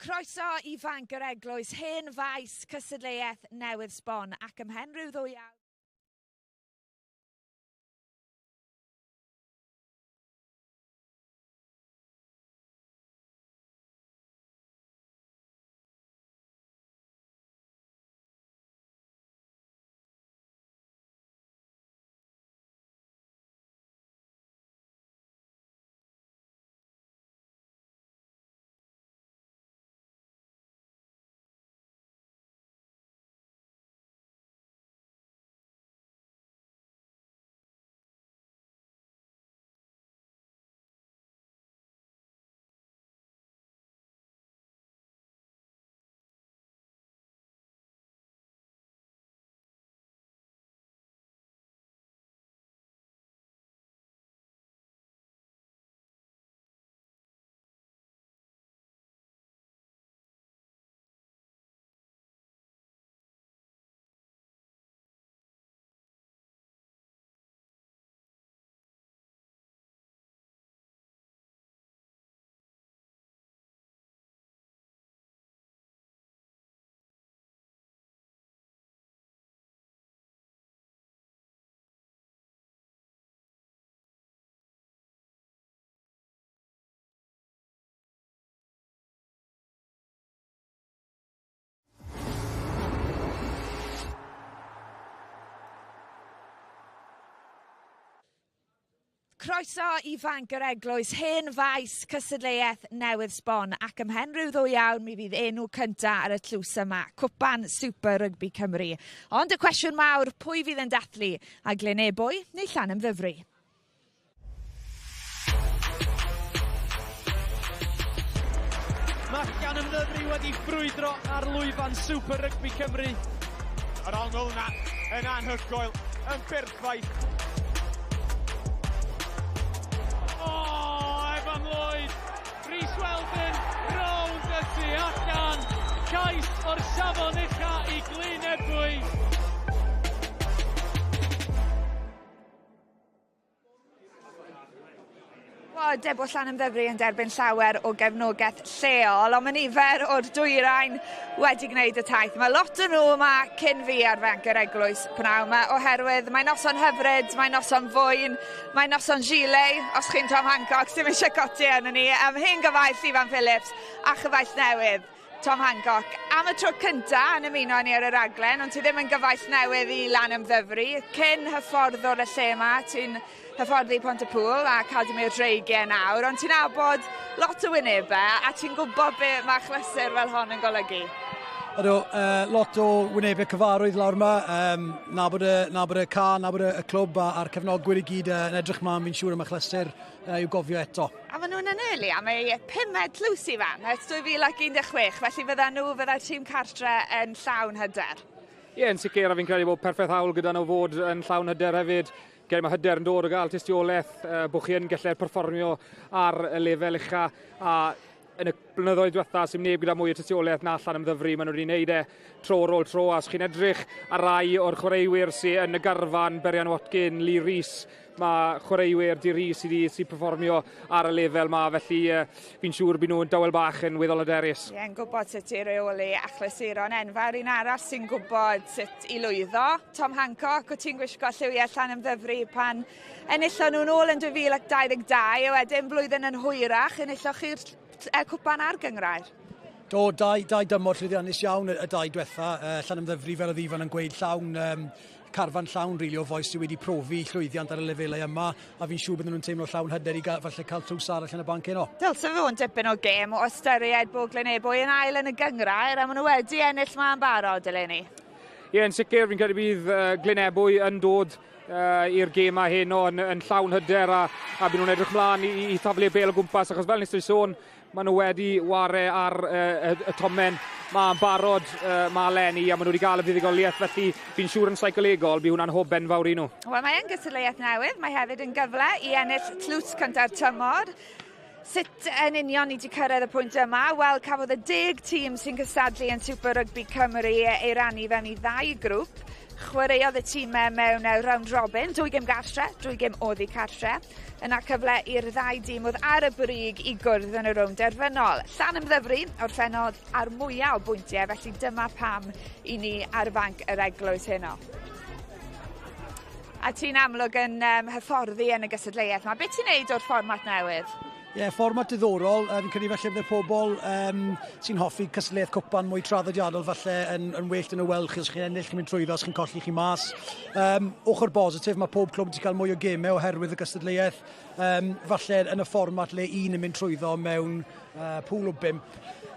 Croeso i Fanc yr Eglwys, hen faes cystadleuaeth newydd sbon ac ymhen rhyw ddwy awr Croeso i Fanc yr Eglwys, hen faes cystadleuaeth newydd sbon ac ymhen rhyw ddwy awr mi fydd enw cynta ar y tlws yma, Cwpan Super Rygbi Cymru. Ond y cwestiwn mawr, pwy fydd yn dathlu? A Glyn Ebwy neu Llanymddyfri? Mae Llanymddyfri wedi brwydro ar lwyfan Super Rygbi Cymru. Yr ongl yna yn anhygoel, yn berffaith. O, Evan Lloyd, Rhys Weldon, rownd y tu allan. Cais o'r safon ucha i Glyn Ebwy. Wel, Debo Llanymddyfri yn derbyn llawer o gefnogaeth lleol, ond mae nifer o'r dwyrain wedi gwneud y taith. Mae lot o nhw yma cyn fi ar Fanc yr Eglwys pnawn yma, oherwydd mae noson hyfryd, mae noson fwyn, mae noson gilet, os chi'n Tom Hancock, sy'n eisiau codi arno ni, am hen gyfaill Ifan Phillips a chyfaill newydd Tom Hancock. Am y tro cynta yn ymuno ni ar y raglen, ond ti ddim yn gyfaill newydd i Lanymddyfri. Cyn hyfforddwr y lle yma, ti'n hyfforddi Pontypool a Academi'r Dreigiau nawr, ond ti'n nabod lot o wynebau a ti'n gwybod be mae achlysur fel hon yn golygu. Ydw, lot o wynebau cyfarwydd lawr yma, nabod y, nabod y ca, nabod y, y clwb a'r cefnogwyr i gyd yn edrych mlaen, fi'n siŵr am achlysur i'w gofio eto. A maen nhw'n anelu am eu pumed tlws i fan ers 2016, felly fydda nhw, fydda'r tîm cartre yn llawn hyder. Ie, yn sicr, a fi'n credu bod perffaith hawl gyda nhw fod yn llawn hyder hefyd. Gen mae hyder yn dod o gael tystiolaeth bod chi yn gallu perfformio ar y lefel ucha a yn y blynyddoedd diwetha sy'n neb gyda mwy o tystiolaeth na Llanymddyfri, maen nhw wedi gwneud e tro ar ôl tro, a os chi'n edrych ar rai o'r chwaraewyr sy'n yn y garfan, Berian Watkin, Lee Rees, mae chwaraewyr di Rees sydd wedi perfformio ar y lefel ma, felly fi'n siŵr byd nhw'n dawel bach yn weddol hyderus. Ie, yn gwybod sut i reoli achlysuron enfawr. Un arall sy'n gwybod sut i lwyddo, Tom Hancock, o ti'n gwisgo lliwiau Llanymddyfri pan enillon nhw'n ôl yn 2022, a wedyn blwyddyn yn hwyrach, enilloch chi'r cwpan a'r gynghrair. Do, dau dymor llwyddiannus iawn y dau diwetha. Llanymddyfri, fel oedd Ifan yn gweud, llawn, carfan llawn rili o fois sydd wedi profi llwyddiant ar y lefelau yma, a fi'n siŵr bydden nhw'n teimlo llawn hyder i gael, falle cael tlws arall yn y banc heno. Dylse fod yn dipyn o gêm o ystyried bod Glyn Ebwy yn ail yn y gynghrair, a maen nhw wedi ennill ma'n barod eleni. Ie, yn sicr, fi'n credu bydd Glyn Ebwy yn dod i'r gêm heno yn llawn hyder a byd nhw'n edrych mlaen i thaflu y bêl o gwmpas, achos fel nes i sôn, maen nhw wedi ware ar y tomen ma'n barod ma eleni a maen nhw wedi gael y fuddugoliaeth, felly fi'n siŵr yn seicolegol bydd hwnna'n hwb enfawr i nhw. Wel, mae e'n gystadleuaeth newydd, mae hefyd yn gyfle i ennill tlws cynta'r tymor. Sut yn union ni wedi cyrraedd y pwynt yma? Wel, cafodd y 10 tîm sy'n cystadlu yn Super Rugby Cymru ei rannu fewn i ddau grŵp. Chwaraeodd y tîmau mewn round robin, 2 gêm gartre, 2 gêm oddi cartre. Yna cyfle i'r ddau dîm oedd ar y brig i gwrdd yn y rownd derfynol. Llanymddyfri orffennodd ar mwyaf o bwyntiau, felly dyma pam i ni ar fanc yr eglwys heno. A ti'n amlwg yn hyfforddi yn y gystadleuaeth yma. Be ti'n neud o'r fformat newydd? Ie, yeah, fformat diddorol. Fi'n credu falle bydd pobl sy'n hoffi cystadleuaeth cwpan mwy traddodiadol falle yn well dyn nhw weld chi os chi'n ennill, chi'n mynd trwyddo, os chi'n colli chi mas. Ochr bositif, mae pob clwb wedi cael mwy o gemau oherwydd y gystadleuaeth. Falle yn y fformat le un yn mynd trwyddo mewn pŵl o 5.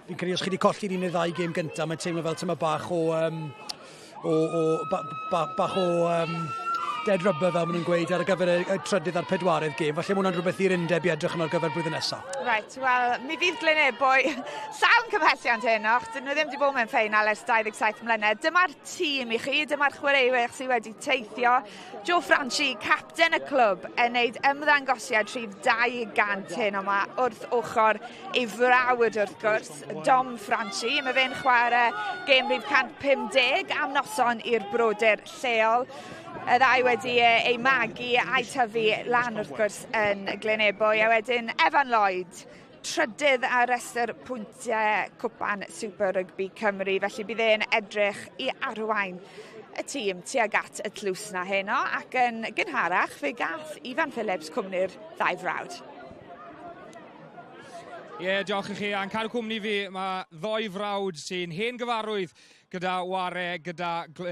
Fi'n credu os chi wedi colli'r un neu ddau gêm gyntaf, mae'n teimlo fel tyma bach o, bach o dead rubber, fel maen nhw'n gweud, ar gyfer y trydydd a'r pedwaredd gêm. Falle mae hwnna'n rhywbeth i'r undeb i edrych yn ar gyfer blwyddyn nesaf. Right, wel, mi fydd Glynebwy llawn cymhelliant hyn, och. Dyn nhw ddim wedi bod mewn ffeinal ers 27 mlynedd. Dyma'r tîm i chi, dyma'r chwaraewyr sydd wedi teithio. Joe Franchi, capten y clwb, yn neud ymddangosiad rhif 200 hyn yma wrth ochr ei frawd wrth gwrs, Dom Franchi. Mae fe'n chwarae gêm rhif 150 am noson i'r brodyr lleol. Y ddau wedi eu magu a'i tyfu lan wrth gwrs yn Glynebwy. A wedyn Evan Lloyd, trydydd ar restr pwyntiau Cwpan Super Rugby Cymru. Felly bydd e'n edrych i arwain y tîm tuag at y tlws na heno. Ac yn gynharach fe gath Ifan Phillips cwmni'r ddau frawd. Ie, yeah, diolch i chi. A'n cadw cwmni fi, mae ddoi frawd sy'n hen gyfarwydd gyda ware gyda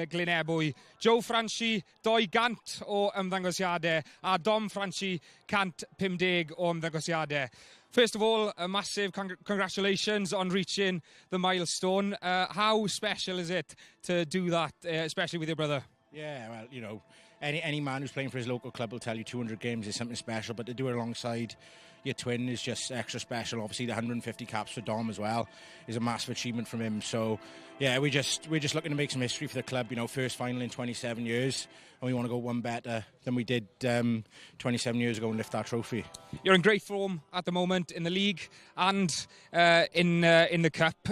Glynebwy. Joe Franchi, 200 o ymddangosiadau, a Dom Franchi, 150 o ymddangosiadau. First of all, a massive congratulations on reaching the milestone. How special is it to do that, especially with your brother? Yeah, well, any man who's playing for his local club will tell you 200 games is something special, but to do it alongside your twin is just extra special. Obviously, the 150 caps for Dom as well is a massive achievement from him. So, yeah, we're just looking to make some history for the club. First final in 27 years, and we want to go one better than we did 27 years ago and lift that trophy. You're in great form at the moment in the league and in the cup.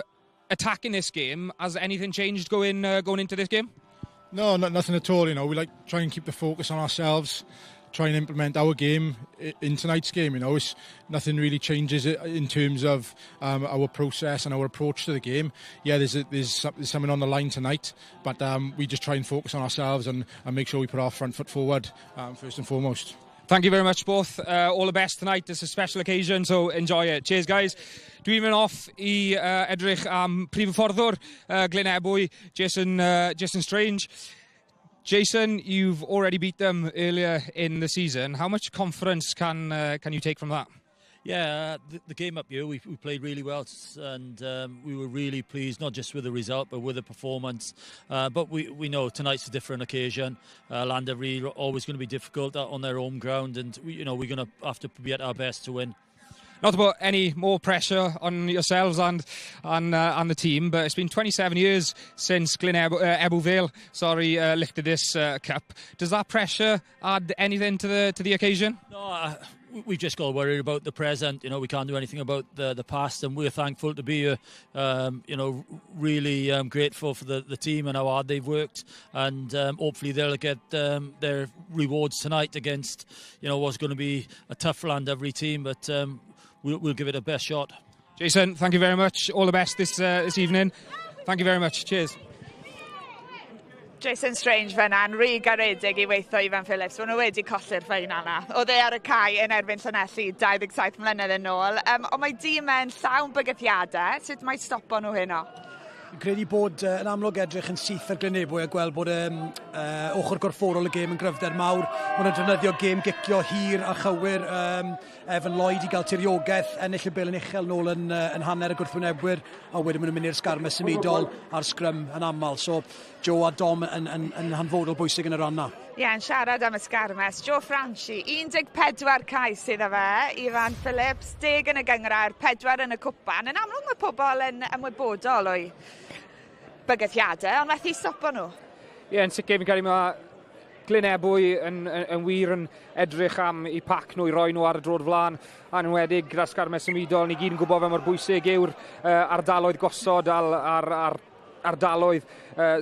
Attacking this game, has anything changed going into this game? No, nothing at all. We like try and keep the focus on ourselves, try and implement our game in tonight's game. It's, nothing really changes in terms of our process and our approach to the game. Yeah, there's something on the line tonight, but we just try and focus on ourselves and make sure we put our front foot forward first and foremost. Thank you very much both. All the best tonight. It's a special occasion, so enjoy it. Cheers, guys. Dwi'n mynd off i edrych am prif hyfforddwr Glynebwy, Jason Strange. Jason, you've already beat them earlier in the season. How much confidence can you take from that? Yeah, the game up here, we played really well, and we were really pleased, not just with the result, but with the performance. But we know tonight's a different occasion. Llandovery are always going to be difficult on their home ground, and we're going to have to be at our best to win. Not to put any more pressure on yourselves and the team, but it's been 27 years since Ebbw Vale, lifted this cup. Does that pressure add anything to the occasion? No, we've just got to worry about the present. We can't do anything about the past, and we're thankful to be here. Really grateful for the team and how hard they've worked, and hopefully they'll get their rewards tonight against, what's going to be a tough Llandovery team, but we'll give it a best shot. Jason, thank you very much. All the best this evening. Thank you very much. Cheers. Jason Strange fyna'n rhy garedig i weithio Ifan Phillips. Maen nhw wedi colli'r ffeinal na. Oedd e ar y cae yn erbyn Llanelli 27 mlynedd yn ôl. Ond mae dîm e'n llawn bygythiadau. Sut mae stopo nhw heno? Fi'n credu bod yn amlwg edrych yn syth ar Glynebwy a gweld bod ochr gorfforol y gêm yn gryfder mawr. Maen nhw'n defnyddio gêm gicio hir a chywir Evan Lloyd i gael tiriogaeth, ennill y bêl yn uchel nôl yn hanner y gwrthwynebwyr, a wedyn maen nhw'n mynd i'r sgarmes symudol a'r sgrym yn aml. So Joe a Dom yn hanfodol bwysig yn y rhan na. Ie, yn siarad am y sgarmes, Joe Franchi, 14 cais iddo fe, Ifan Phillips, 10 yn y gynghrair, 4 yn y cwpan. Yn amlwg mae pobl yn ymwybodol o'i bygythiadau, ond methu stopo nhw. Ie, yn sicr, fi'n credu mae Glynebwy yn wir yn edrych am eu pac nhw i roi nhw ar y drod flaen, a'n enwedig gyda'r sgarmes symudol, ni gyd yn gwybod fe mor bwysig yw'r ardaloedd gosod a'r ardaloedd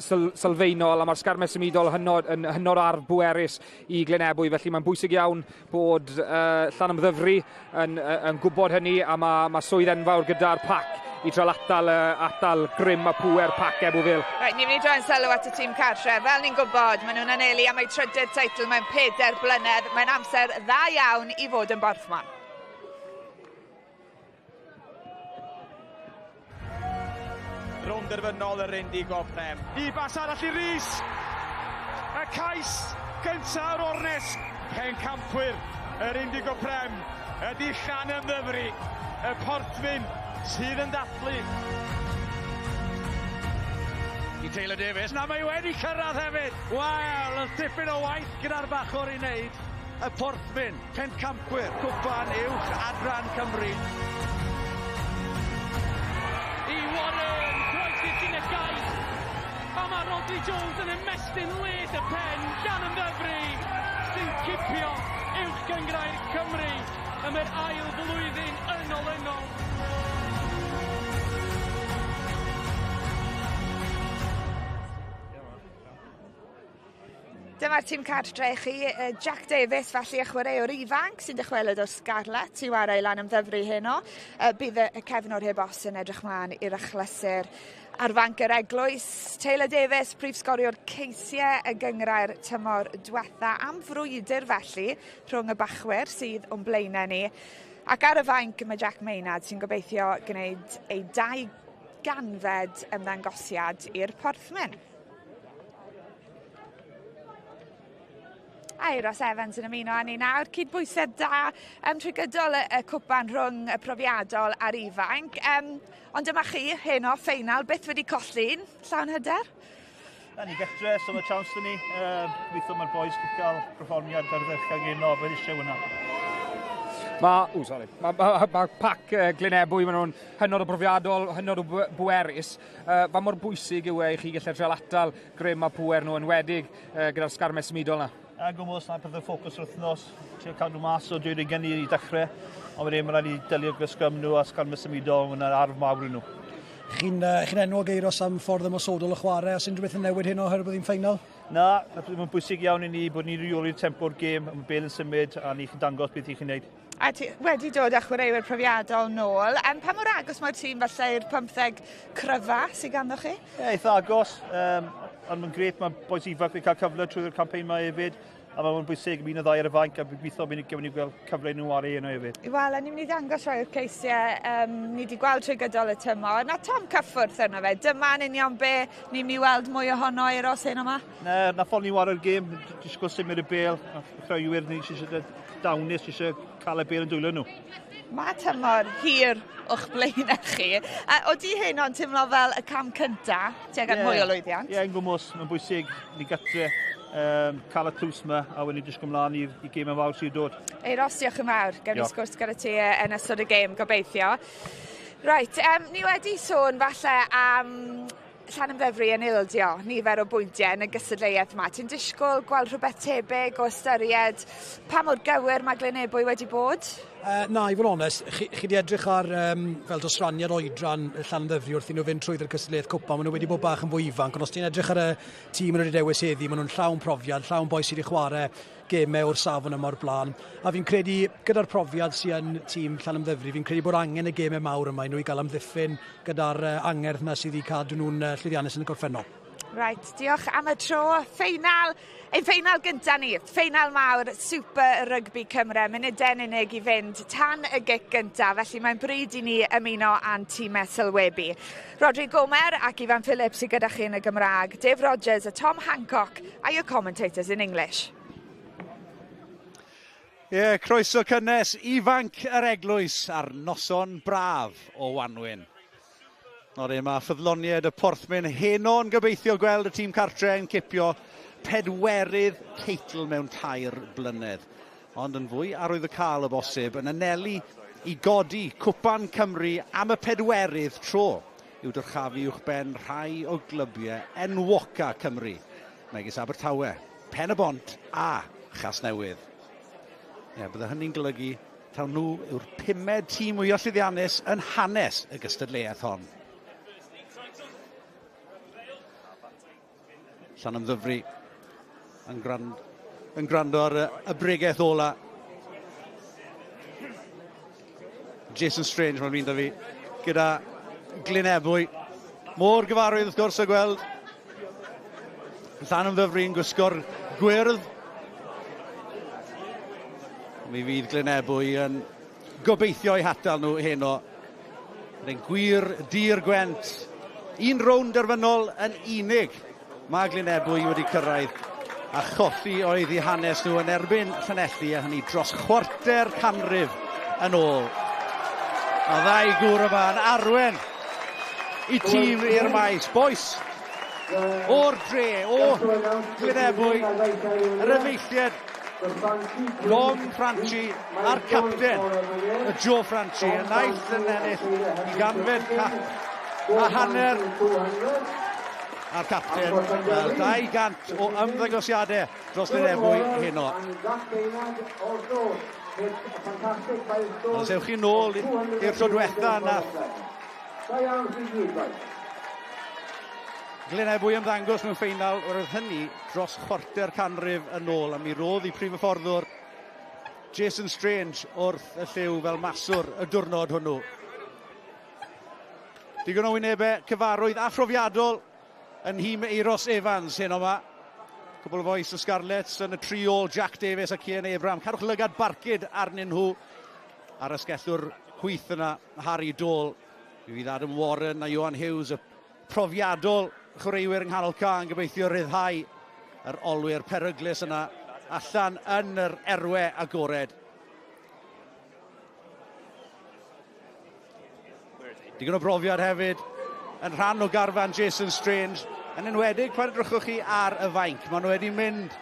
sylfaenol, a mae'r sgarmes symudol hynod, yn hynod ar bwerus i Glynebwy, felly mae'n bwysig iawn bod Llanymddyfri yn gwybod hynny, a mae swydd enfawr gyda'r pac i trael atal grym a pŵer pac Ebw Vale. Reit, ni'n mynd i droi'n sylw at y tîm cartre. Fel ni'n gwybod, maen nhw'n anelu am eu trydydd teitl mewn 4 blynedd. Mae'n amser dda iawn i fod yn Borthmon. Rownd derfynol yr Indigo Prem. I bas arall i Rhys. Y cais gyntaf o'r ornest. Pencampwyr yr Indigo Prem ydy Llanymddyfri, y Porthmyn sydd yn dathlu. I Taylor Davies. Na, mae wedi cyrraedd hefyd. Wel, y dipyn o waith gyda'r bachwr i wneud. Y Porthmyn, pencampwyr, cwpan uwch adran Cymru. I Warren, croesi'r llinell gais. A mae Rodri Jones yn ymestyn led y pen, Llanymddyfri sy'n cipio uwch gynghrair Cymru am yr ail flwyddyn yn olynol. Dyma'r tîm cartre i chi, Jack Davies, felly y chwaraewr ifanc sy'n dychwelyd o'r Scarlets i warae Llanymddyfri heno. Bydd y cefnwr heb os yn edrych mlaen i'r achlysur ar fanc yr Eglwys. Taylor Davies, prif sgoriwr ceisiau y gynghrair tymor diwetha, am frwydr felly rhwng y bachwyr sydd o'n blaenau ni. Ac ar y fainc mae Jack Maynard sy'n gobeithio gwneud ei 200fed ymddangosiad i'r Porthmyn. Euros Evans yn ymuno â ni nawr. Cydbwysedd da trwy gydol y cwpan rhwng y profiadol a'r ifanc. Ond dyma chi, heno, ffeinal, byth wedi colli un, llawn hyder? Na, ni getre, so mae chance 'da ni. Gobeithio mae'r boys yn cael perfformiad ardderchog heno, bydd eisiau hwnna. Mae pac Glynebwy, maen nhw'n hynod o brofiadol, hynod o bwerus. Fa mor bwysig yw e i chi gallu trial atal grym a pŵer nhw, enwedig gyda'r sgarmes symudol yna? A gwmws, na pethau ffocws yr wythnos, trio cadw mas o 20 i dechrau, ond wedyn mae'n rhaid i delio gyda sgrym nhw a sgarmes symudol, mae'n arf mawr i nhw. Chi'n enwog Euros am ffordd ymosodol o chwarae, os unrhyw beth yn newid hyn oherwydd bod hi'n ffeinal? Na, mae'n bwysig iawn i ni bod ni'n rheoli'r tempo'r gêm, mae bêl yn symud a ni chi'n dangos beth i chi'n neud. A ti wedi dod â chwaraewyr profiadol nôl. Pa mor agos mae'r tîm falle i'r 15 cryfa sydd ganddo chi? Ie, eitha agos. Ond mae'n grêt, mae bois ifanc wedi cael cyfle trwy'r campaign yma hefyd, a mae'n bwysig, un o ddau ar y fainc, a gobeithio bydd ni'n gweld cyfle i nhw wario yno hefyd. Wel, a ni'n mynd i ddangos rhai o'r ceisiau ni wedi gweld trwy gydol y tymor. Na Tom Cyffwrdd yno fe, dyma'n union be ni'n mynd i weld mwy ohono Euros hyn yma? Na, na ffordd ni'n wario'r gêm, disgwyl symud y bêl, a chwaraewyr ni eisiau dawnus, eisiau cael y bêl yn dwylo nhw. Mae tymor hir o'ch blaenau chi. Oeddi hyn o'n teimlo fel y cam cynta tuag at mwy o lwyddiant? Ie, yn gwmws, mae'n bwysig ni gatre cael y tlws yma a wedyn disgwyl ymlaen i gêm fawr sy'n dod. Euros, diolch yn fawr. Gewn ni sgwrs gyda ti yn ystod y gêm, gobeithio. Reit, ni wedi sôn falle am Llanymddyfri yn ildio nifer o bwyntiau yn y gystadleuaeth yma. Ti'n disgwyl gweld rhywbeth tebyg o ystyried pa mor gywir mae Glynebwy wedi bod? Na, i fod yn onest, chi wedi edrych ar fel dosraniad oedran Llanymddyfri wrth i nhw fynd trwy'r cystadleuaeth cwpan. Maen nhw wedi bod bach yn fwy ifanc, ond os ti'n edrych ar y tîm maen nhw wedi dewis heddi, maen nhw'n llawn profiad, llawn boi sydd wedi chwarae gemau o'r safon yma o'r blaen. A fi'n credu, gyda'r profiad sydd yn tîm Llanymddyfri, fi'n credu bod angen y gemau mawr yma i nhw i gael amddiffyn gyda'r angerdd yna sydd wedi cadw nhw'n llwyddiannus yn y gorffennol. Reit, diolch am y tro. Ffeinal, ein ffeinal gyntaf ni, ffeinal mawr Super Rugby Cymru, munudau'n unig i fynd tan y gic gyntaf, felly mae'n bryd i ni ymuno â'n tîmau sylwebu. Rodri Gomer ac Ifan Phillips sydd gyda chi yn y Gymraeg, Dave Rogers a Tom Hancock are your commentators in English. Ie, yeah, croeso cynnes ifanc yr Eglwys ar noson braf o Wanwyn. Nodyn, mae ffyddloniaid y Porthmyn heno'n gobeithio gweld y tîm cartre yn cipio pedwerydd teitl mewn 3 blynedd. Ond yn fwy arwyddocaol o bosib yn anelu i godi Cwpan Cymru am y pedwerydd tro i'w dyrchafu uwchben rhai o glybiau enwoca Cymru, megis Abertawe, Pen-y-bont a Chasnewydd. Ie, bydde hynny'n golygu taw nhw yw'r 5ed tîm mwyaf llwyddiannus yn hanes y gystadleuaeth hon. Llanymddyfri yn, grand, yn gwrando ar y, y bregeth ola. Jason Strange mae'n mynd â fi gyda Glyn Ebwy. Mor gyfarwydd wrth gwrs o gweld Llanymddyfri'n gwisgo'r gwyrdd. Mi fydd Glyn Ebwy yn gobeithio eu hatal nhw heno. Yn gwir dir Gwent. Un rownd derfynol yn unig mae Glyn Ebwy wedi cyrraedd a cholli oedd eu hanes nhw yn erbyn Llanelli a hynny dros chwarter canrif yn ôl. A ddau gŵr yma yn arwen i tîm i'r maes. Bois o'r dre, o Glynebwy, yr efeilliad Dom Franchi a'r capten, y Joe Franchi, y naill yn ennill i ganfed cap a hanner a'r capten, wel, 200 o ymddangosiadau dros Lynebwy heno. Os ewch chi nôl i'r tro diwetha nath Glyn Ebwy ymddangos mewn ffeinal, roedd hynny dros chwarter canrif yn ôl, a mi rodd i prif hyfforddwr Jason Strange wrth y lliw fel maswr y diwrnod hwnnw. Digon o wynebau cyfarwydd a phrofiadol yn nhîm Euros Evans heno yma. Cwbl o fois y Scarlets yn y tri ôl, Jack Davies a Cian Abraham. Cadwch lygad barcud arnyn nhw ar ysgellwr chwith yna, Harry Dole. Mi fydd Adam Warren a Johan Hughes, y profiadol chwaraewyr yng nghanol ca, yn gobeithio rhyddhau yr olwyr peryglus yna allan yn yr erwe agored. Digon o brofiad hefyd yn rhan o garfan Jason Strange, yn enwedig pan edrychwch chi ar y fainc. Maen nhw wedi mynd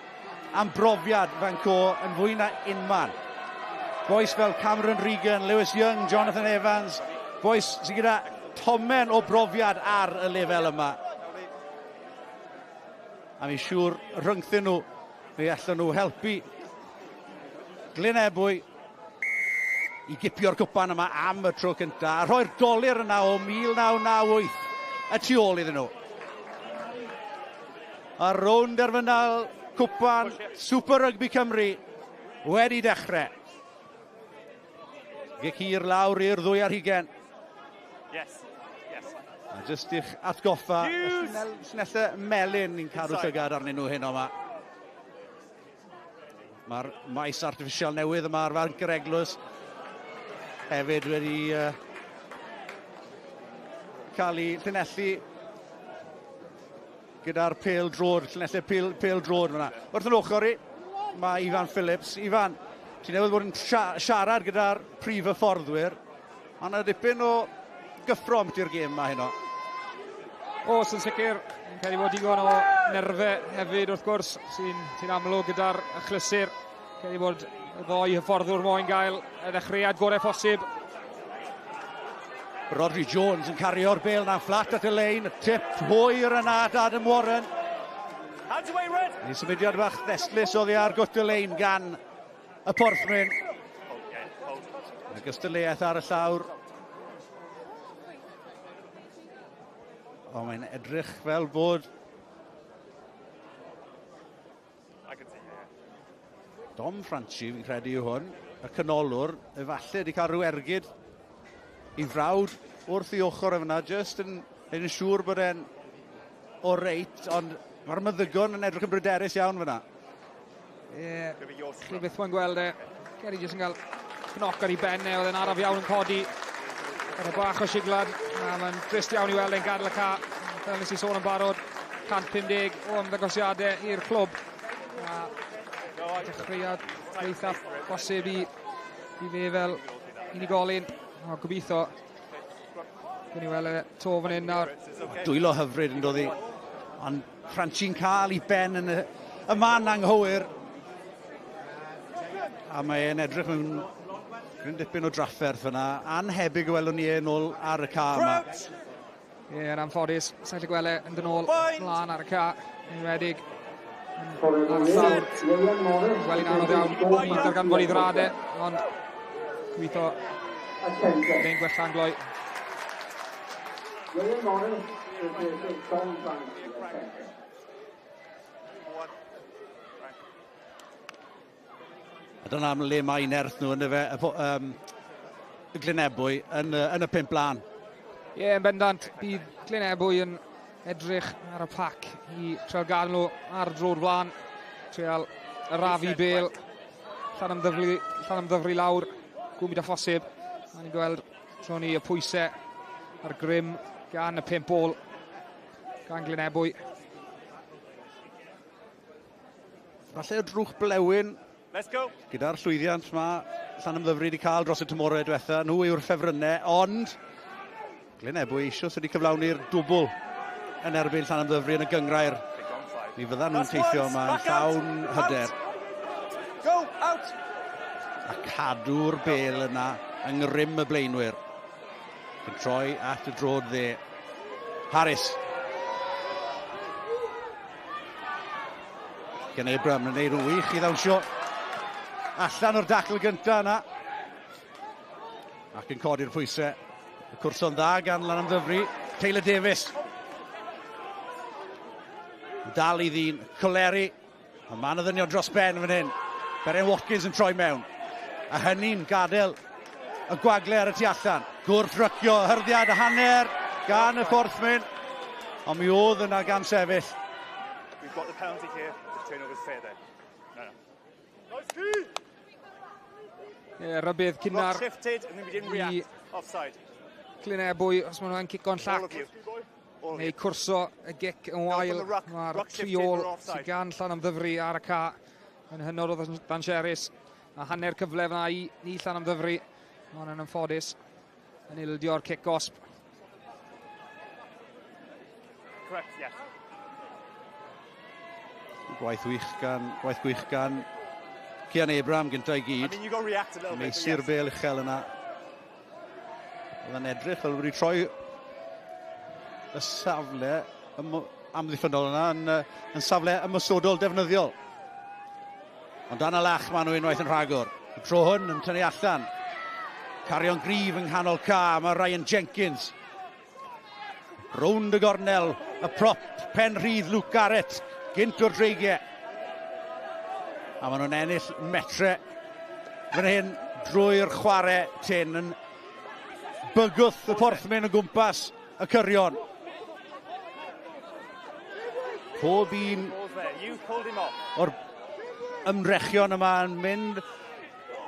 am brofiad fan co yn fwy na unman. Bois fel Cameron Regan, Lewis Young, Jonathan Evans, bois sydd gyda tomen o brofiad ar y lefel yma. A mi siŵr rhyngthyn nhw, mi allan nhw helpu Glyn Ebwy i gipio'r cwpan yma am y tro cyntaf a rhoi'r dolur yna o 1998 y tu ôl iddyn nhw. A rownd derfynol cwpan Super Rugby Cymru wedi dechrau. Gic hir lawr i'r ddwy ar hugen. Yes. Yes. A jyst i'ch atgoffa, y llinellau melyn ni'n cadw llygad arnyn nhw heno yma. Mae'r maes artiffisial newydd yma ar fanc yr eglwys hefyd wedi cael ei llinellu gyda'r pêl drod, llinellau pêl, pêl drod fyna. Wrth yn ochr i, mae Ifan Phillips. Ifan, ti newydd bod yn siarad gyda'r prif hyfforddwyr. Mae yna dipyn o gyffro ambiti'r gêm yma heno. Oes, yn sicr. Fi'n credu bod digon o nerfau hefyd, wrth gwrs, sy'n sy amlwg gyda'r achlysur. Credu bod y ddoi hyfforddwr moyn gael y ddechreuad gorau posib. Rodri Jones yn cario'r bel na'n fflat at y lein. Tip hwyr yna at Adam Warren. Hands away, Red! Ni symudiad bach ddestlus oddi ar gwt y lein gan y Porthmyn. Y gystadleuaeth ar y llawr. O, mae'n edrych fel bod Dom Franchi, fi'n credu yw hwn, y canolwr, efallai wedi cael rhyw ergyd i frawd wrth i ochr e fyna, jyst yn, yn siŵr bod e'n o reit, ond mae'r meddygon yn edrych yn bryderus iawn fyna. Ie, yeah, chi byth moyn gweld e. Geri jyst yn cael knock ar ei ben e, oedd e'n araf iawn yn codi. Gyda bach o siglad, a mae'n drist iawn i weld e'n gadael y ca. Fel nes i sôn yn barod, 150 o ymddangosiadau i'r clwb. A dechreuad gweithaf bosib i, i fe fel unigolyn. O, gobeithio, gwni ni weld e to fan hyn nawr. Dwylo hyfryd yn dod i, ond Franchi'n cael ei ben yn y, y man anghywir. A mae e'n edrych mewn gryn dipyn o drafferth fyna. Anhebyg y welwn ni e'n ôl ar y ca yma. Ie, yn anffodus, sa'n gallu gweld e yn dod nôl mlaen ar y ca, yn enwedig ar y llawr. Gweld hi'n anodd iawn i darganfod ei ddradau, ond gobeithio fe'n gwella'n gloi. dyna am le mae nerth nhw ynddo fe, y, um, y Glynebwy yn, yn y pimp lan. Ie, yeah, yn bendant, bydd Glynebwy yn edrych ar y pac i treol gael nhw ar dro'r flan. Treol arafu bel, llan ymddyfru, llan ymddyfru lawr, gwmyd a phosib. A ni'n gweld tro ni y pwysau a'r grym gan y pimp ôl gan Glynebwy. Falle o drwch blewyn Let's go. Gyda'r llwyddiant mae Llanymddyfri wedi cael dros y tymorau diwetha, nhw yw'r ffefrynnau, ond Glyn Ebwy eisoes wedi cyflawni'r dwbl yn erbyn Llanymddyfri yn y gyngrair. Mi fyddan nhw'n teithio yma yn llawn hyder. Go, out! A cadw'r bel yna yng ngrym y blaenwyr. Yn troi at y drod dde. Harris Gen Abraham yn neud yn wych i ddawnsio allan o'r dacl gyntaf yna. Ac yn codi'r pwysau. Y cwrso'n dda gan Lanymddyfri. Taylor Davis. Dal i ddyn. Coleri. A mae yna ddynion dros ben fan hyn. Beren Watkins yn troi mewn. A hynny'n gadael y gwagle ar y tu allan. Gwrth rycio, hyrddiad a hanner gan y Porthmyn. Ond mi oedd yna gam sefyll. We've got the penalty here. The turnover's fair there. No, no. Nice key! Yeah, rybydd cynnar shifted and then we didn't react. Offside. Clynebwy, os maen nhw'n cico'n llac. Neu cwrso y gic yn wael. Mae'r triol sydd gan llan amddyfru ar y ca yn hynod o ddanserus. A hanner cyfle fyna i ni llan amddyfru. Mae'n yn anffodus yn ildio'r cic gosb. Correct, yes. Gwaith wych gan, gwaith gwych gan Cian Abraham gyntaf i gyd. I mean, you got react a little bit. Meisu'r yes. bel uchel yna. Oedd yn edrych fel wedi troi y safle amddiffynnol yna yn, yn safle ymosodol defnyddiol. Ond dan y lach maen nhw unwaith yn rhagor. Y tro hwn yn tynnu allan. Cario'n gryf yng nghanol ca, mae Ryan Jenkins. Rownd y gornel, y prop, pen rhydd Luke Garrett, gynt o'r dreigiau. A maen nhw'n ennill metre fan hyn drwy'r chwarae tyn yn bygwth y porthmyn o gwmpas y cyrion. Pob un o'r ymdrechion yma yn mynd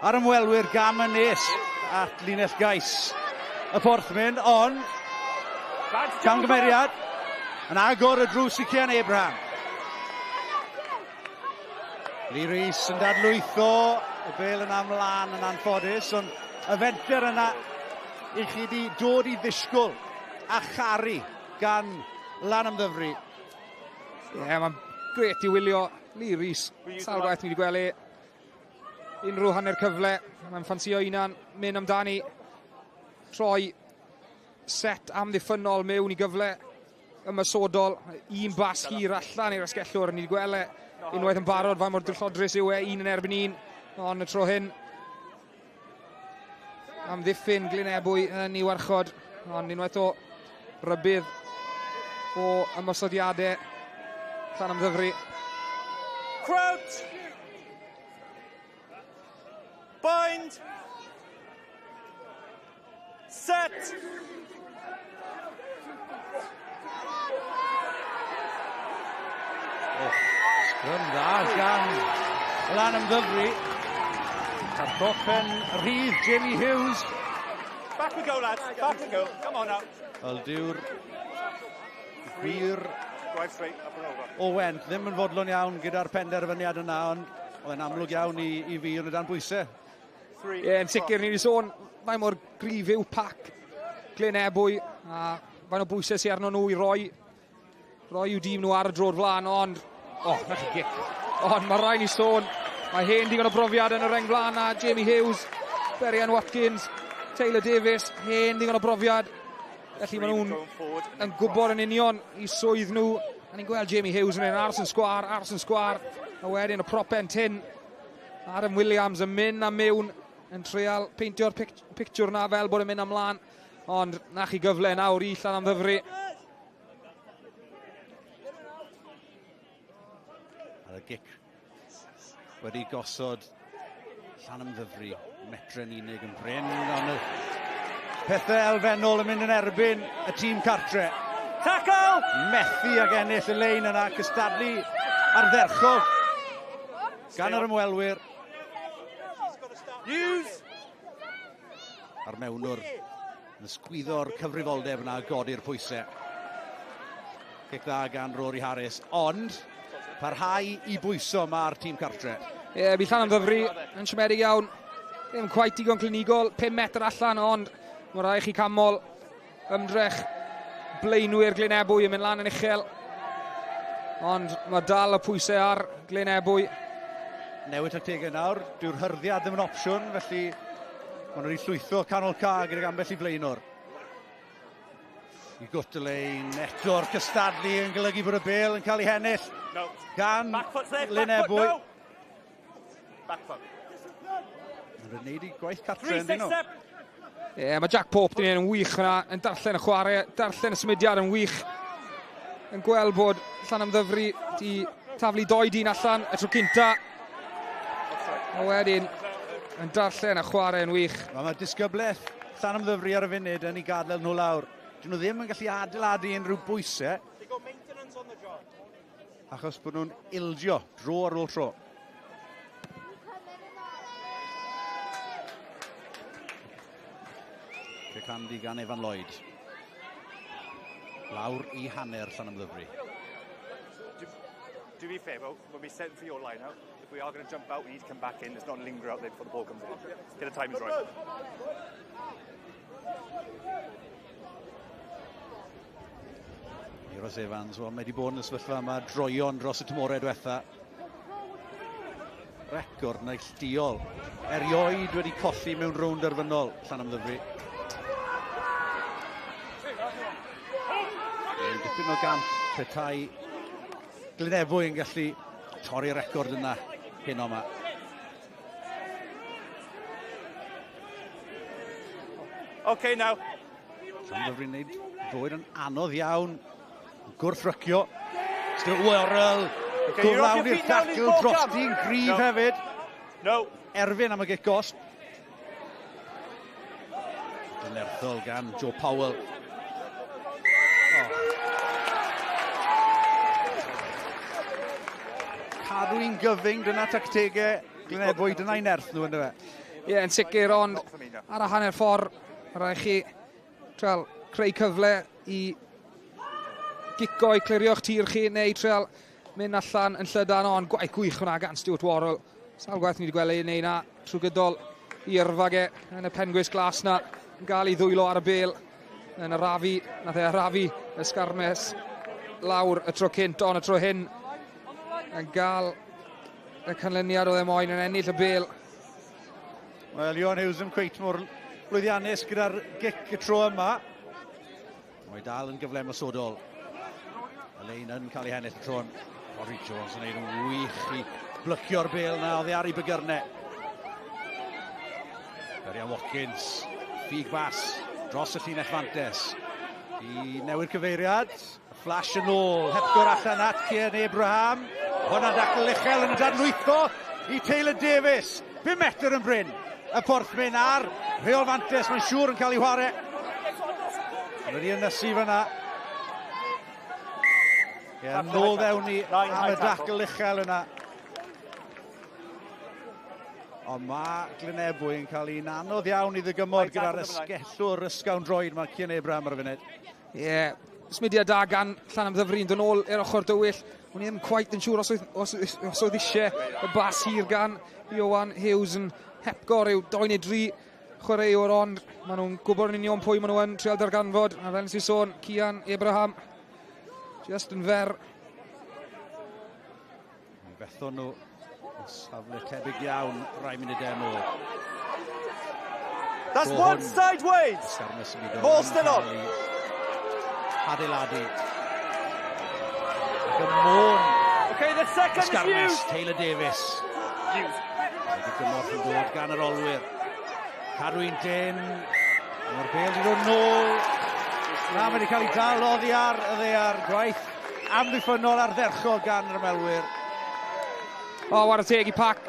ar ymwelwyr gam yn nes at linell gais y porthmyn, ond camgymeriad yn agor y drws i Cian Abraham. Lee Rees yn dadlwytho, y bel yn amlan yn anffodus, ond y fenter yna i chi di dod i ddisgwyl a charu gan Lanymddyfri. Ie, yeah, mae'n gret i wylio Lee Rees. Sawl gwaith ni wedi gweld e. Unrhyw hanner cyfle, mae'n ffansio unan, mynd amdani. Troi set amddiffynnol mewn i gyfle ymysodol. Un bas hir allan i'r asgellwr, ni wedi gweld e unwaith yn barod, faint mor dryllodrus yw e, un yn erbyn un. Ond y tro hyn, amddiffyn Glynebwy yn ei warchod. Ond unwaith o rybudd o ymosodiadau Llanymddyfri. Crouch! Bind! Set! Oh, sgrym dda gan Lanymddyfri. A'r goffen rhydd Jamie Hughes. Back we go, lads. Back we go. Come on now. Wel, dyw'r gwir Owen ddim yn fodlon iawn gyda'r penderfyniad yna, ond oedd e'n amlwg iawn i, i fi yn y dan bwysau. Ie, yeah, yn sicr ni wedi sôn, mae mor gryf yw pac Glyn Ebwy, a faint o bwysau sy'n arno nhw i roi, roi i'w dîm nhw ar y dro'r flan, ond, o, oh, na chi gic. Ond mae rhaid ni sôn, mae hen digon o brofiad yn y reng flan a Jamie Hughes, Berian Watkins, Taylor Davis, hen ddigon o brofiad. Felly maen nhw'n yn gwybod yn union i swydd nhw. A ni'n gweld Jamie Hughes yn un aros yn sgwar, aros yn sgwar. A wedyn y propen tyn. Adam Williams yn mynd a mewn yn treial peintio'r pictiwr na fel bod yn mynd ymlaen. Ond na chi gyfle nawr i Llanymddyfri. Ar y gic wedi gosod Llanymddyfri, metre'n unig yn brin, ond y pethau elfennol yn mynd yn erbyn y tîm cartre. Tackle! Methu ag ennill y lein yna, cystadlu ardderchog gan yr ymwelwyr. Use! A'r mewnwr yn ysgwyddo'r cyfrifoldeb yna godi'r pwysau. Cic dda gan Rory Harris, ond parhau i bwyso mae'r tîm cartre. Ie, yeah, bydd Llanymddyfri yn siomedig iawn. Ddim cweit digon clinigol, 5 metr allan, ond mae rhaid chi camol ymdrech blaenwyr Glynebwy yn mynd lan yn uchel. Ond mae dal y pwysau ar Glynebwy. Newid tactegau nawr, dyw'r hyrddiad ddim yn opsiwn, felly maen nhw wedi llwytho canol ca gydag ambell i flaenwr. I gwt y lein, eto'r cystadlu yn golygu bod y bel yn cael ei hennill No. gan Back foot safe, back foot, Lynebwy. no. Back foot. Maen nhw'n gwneud i gwaith cartre 3, yn 6, dyn nhw. 7. Ie, yeah, mae Jack Pope dyn yn wych yna, yn darllen y chwarae, darllen y symudiad yn wych. Yn gweld bod Llanymddyfri di taflu doi dyn allan y tro cynta. A wedyn yn darllen y chwarae yn wych. Mae disgyblaeth Llanymddyfri ar y funud yn ei gadael nhw lawr. Dyn nhw ddim yn gallu adeiladu unrhyw bwysau. Achos bod nhw'n ildio dro ar ôl tro. Cic handi gan Evan Lloyd. Lawr i hanner Llanymddyfri. To be fair, though, when we set for your line out, if we are going to jump out, we need to come back in. Let's not linger out there before the ball comes in. Get the timings right. Euros Evans, wel, mae wedi bod yn y sefyllfa yma droion dros y tymorau diwetha. Record neilltuol. Erioed wedi colli mewn rownd derfynol Llanymddyfri. Mae'n dipyn o gamp petai Glynebwy yn gallu torri'r record yna heno yma. Okay, now. Llanymddyfri'n gwneud fywyd yn anodd iawn. Gwrthrycio. Stuart Worrell. Okay, you're off your Gyflawni'r feet now, tackle leave ball dros come. di'n gryf No. hefyd. No. Erfyn am y gic gosb. Dynerthol gan Joe Powell. Oh. Cadw i'n gyfyng, dyna tactegau Glynebwy, dyna'i nerth nhw ynddo fe. Ie, yeah, yn sicr, ond ar y hanner ffordd, mae rhaid chi trial creu cyfle i gico i clirio'ch tir chi, neu trial mynd allan yn llydan, ond gwaith gwych hwnna gan Stuart Worrell. Sawl gwaith ni wedi gweld ei wneud na trwy gydol i yrfa ge yn y pengwys glas na, yn gael ei ddwylo ar y bel yn arafu, nath e arafu y sgarmes lawr y tro cynt, ond y tro hyn yn gael y canlyniad oedd e moyn yn ennill y bel. Wel, Iwan Hughes yn cweit mor lwyddiannus gyda'r gic y tro yma. Mae dal yn gyfle ymosodol. Y lein yn cael ei hennill y tro. Rory Jones yn neud yn wych i blycio'r bel na oddi ar ei bygyrnau. Darian Watkins, ffug bas dros y llinell fantes. I newid cyfeiriad, flash yn ôl, hepgor allan at Cian Abraham. Hwna'n dacl uchel yn y dadlwytho i Taylor Davies. 5 metr yn bryn. Y Porthmyn ar rheol fantes, mae'n siŵr yn cael ei whare. Wedi ynysu fyna. Ie, nôl fewn i am y dacl uchel yna. Ond mae Glynebwy yn cael un anodd iawn i ddygymod gyda'r ysgellwr ysgawn droed mae Cian Abraham ar y funud. Ie, yeah, symudiad da gan Llanymddyfri yn dod nôl i'r ochr dywyll. O'n i ddim quite yn siŵr os oedd eisiau y bas hir gan Iwan Hughes yn hepgor yw 2 neu 3 chwaraewr, ond maen nhw'n gwybod yn union pwy maen nhw yn trial darganfod. A fel nes i sôn, Cian Abraham, just yn fer. Mi fethon nhw safle tebyg iawn rai munudau yn ôl. That's one sideways. Ball still on. Adeiladu. Ac y môn. Okay, the second is Sgarmes, used. Taylor Davis. Wedi gymorth yn dod gan yr olwyr. Cadw un dyn. Mae'r bel wedi dod nôl. Na, mae wedi cael ei dal oddi ar y ddaear. Gwaith amddiffynnol ardderchog gan yr ymwelwyr. O, war y teg i pac.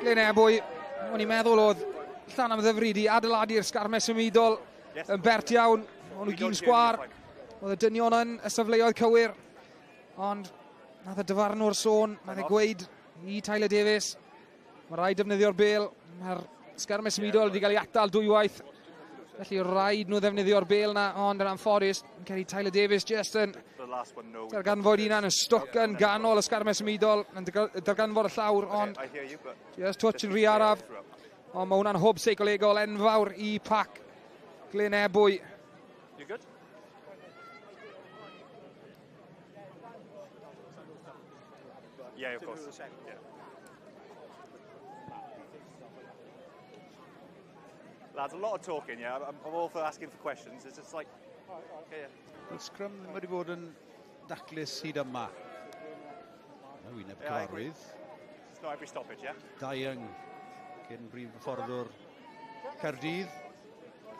Glynebwy O'n i'n meddwl oedd Llanymddyfri wedi adeiladu'r sgarmes symudol yn bert iawn. O'n nhw gyn sgwar. Oedd y dynion yn y safleoedd cywir. Ond nath y dyfarnwr sôn, nath e gweud i Tyler Davies, mae rhaid defnyddio'r bel. Mae'r sgarmes symudol wedi cael ei atal dwywaith. Felly rhaid nhw ddefnyddio'r bel na, ond yn anffodus, yn cael ei Tyler Davies just yn darganfod hunan yn stwc yn ganol y sgarmes symudol, yn darganfod y llawr, ond just touch yn rhy araf. Ond mae hwnna'n hwb seicolegol enfawr i pac Glyn Ebwy. You good? Yeah, of course. Yeah. Lads, a lot of talking, yeah. I'm all for asking for questions. It's just like, okay, yeah. Wel, sgrym ddim wedi bod yn daclus hyd yma. Na wyneb Yeah, I agree. cyfarwydd. It's not every stoppage, yeah? Dai Young, cyn brif hyfforddwr Caerdydd,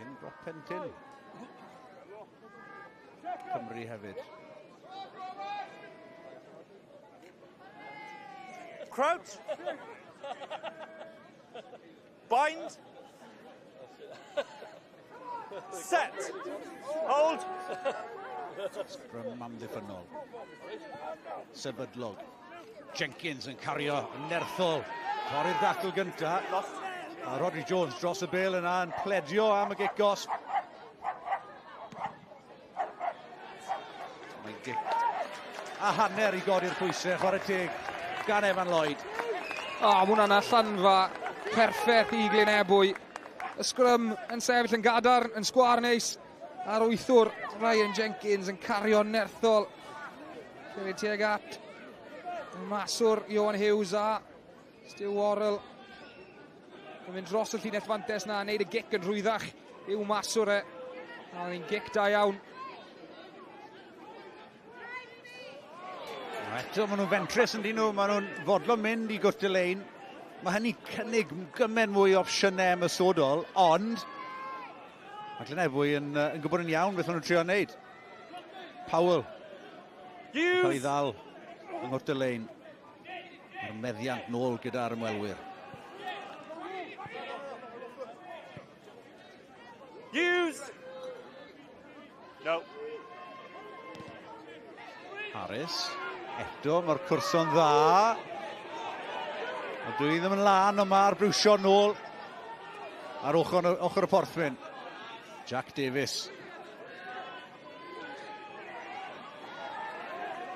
cyn brop Pentin. Cymru hefyd. Crouch! Bind! Set! Hold! Sgrym amddiffynnol. Sefydlog. Jenkins yn cario yn nerthol. Torri'r dacl gynta. A Rodri Jones dros y bel yna yn pledio am y gic gosb. Mae'n gic a hanner i godi'r pwysau. Chwarae teg gan Evan Lloyd. O, oh, hwnna'n allanfa perffaith i Glyn Ebwy. Y sgrym yn sefyll yn gadarn, yn sgwar neis. A'r wythwr Ryan Jenkins yn cario nerthol. Cyrraedd tuag at y maswr Johan Hughes a Stu Worrell. Yn mynd dros y llinell fantes na, neud y gic yn rhwyddach i'w maswr e. A oedd hi'n gic da iawn. Eto, maen nhw'n fentrus yn dyn nhw, maen nhw'n fodlon mynd i gwrt y lein. Mae hynny cynnig gymaint mwy o opsiynau ymosodol, ond mae Glynebwy yn gwybod yn iawn beth maen nhw'n trio wneud. Powell yn cael ei ddal yng nghwrt y lein. Mae'r meddiant nôl gyda'r ymwelwyr. Use! No. Harris. Eto, mae'r cwrso'n dda. Ond dwi ddim yn lan, ond mae'r brwsio nôl ar ochr y porthmyn. Jack Davies.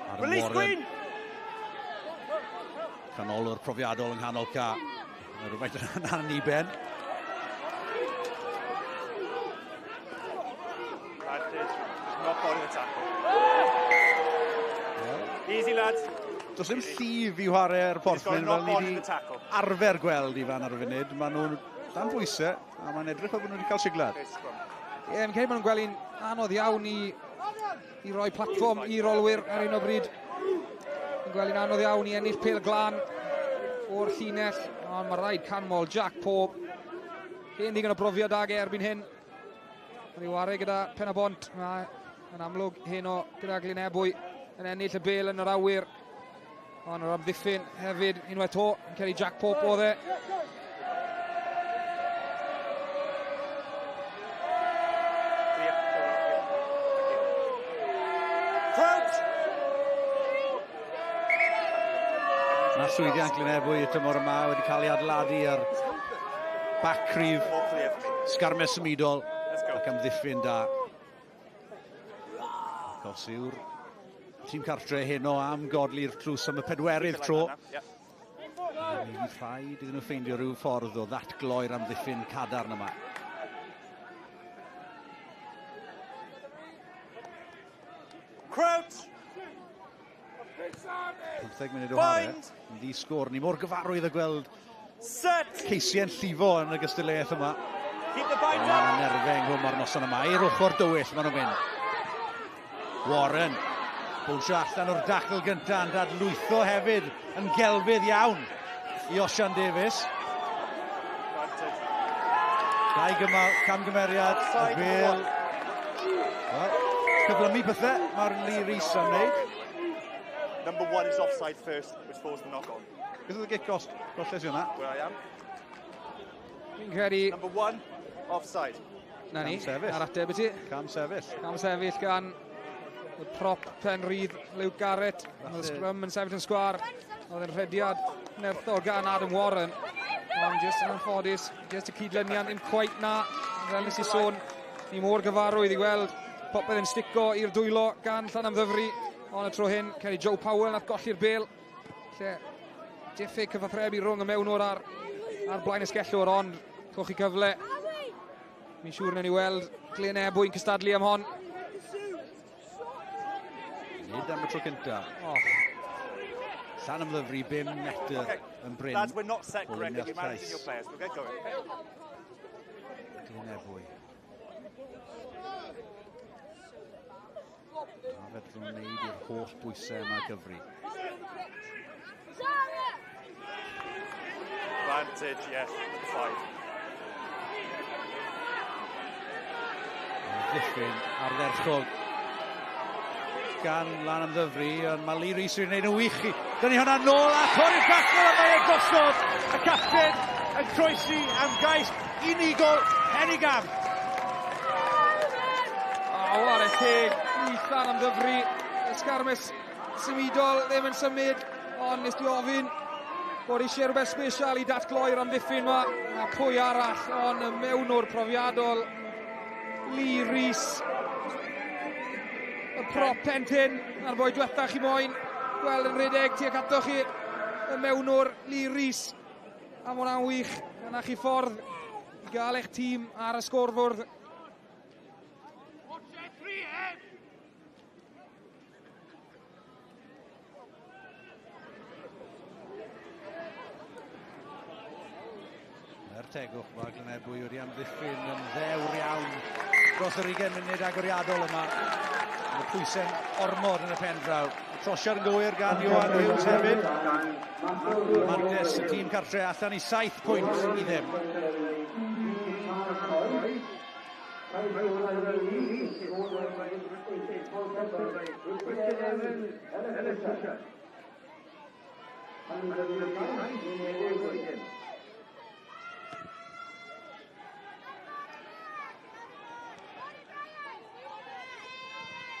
Adam Release Warren. green! Canolwr profiadol yng nghanol ca. Mae rhywbeth yn aniben. Advantage. Just knock on the tackle. Easy, lads. Does dim llif i chwarae'r porthmyn fel ni wedi arfer gweld i fan ar y funud. Maen nhw'n dan bwysau a mae'n edrych fel bod nhw wedi cael siglad. Ie, yeah, fi'n credu bod nhw'n gweld hi'n anodd iawn i roi platfform i'r olwyr ar un o bryd. Yn gweld hi'n anodd iawn i ennill pêl glân o'r llinell, ond mae rhaid canmol Jack Pope. Hen ddigon o brofiad ag e erbyn hyn. Mae'n ei ware gyda Pen y Bont. Mae yn amlwg heno gyda Glyn Ebwy yn ennill y bêl yn yr awyr. Ond yr amddiffyn hefyd unwaith to, yn cael ei Jack Pope oedd e. Crouch! Mae llwyddiant Glyn Ebwy y tymor yma wedi cael ei adeiladu ar bac cryf, sgarmes symudol ac amddiffyn da. Ac os yw'r tîm cartre heno am godli'r tlws am y pedwerydd tro, mi fydd rhaid iddyn nhw ffeindio rhyw ffordd o ddatgloi'r amddiffyn cadarn yma. Crouch! 15 munud o chwarae. Yn ddi sgôr. Ni mor gyfarwydd o gweld ceisiau'n llifo yn y gystadleuaeth yma. Keep the bind Mae up! yna nerfau ynghlwm ar noson yma. I'r ochr dywyll maen nhw'n mynd. Warren. Bwnsio allan o'r dacl gyntaf yn dadlwytho hefyd yn gelfydd iawn i Osian Davies. Dau gymal, camgymeriad, y bel. Wel, cyflymu pethau, mae'r Lee Rees am wneud. Number one is offside first, which forced the knock on. Beth oedd y gic gost? Golles i hwnna. Where I am. Fi'n credu... Number 1, offside. Na ni, ar ateb i ti. Cam sefyll. Cam sefyll gan y prop pen rydd Luke Garrett. Oedd y sgrym yn sefyll yn sgwar. Oedd yn rhediad nerthol gan Adam Warren. Ond jyst yn anffodus, jyst y cydlyniant ddim cweit na. Fel nes i sôn, ni mor gyfarwydd i gweld popeth yn stico i'r dwylo gan Llanymddyfri. Ond y tro hyn, Kerry Joe Powell nath golli'r bel. Lle diffyg cyfathrebu rhwng y mewnwr a'r blaen esgellwr, ond cochi cyfle. Mi'n siŵr wnawn ni weld Glyn Ebwy yn cystadlu am hon. Nid am y tro cyntaf. Oh. Llanymddyfri 5 metr yn brin. Lads, we're not set correctly. You're managing your players. We'll get going. Glyn Ebwy. A fedrwn wneud i'r holl bwysau yma gyfri. Advantage, yes, 5. Ddiffyn ardderchog gan Lanymddyfri, ond mae Lee Rees wedi gwneud yn wych i. Dyna ni hwnna nôl a torri'r dacl a mae e gosod y capten yn croesi am gais unigol Henigam. O, ware teg i Llanymddyfri. Ysgarmes symudol ddim yn symud, ond nes di ofyn bod eisiau rhywbeth special i datgloi'r amddiffyn yma. A pwy arall ond y mewnwr profiadol Lee Rees. Y prop pentyn a'r boi diwetha chi moyn gweld yn rhedeg tuag ato chi, y mewnwr Lee Rees. A ma' hwnna'n wych. Yna chi ffordd i gael eich tîm ar y sgorfwrdd. Er tegwch, mae Glyn Ebwy wedi amddiffyn yn ddewr iawn dros yr 20 munud agoriadol yma. Mae pwysau'n ormod yn y pen draw. Y trosiad yn gywir gan Ioan Hughes hefyd. Mantes y tîm cartre allan i 7 pwynt i ddim.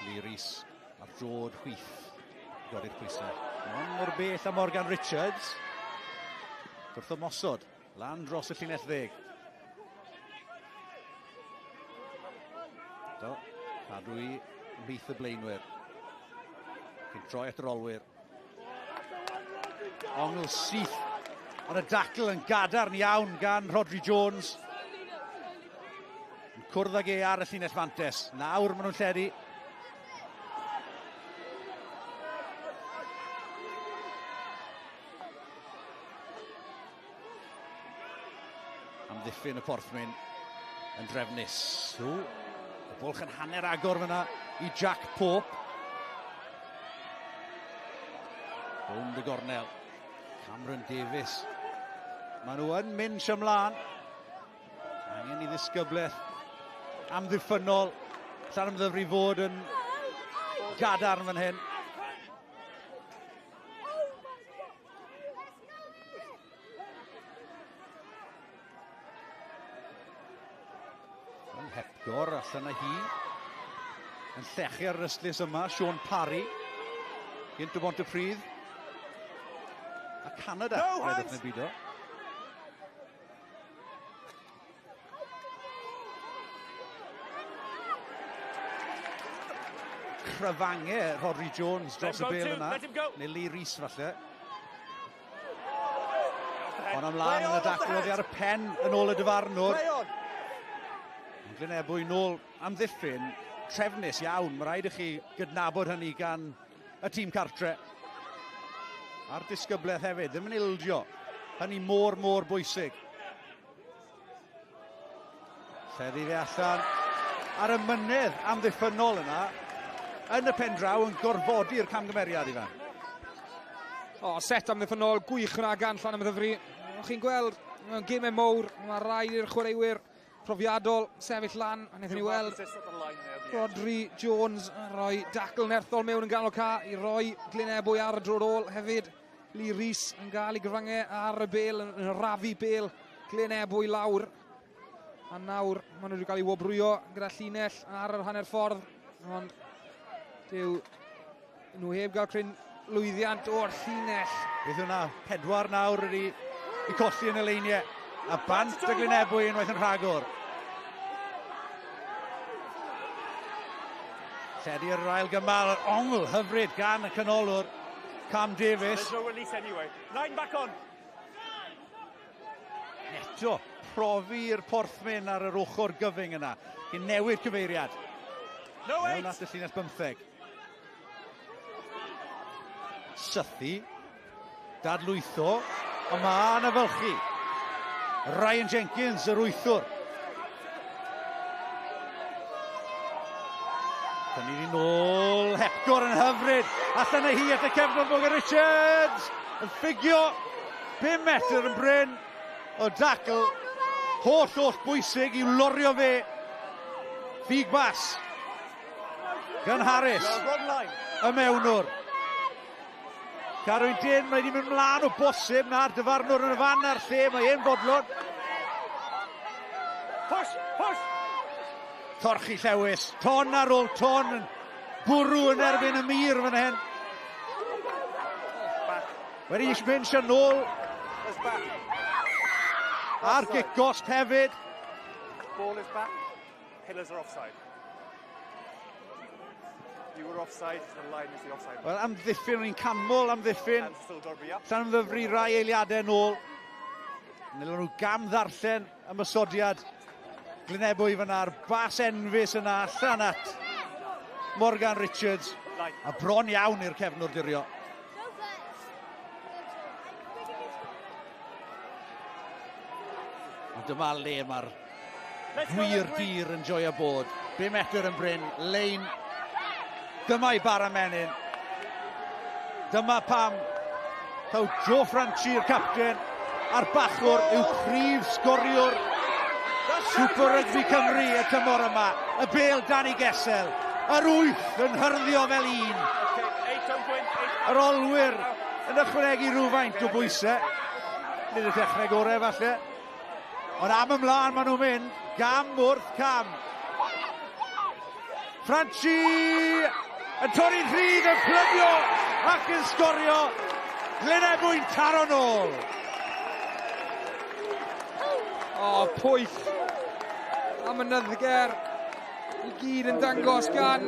Lee Rees ar drod chwith i godi'r pwysau. Ond mor bell a Morgan Richards. Wrth ymosod, lan dros y llinell ddeg. Do, cadw i ymhlith y blaenwyr. Cyn troi at yr olwyr. Ongl syth, ond y dacl yn gadarn iawn gan Rhodri Jones. Yn cwrdd ag e ar y llinell fantes. Nawr maen nhw'n lledu. Amddiffyn y Porthmyn yn drefnus. So, y bwlch yn hanner agor fyna i Jack Pope. Bownd y gornel. Cameron Davies. Maen nhw yn mynd ymlaen. Angen i ddisgyblaeth amddiffynnol Llanymddyfri fod yn gadarn fan hyn. Yn hepgor allan â hi. Yn llechu ar yr ystlys yma, Sean Parry. Gynt o Bontypridd. A Canada, No rhedwch hands! yn y byd o. Cryfange Rhodri Jones dros y Let him go, bêl two. yna. Let him go. Neu Lee Rees falle. Ond ymlaen yn y dacl oddi ar y pen yn ôl y dyfarnwr. Play on. Glyn Ebwy nôl amddiffyn trefnus iawn. Mae rhaid i chi gydnabod hynny gan y tîm cartre. A'r disgyblaeth hefyd, ddim yn ildio. Hynny mor, mor bwysig. Lleddu fe allan ar y mynydd amddiffynnol yna. Yn y pen draw yn gorfodi'r camgymeriad i fan. O, set amddiffynnol gwych yna gan Llanymddyfri. O'ch chi'n gweld, mewn gemau mowr, mae rhaid i'r chwaraewyr profiadol sefyll lan. A wnaethon ni weld Rhodri Jones yn rhoi dacl nerthol mewn yn ganol ca i roi Glyn Ebwy ar y dro'r ôl hefyd. Lee Rees yn gael ei gyfrangau ar y bêl, yn rafu bêl Glyn Ebwy lawr. A nawr maen nhw wedi cael ei wobrwyo gyda llinell ar yr hanner ffordd. Ond dyw nhw heb gael cryn lwyddiant o'r llinell. Beth hwnna? 4 nawr wedi i colli yn y leiniau. A bant y Glyn Ebwy unwaith yn rhagor. Lledu yr ail gymal, ongl hyfryd gan y canolwr, Cam Davies. There's no release anyway. Nine back on. Eto, profi'r Porthmyn ar yr ochr gyfyng yna, cyn newid cyfeiriad. No Mewn eight. at y llinell 15. Sythu, dadlwytho, ond mae yna fylchu. Ryan Jenkins, yr wythwr. Tynnu ni nôl, hepgor yn hyfryd. Allan â hi at y cefnod Morgan Richards. Yn ffugio 5 metr yn bryn o dacl. Holl, holl bwysig i'w lorio fe. Ffug bas. Gan Harris. Wrong line. Y mewnwr. Carwyn Dyn, mae wedi mynd mlaen o bosib na'r dyfarnwr yn y fan a'r lle, mae e'n fodlon. Push, push. Torchi Llewis, ton ar ôl ton yn bwrw yn erbyn y mur fan hyn. Wedi mynd sian nôl That's back. a'r gic gost hefyd. Ball is back. Pillars are offside. You were offside. The line is the offside. Wel, amddiffyn, o'n i'n canmol amddiffyn. And still got to be up. Llanymddyfri rai eiliadau nôl. Nylon nhw gam ddarllen ymosodiad Glyn Ebwy fyna'r bas enfys yna allan at Morgan Richards. Line. A bron iawn i'r cefnwr dirio. Ond dyma le mae'r Let's go, gwir referee. dir yn joio bod. 5 metr yn bryn, lein. Dyma i bara menyn. Dyma pam taw Joe Franchi'r capten a'r bachwr yw prif sgoriwr Super Rugby Cymru y tymor yma. Y bêl Danny Gessel. Yr wyth yn hyrddio fel un. Okay, eight on point, eight. Yr olwyr yn ychwanegu rhywfaint o bwysau. Nid y dechrau gorau falle. Ond am ymlaen maen nhw'n mynd, gam wrth cam. Franchi yn torri'n rhydd, yn plymio ac yn sgorio. Glyn Ebwy'n taro nôl. O, pwyll a mynyddger i gyd yn dangos gan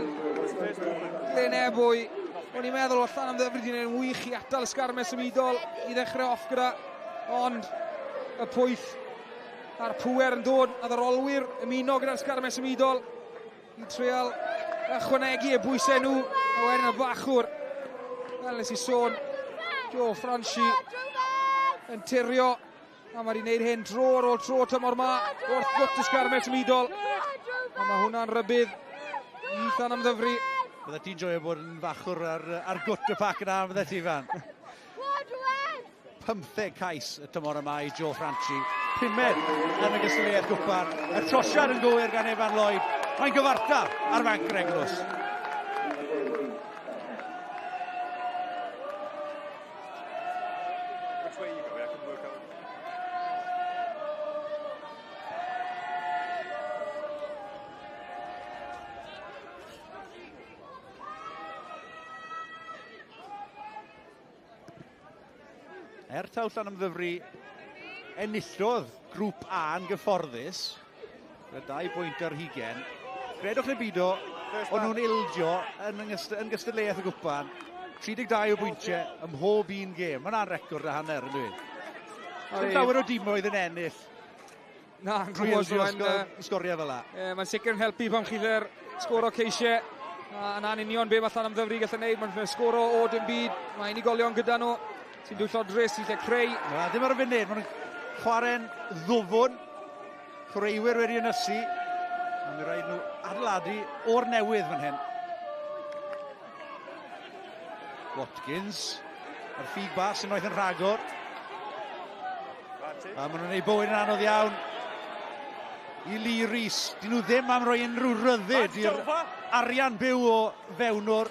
Glyn Ebwy. O'n i'n meddwl o Llanymddyfri wedi gwneud yn wych i atal y sgarmes symudol i ddechrau off gyda, ond y pwyll a'r pŵer yn dod, a yr olwyr ymuno gyda'r sgarmes symudol i treial ychwanegu y bwysau nhw, a wedyn y bachwr, fel nes i sôn, Joe Franchi yn tirio, a mae wedi gwneud hyn dro ar ôl tro tymor ma, wrth gwt y sgarmes symudol, a mae hwnna'n rybudd i Llanymddyfri. Bydde ti'n joio bod yn fachwr ar gwt y pac yna, bydde ti, Fan? 15 cais y tymor yma i Joe Franchi. Pumed yn y gystadleuaeth gwpan. Y trosiad yn gywir gan Evan Lloyd. Mae'n gyfartal ar fanc yr Eglwys. Which way are you going? I can work out. Er taw Llanymddyfri enillodd grŵp A yn gyfforddus, gyda 2 bwynt ar hugen. Credwch neu beidio, o'n nhw'n ildio yn gystadleuaeth y gwpan. 32 o bwyntiau ym mhob un gêm. Mae hwnna'n record a hanner, yn dweud. Dim llawer o dimoedd yn ennill. Na, yn Drwy gwybod, ildio sgoriau fel 'na. Mae'n sicr yn helpu pan chi dder sgoro ceisiau. A yna'n union be mae Llanymddyfri gallu gwneud. Mae'n sgoro o dim byd. Mae unigolion gyda nhw sy'n dwyllodrus, sy'n lle creu. Na, ddim ar y funud. Maen nhw'n chwarae'n ddwfwn. Chwaraewyr wedi ynysu. A mi rhaid nhw adeiladu o'r newydd fan hyn. Watkins. A'r ffug bas unwaith yn rhagor. A maen nhw'n gwneud bywyd yn anodd iawn i Lee Rees. Dyn nhw ddim am roi unrhyw ryddid i'r arian byw o fewnwr.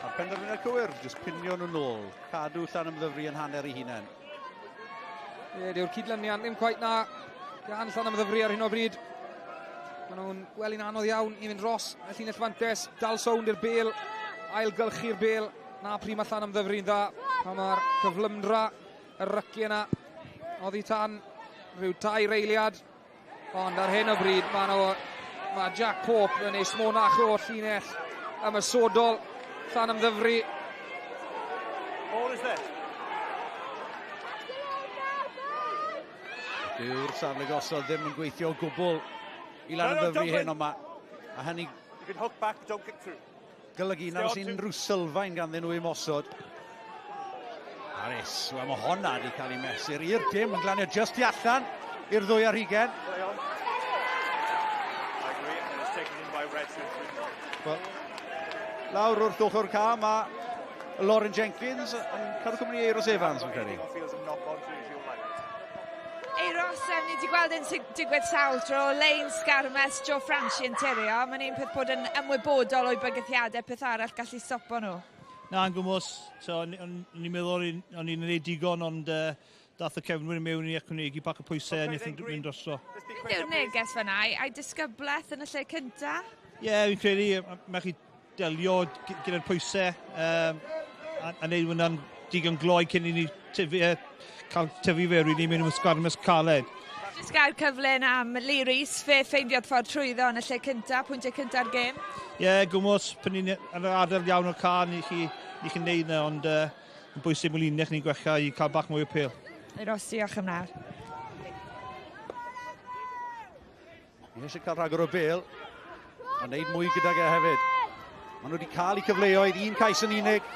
A Penderfyniad cywir, jyst pinio nhw nôl, cadw Llanymddyfri yn hanner ei hunain. Ie, dyw'r cydlyniant ddim cweit na gan Llanymddyfri ar hyn o bryd. Maen nhw'n gweld hi'n anodd iawn i fynd dros y llinell fantes, dal sownd i'r bêl, ailgylchu'r bêl. Na pryd mae Llanymddyfri'n dda, pan mae'r cyflymdra, y rycu yna, oddi tan rhyw tair eiliad. Ond ar hyn o bryd, mae, nhw, mae Jack Pope yn ei smonach o'r llinell ymosodol Llanymddyfri. Ball is there. Dyw'r safle gosod ddim yn gweithio o gwbl i Lanymddyfri hyn yma. A hynny You can hook back, don't kick through. golygu nad oes unrhyw sylfaen ganddyn nhw i mosod. Harris, wel mae honna wedi cael ei mesur i'r dim yn glanio just i allan i'r ddwy ar hugen. Play on. I agree, and it's taken in by Red 2-3. Wel, lawr wrth ochr ca mae Lauren Jenkins yn cadw cwmni Euros Evans, fi'n credu. Anything feels a knock on to she'll like it. Euros, ni wedi gweld yn digwydd sawl tro, Lein Sgarmes, Joe Franchi yn tirio. Mae'n un peth bod yn ymwybodol o'i bygythiadau, peth arall gallu stopo nhw. Na, yn gwmws, so, o'n i'n meddwl o'n i'n gwneud digon, ond dath y cefnwyr mewn i ychwanegu bach o pwysau a wnaeth yn mynd drosto. Beth yw'r neges fyna? Ai disgyblaeth yn y lle cynta? Ie, yeah, fi'n credu, mae chi delio gyda'r pwysau a wneud hwnna'n digon gloi cyn i ni tyfu, cael tyfu fe, rili mynd yn sgarmes caled. Jyst gael cyfle am Lee Rees, fe ffeindiodd ffordd trwyddo yn y lle cynta, pwyntiau cynta'r gêm. Ie, yeah, gwmws, pan ni'n yn yr ardal iawn o'r car, ni chi'n neud yna, ond yn bwysig mwyn linell ni'n gwella i cael bach mwy o pêl. Euros, diolch am nawr. Ni eisiau cael rhagor o bêl, a wneud mwy gydag e hefyd. Maen nhw wedi cael eu cyfleoedd, un cais yn unig.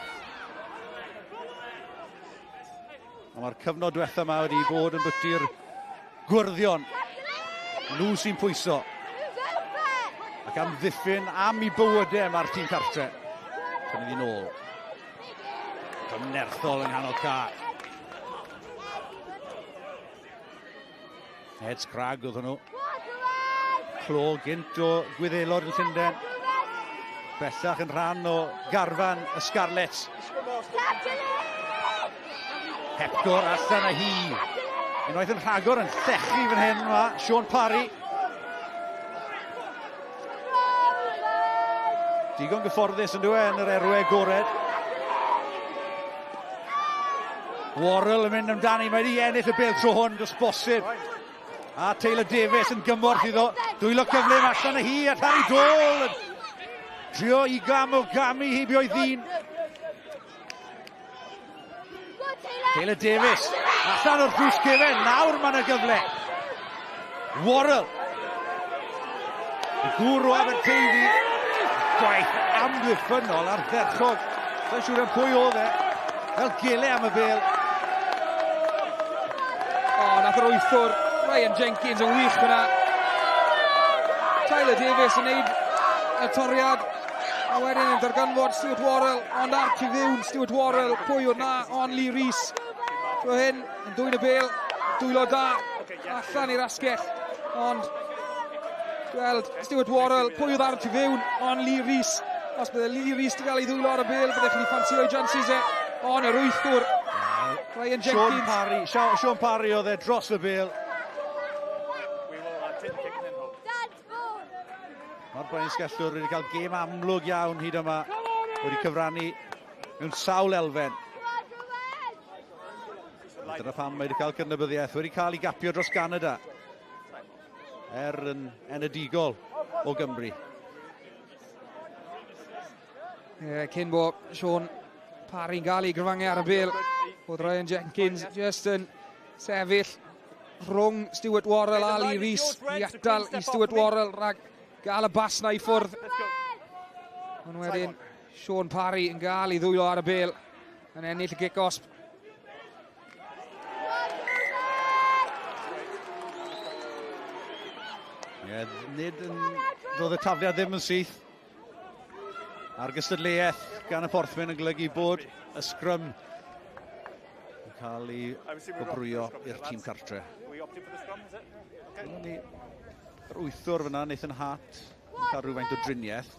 A mae'r cyfnod diwetha yma wedi bod yn bwyty'r gwyrddion. Nhw sy'n pwyso. Ac am ddiffyn am i bywydau mae'r tîm cartre. Cymryd i nôl. Cymnerthol yng nghanol ca. Ed Scrag oedd hwnnw. Clo gynt o Gwyddelod yn Llundain. Bellach yn rhan o garfan y Scarlets. Hepgor allan â hi. Unwaith yn rhagor yn llechu fan hyn yma, Sean Parry. Digon gyfforddus yn dweud yn yr erwe agored. Worrell yn mynd amdani, mae wedi ennill y bêl tro hwn, does bosib. A Taylor Davies yn gymorth iddo. Dwylo cyflym allan â hi at Harry Dole. Trio i gam o gamu heibio i ddyn. Taylor Davies, allan o'r drws cefen, nawr mae yna gyfle. Worrell. Y gŵr o Aberteifi. Gwaith amddiffynnol ardderchog. Sa'n siŵr am pwy oedd e. Fel gele am y bêl. O, nath yr wythwr Ryan Jenkins yn wych fyna. Tyler Davies yn neud y toriad. A wedyn yn darganfod Stuart Worrell, ond ar tu fewn Stuart Worrell, pwy oedd na, ond Lee Rees. Tro hyn, yn dwyn y bêl, dwylo da, allan i'r asgell, ond gweld Stuart Worrell, pwy oedd ar tu fewn, ond Lee Rees. Os bydde Lee Rees wedi cael ei ddwylo ar y bêl, bydde chi'n ffansio ei chances e, ond yr wythwr, Ryan Jenkins. Sean Parry, Sean Parry oedd e dros y bêl. Mae'r Blaenysgellwr wedi cael gêm amlwg iawn hyd yma. Wedi cyfrannu mewn sawl elfen. Dyna pam mae wedi cael cydnabyddiaeth. Wedi cael ei gapio dros Canada. Er yn enedigol o Gymru. Yeah, cyn bo Sean Parry'n gael ei gryfangu ar y bêl, oedd Ryan Jenkins just yn sefyll rhwng Stuart Worrell a Lee Rees i atal i Stuart Worrell rhag gael y bas na i ffwrdd. Ond wedyn Sean Parry yn gael ei ddwylo ar y bêl yn ennill y gic osb. Ie, nid yn... Doedd y tafliad ddim yn syth. A'r gystadleuaeth gan y Porthmyn yn golygu bod y sgrym yn cael ei gwobrwyo i'r tîm cartre. Dyna ni yr wythwr fyna, Nathan Hart, yn cael rhywfaint o driniaeth.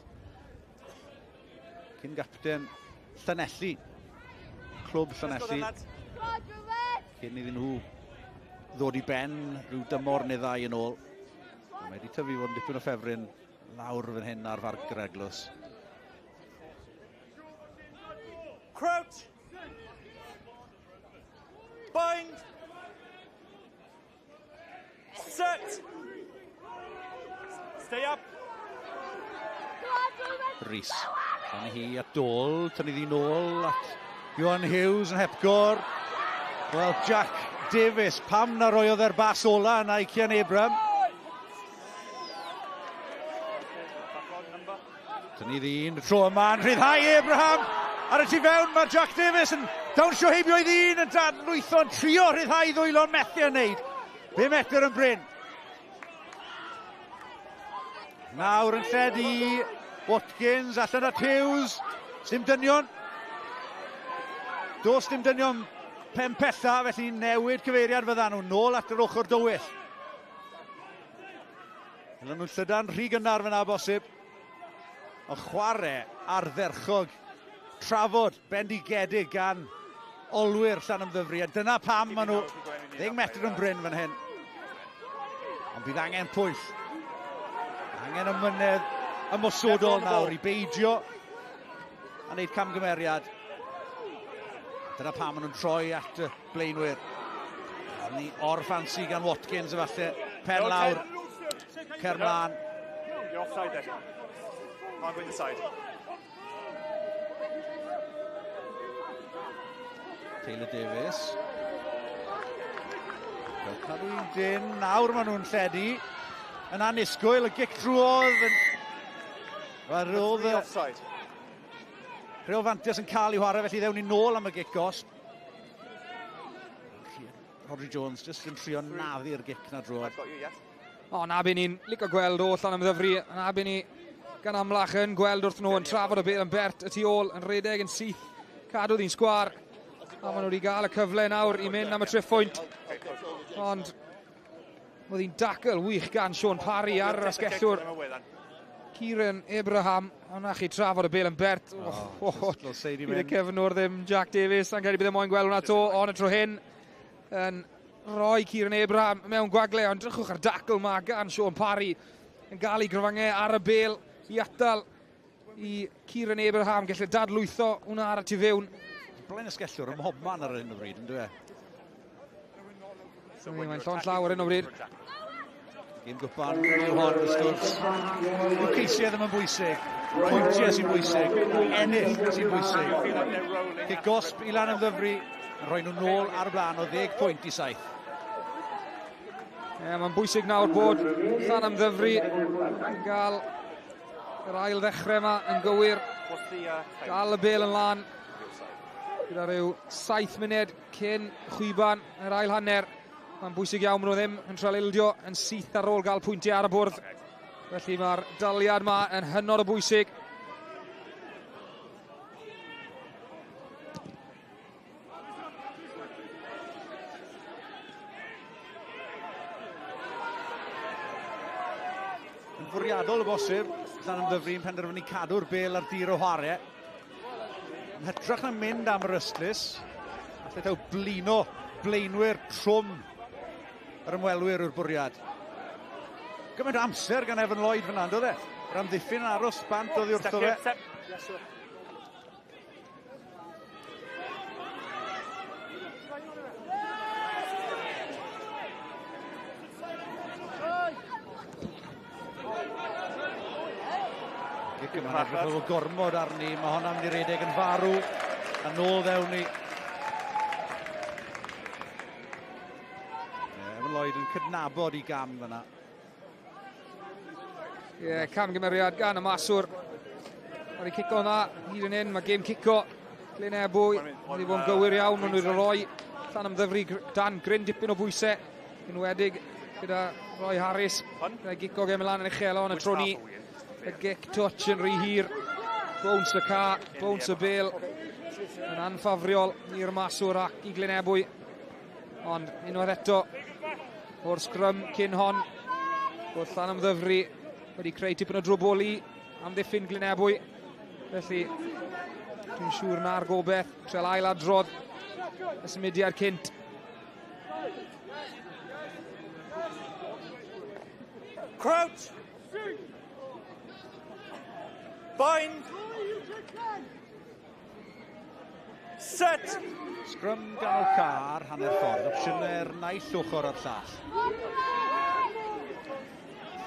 Cyn gapten Llanelli. Clwb Llanelli. Cyn iddyn nhw ddod i ben rhyw dymor neu ddau yn ôl. Mae wedi tyfu fod yn dipyn o ffefryn lawr fan hyn ar Farc yr Eglwys. Crouch! Bind! Set! Stay up! Rhys. Tynnu hi at dôl, tynnu hi nôl at Johan Hughes yn hepgor. Wel, Jack Davies, pam na roiodd e'r bas ola yna i Cian Abraham? Tynnu ddyn, y tro yma yn rhyddhau Abraham. Ar y tu fewn mae Jack Davies yn dawnsio heibio i ddyn yn dadlwytho, yn trio rhyddhau ddwylo, methu yn neud. 5 metr yn brin. Nawr yn lledu Watkins allan at Hughes. Dim dynion. Does dim dynion pen pella, felly newid cyfeiriad fyddan nhw nôl at yr ochr dywyll. Dylan nhw'n llydan rhy gynnar fyna bosib. Ond chwarae ardderchog, trafod bendigedig gan olwyr Llanymddyfri, a dyna pam maen nhw 10 metr yn brin fan hyn. Ond bydd angen pwyll. Angen ymynedd ymosodol nawr i beidio a wneud camgymeriad. Dyna pam maen nhw'n troi at y blaenwyr. Ni o'r ffansi gan Watkins efallai. Pen lawr. Cer mlaen. You're offside there. Can't go inside. Taylor Davies. Fel cadw un dyn. Nawr maen nhw'n lledu. Yn annisgwyl, y gic drwodd. Yn... Roedd y... Rheol Fantias yn cael ei chwarae, felly ddewn ni nôl am y gic gosb. Rodri Jones jyst yn trio naddu'r gic na drwodd. O, na be ni'n licio gweld o Llanymddyfri, na be ni gan amlach yn gweld wrth nhw yn trafod y bêl yn bert y tu ôl, yn redeg yn syth, cadw ddi'n sgwar. A maen nhw wedi gael y cyfle nawr i mynd am y triphwynt. Ond oedd hi'n dacl wych gan Sean Parry ar yr asgellwr. Kieran Abraham, ond na chi trafod y bêl yn bert. Bydd y cefnwr ddim Jack Davies, a'n credu bydd e moyn gweld hwnna to, ond y tro hyn yn rhoi Kieran Abraham mewn gwagle, ond drychwch ar dacl ma gan Sean Parry yn gael ei gryfangau ar y bêl i atal i Kieran Abraham, gallu dadlwytho hwnna ar y tu fewn. Blaen asgellwr ym mhobman ar hyn o bryd, yn dwi? Mae'n llond llaw ar hyn o bryd. Gêm gwpan yw hon, wrth gwrs. Yw ceisiau ddim yn bwysig, pwyntiau sy'n bwysig, ennill sy'n bwysig. Cic gosb i Lanymddyfri, yn rhoi nhw nôl ar y blaen o 10 pwynt i 7. Mae'n bwysig nawr bod Llanymddyfri yn gael yr ail ddechrau yma yn gywir. Dal y bêl yn lan gyda rhyw 7 munud cyn chwiban yr ail hanner. Mae'n bwysig iawn, maen nhw ddim yn trial ildio yn syth ar ôl gael pwyntiau ar y bwrdd. Felly mae'r daliad yma yn hynod o bwysig. Yn fwriadol o bosib, Llanymddyfri'n penderfynu cadw'r bêl ar dir o chwarae. Yn hytrach na mynd am yr ystlys, allai taw blino blaenwyr trwm yr ymwelwyr yw'r bwriad. Gymaint o amser gan Evan Lloyd fyna, ynddo fe? Yr amddiffyn yn aros bant oddi wrtho fe. Gic yma'n edrych fel gormod arni, mae honna'n mynd i redeg yn farw, a nôl ddewn ni. Evan Lloyd yn cydnabod i gam fyna. Ie, camgymeriad gan y maswr. Mae wedi cico yna, hyd yn hyn, mae gêm cico. Glyn Ebwy, wedi bod yn gywir iawn, maen nhw wedi rhoi Llanymddyfri dan gryn dipyn o bwysau, enwedig gyda Roy Harris. Gyda gico gem lan yn uchel ond y tro ni. Y gic touch yn rhy hir. Bounce y ca, bounce y bêl. Yn anffafriol i'r maswr ac i Glyn Ebwy. Ond unwaith eto, o'r sgrym cyn hon, bod Llanymddyfri wedi creu tipyn o drwbl i amddiffyn Glyn Ebwy. Felly, Dwi'n siŵr na'r gobeith. Trel ail adrodd y symudiad cynt. Crouch! Bind! Set! Sgrym ganol car, hanner ffordd. Opsiynau'r naill ochr a'r llall.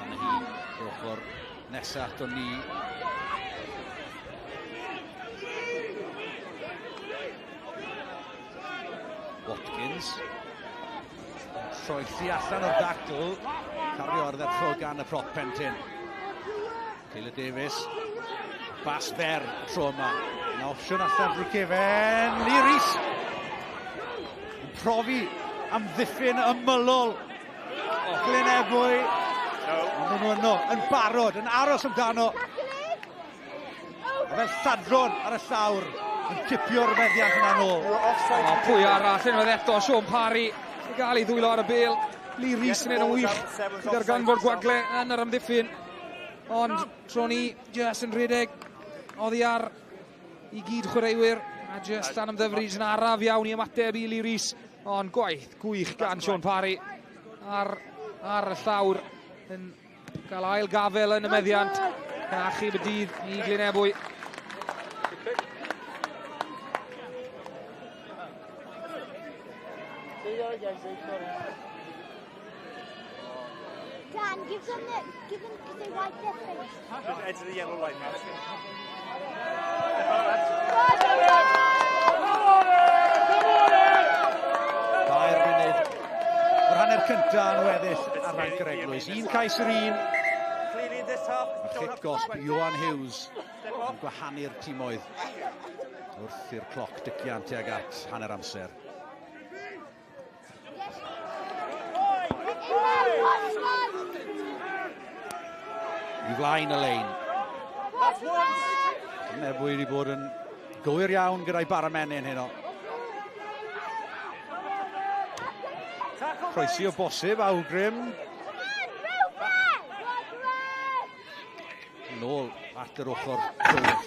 Allan hi, yr ochr nesaf ato ni. Watkins. Troelli allan o'r dacl. Cario ardderchog gan y prop Pentin. Taylor Davis. Bas fer y tro yma. Yna opsiwn allan drwy cefen. Lee Rees. Yn profi amddiffyn ymylol. Glyn Ebwy. Ond maen nhw yno, yn barod, yn aros amdano. A fel lladron ar y llawr, yn cipio'r meddiant yna nôl. O, pwy arall unwaith eto, Sean Parry, yn gael ei ddwylo ar y bel. Lee Rees yn un wych, gyda'r ganfod gwagle yn yr amddiffyn. Ond tro ni, just yn rhedeg oddi ar i gyd chwaraewyr, a just Llanymddyfri yn araf iawn i ymateb i Lee Rees. Ond gwaith gwych gan Sean Parry ar, ar y llawr yn cael ail gafel yn y meddiant. Gan achub y dydd i Glynebwy. Dan, give them the, give them, because they wipe their face. Just edge of the yellow line now. Dair munud. O'r hanner cyntaf yn weddill ar ranc yr eglwys. Un cais yr un. A chic gosb Johan Hughes yn gwahanu'r timoedd wrth i'r cloc dician tuag at hanner amser. I flaen y lein. Nebwy wedi bod yn gywir iawn gyda'i baramenyn heno. Croesi o bosib, awgrym. Nôl at yr ochr gywir.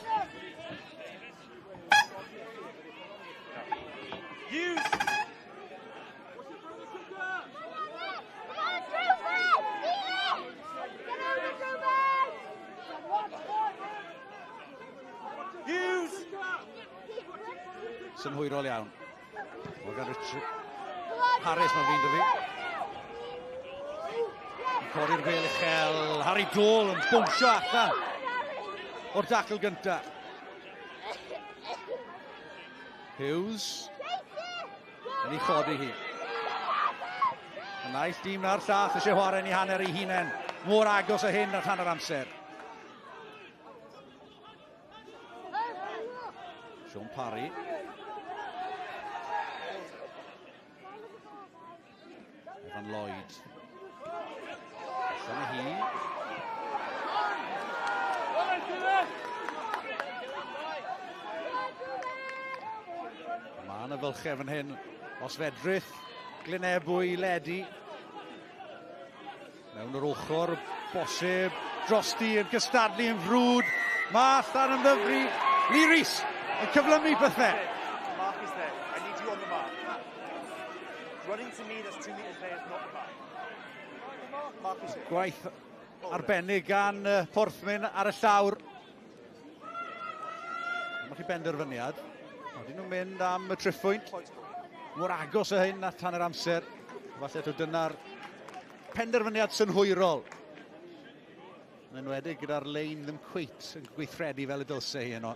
Synhwyrol iawn. Morgan Richard Harris mae'n fi'n dyfu. Yn codi'r bel uchel. Harry Dole yn bwnsio allan o'r dacl gynta. Hughes yn ei chodi hi. Y naill dîm na'r llall eisiau chwarae yn ei hanner ei hunain. Mor agos a hyn at hanner amser. Sean Parry. Evan Lloyd. Allan â hi. Mae yna fylchau fan hyn. Os fedrith, Glynebwy i ledu. Mewn yr ochr, bosib, drosti yn cystadlu yn frwd. Mae allan yn ddyfru. Lee Rees yn cyflymu pethau. Mark is there. I need you on the mark. Running to me, that's 2 metres there, is not the mark. Mark is there. Gwaith arbennig gan Porthmyn ar y llawr. Dyma chi benderfyniad. Oedden nhw'n mynd am y triffwynt. Mor agos o hyn at hanner amser. Falle to dyna'r penderfyniad synhwyrol. Yn enwedig gyda'r lein ddim cweit yn gweithredu fel y dylse hi yno.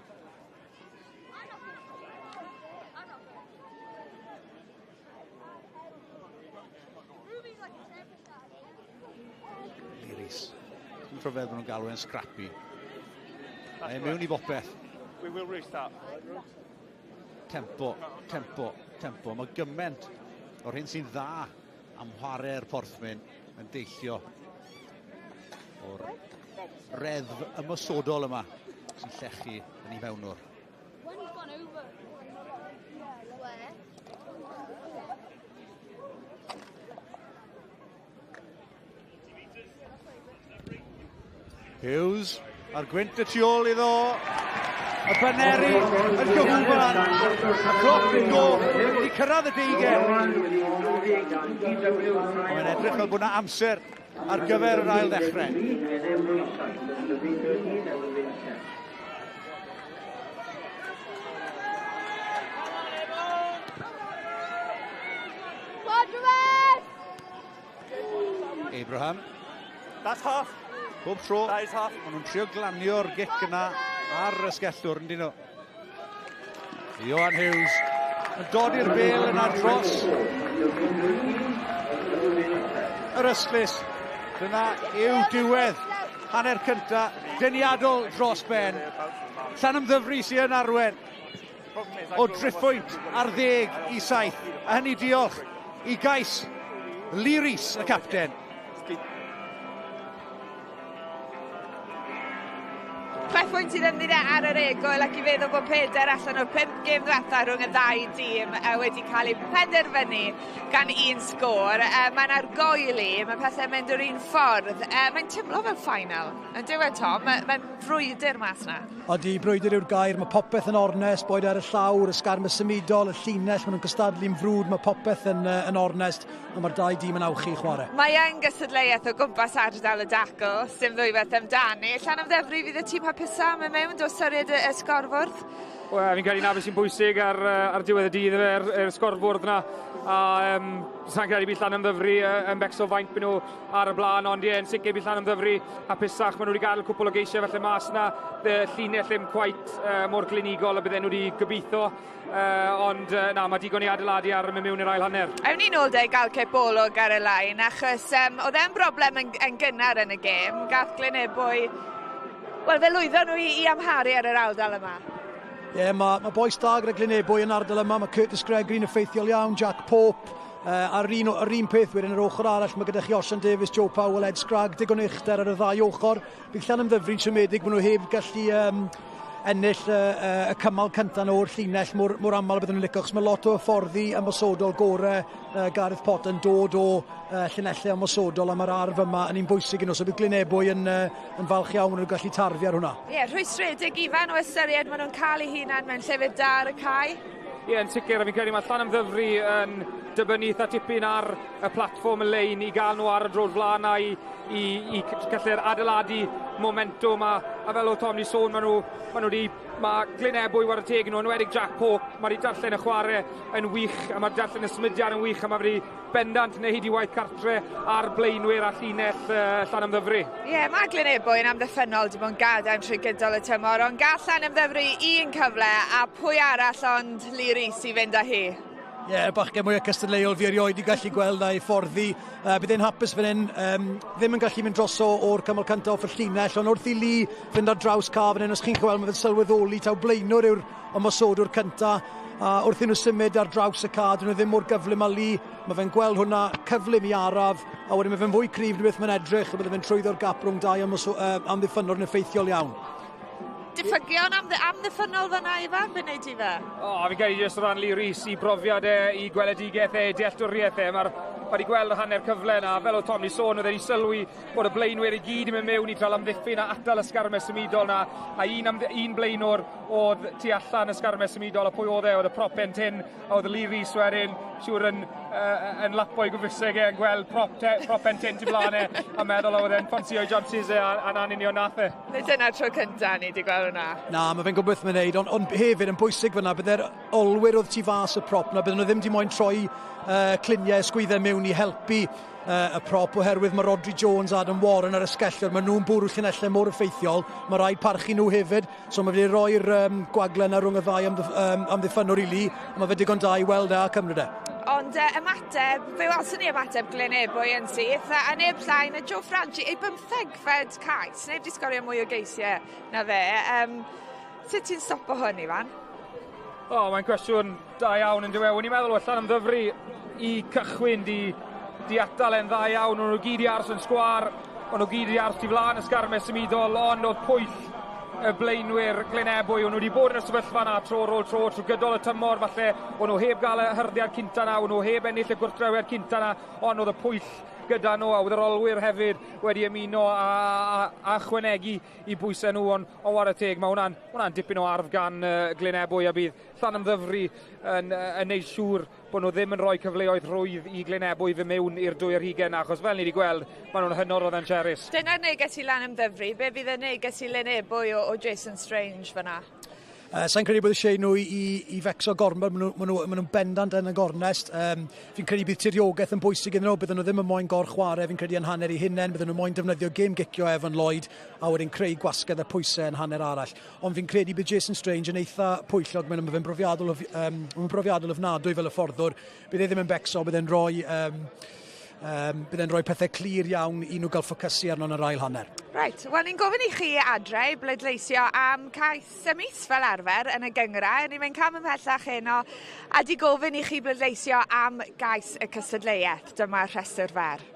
Lee Rees. Dwi'n rhyfedd bod nhw'n galw e'n scrappy. Mae e mewn i bopeth. We will restart. Tempo, tempo, tempo. Mae gymaint o'r hyn sy'n dda am chwarae'r Porthmyn yn deillio o'r reddf ymosodol yma sy'n llechu yn ei fewnwr. Hughes a'r gwynt y tu ôl iddo. Y baneri yn gyhwfan. Y cloc yn go wedi cyrraedd y 20. Mae'n edrych fel bod yna amser ar gyfer yr ail ddechrau. Abraham. That's half. Bob tro, That is half. maen nhw'n trio glanio'r gic yna ar y sgellwr, yndyn nhw. Johan Hughes yn dodi'r bel yna dros yr ystlys. Dyna yw diwedd hanner cynta, deniadol dros ben. Llanymddyfri sy'n yn arwen o 3 ar 10 i 7. A hynny diolch i gais Lee Rees, y capten. 6 pwynt i ddim ar yr egwyl ac i feddwl bod 4 allan o'r 5 gêm ddiwetha rhwng y ddau dîm wedi cael eu penderfynu gan un sgôr. Mae'n argoeli, mae pethau'n mynd yr un ffordd. Mae'n teimlo fel final. Yn dweud Tom, mae'n frwydr mas na. Odi, brwydr yw'r gair. Mae popeth yn ornest, boed ar y llawr, y sgarm y symudol, y llinell, maen nhw'n cystadlu'n frwd, mae popeth yn ornest, a mae'r dau dîm yn awchu i chwarae. Mae yn gystadleuaeth o gwmpas ardal y dacl, dim ddwywaith amdani. Llanymddyfri fydd y tîm hapusa am y mewn, do ystyried y sgorfwrdd? Wel, fi'n credu na beth sy'n bwysig ar diwedd y dydd, efo'r sgorfwrdd na. A sa'n credu bydd Llanymddyfri yn becso faint byd nhw ar y blaen, ond ie, yn sicr bydd Llanymddyfri hapusach. Maen nhw wedi gadael cwpl o geisiau felly mas na. Y llinell ddim cweit mor glinigol a bydden nhw wedi gobeithio. Ond na, mae digon i adeiladu ar mynd mewn i'r ail hanner. Ewn ni nôl de i gael cip olwg ar y lein, achos oedd e'n broblem yn gynnar yn y gêm. Gath Glynebwy, wel, fe lwyddon nhw i amharu ar yr ardal yma. Ie, yeah, mae bois da gyda Glynebwy yn ardal yma. Mae Curtis Gregory'n effeithiol iawn, Jack Pope. A'r un peth wedyn yr ochr arall, mae gyda chi Osian Davies, Joe Powell, Ed Scragg, digon uchder ar y ddau ochr. Bydd Llanymddyfri'n siomedig bod nhw heb gallu ennill y cymal cyntaf o'r llinell mor aml y bydden nhw'n licio, achos mae lot o hyfforddi ymosodol gore Gareth Potter yn dod o llinellau ymosodol, a mae'r arf yma yn un bwysig i nhw, so bydd Glynebwy yn falch iawn nhw'n gallu tarfu ar hwnna. Ie, yeah, rhwystredig Ifan o ystyried maen nhw'n cael eu hunain mewn llefydd da ar y cae. Ie, yn sicr, a fi'n credu mae Llanymddyfri yn dibynnu eitha tipyn ar y platfform y lein i gael nhw ar y drod flaen a i gallu'r adeiladu momentum a fel oedd Tom di sôn, mae Glynebwy war y teg nhw, enwedig Jack Pope, mae wedi darllen y chwarae yn wych, a mae darllen y symudiad yn wych, a mae wedi bendant wneud i waith cartre ar blaenwyr a llinell Llanymddyfri. Ie, yeah, mae Glynebwy yn amddiffynnol di bod yn gadael trwy gydol y tymor, ond gall Llanymddyfri un cyfle a pwy arall ond Lee Rees i fynd â hi. Ie, yeah, bachgen mwy o cystadleuol fi erioed i gallu gweld a'i fforddi. Bydd e'n hapus fan hyn, ddim yn gallu mynd droso o'r cymal cyntaf off y llinell, ond wrth i Lee fynd ar draws ca fan hyn, os chi'n gweld, mae fe'n sylweddoli taw blaenwr yw'r ymosodwr cyntaf. A wrth i nhw symud ar draws y ca, dyn nhw ddim mor gyflym â Lee. Mae fe'n gweld hwnna cyflym i araf, a wedyn mae fe'n fwy cryf na beth mae'n edrych, a bydde fe'n trwyddo'r gap rhwng dau amddiffynnwr yn effeithiol iawn. Diffygion amddiffynnol fyna, Ifan, be wneud i fe? O, fi'n credu jyst o ran Lee Rees i brofiad e, i gweledigaeth e, i dealltwriaeth e. Mae wedi gweld y hanner cyfle yna, fel oedd Tom di sôn, oedd wedi sylwi bod y blaenwyr i gyd yn mynd mewn i trael amddiffyn a atal y sgarmau symudol na, a un blaenwr oedd tu allan y sgarmau symudol, a pwy oedd e, oedd y prop pen tyn, a oedd Lee Rees wedyn, siŵr yn lapo i gwefusau e, yn gweld prop pen tyn tu blaen e, a meddwl oedd e'n ffansio i chances e, a na'n union nath e. Nid dyna'r tro cyntaf ni wedi gweld hwnna. Na, mae fe'n gwybod beth mae'n neud, ond hefyd yn bwysig fyna, bydde'r olwyr oedd tu fas y prop na, bydden nhw ddim di moyn troi cliniau sgwyddau mewn i helpu y prop, oherwydd mae Rodri Jones a Adam Warren ar y sgellwr, maen nhw'n bwrw llinellau mor effeithiol, mae rhaid parchu nhw hefyd, so mae wedi roi'r gwagle yna rhwng y ddau amddiffynnwr i Lee, a mae fe digon da i weld e a cymryd e. Ond ymateb, fe welson ni ymateb Glynebwy yn syth, a neb llai na Joe Franchi, ei 15fed cais, neb di sgorio mwy o geisiau na fe. Sut ti'n stopo hwn, Ifan? O, mae'n cwestiwn da iawn yn dweud. O'n i'n meddwl o Llanymddyfri i cychwyn di atal e'n dda iawn. O'n nhw gyd i aros yn sgwar, o'n nhw gyd i aros tu flaen y sgarmau symudol, ond oedd pwyll y blaenwyr Glynebwy. O'n nhw wedi bod yn y sefyllfa na tro ar ôl tro, trwy gydol y tymor falle. O'n nhw heb gael y hyrddiad cynta na, o'n nhw heb ennill y gwrthdrawiad cynta na, ond oedd y pwyll gyda nhw, a oedd yr olwyr hefyd wedi ymuno a chwenegu i bwysau nhw, ond whare teg, mae hwnna'n dipyn o arf gan Glynebwy, a bydd Llanymddyfri yn neud siŵr bod nhw ddim yn rhoi cyfleoedd rhwydd i Glynebwy fy mewn i'r 22, achos fel ni wedi gweld, maen nhw'n hynod o ddancherus. Dyna'r neges i Llanymddyfri. Be fydd y neges i Lynebwy o Jason Strange fyna? Sa'n credu bod eisiau nhw i fecso gormod, maen nhw'n bendant yn y gornest. Fi'n credu bydd tiriogaeth yn bwysig iddyn nhw, bydden nhw ddim yn moyn gorchwarae, fi'n credu yn hanner eu hunain, bydden nhw moyn defnyddio gêm gicio Evan Lloyd a wedyn creu gwasgedd a pwysau yn hanner arall. Ond fi'n credu bydd Jason Strange yn eitha pwyllog, mae'n brofiadol ofnadwy fel y fforddwr. Bydd e ddim yn becso, bydd e'n rhoi... bydd e'n rhoi pethau clir iawn i nhw gael ffocysu arno yn yr ail hanner. Reit, wel ni'n gofyn i chi adre i bleidleisio am cais y mis fel arfer yn y gynghrair. Ni'n mynd cam ymhellach heno a di gofyn i chi bleidleisio am gais y cystadleuaeth. Dyma'r rhestr fer.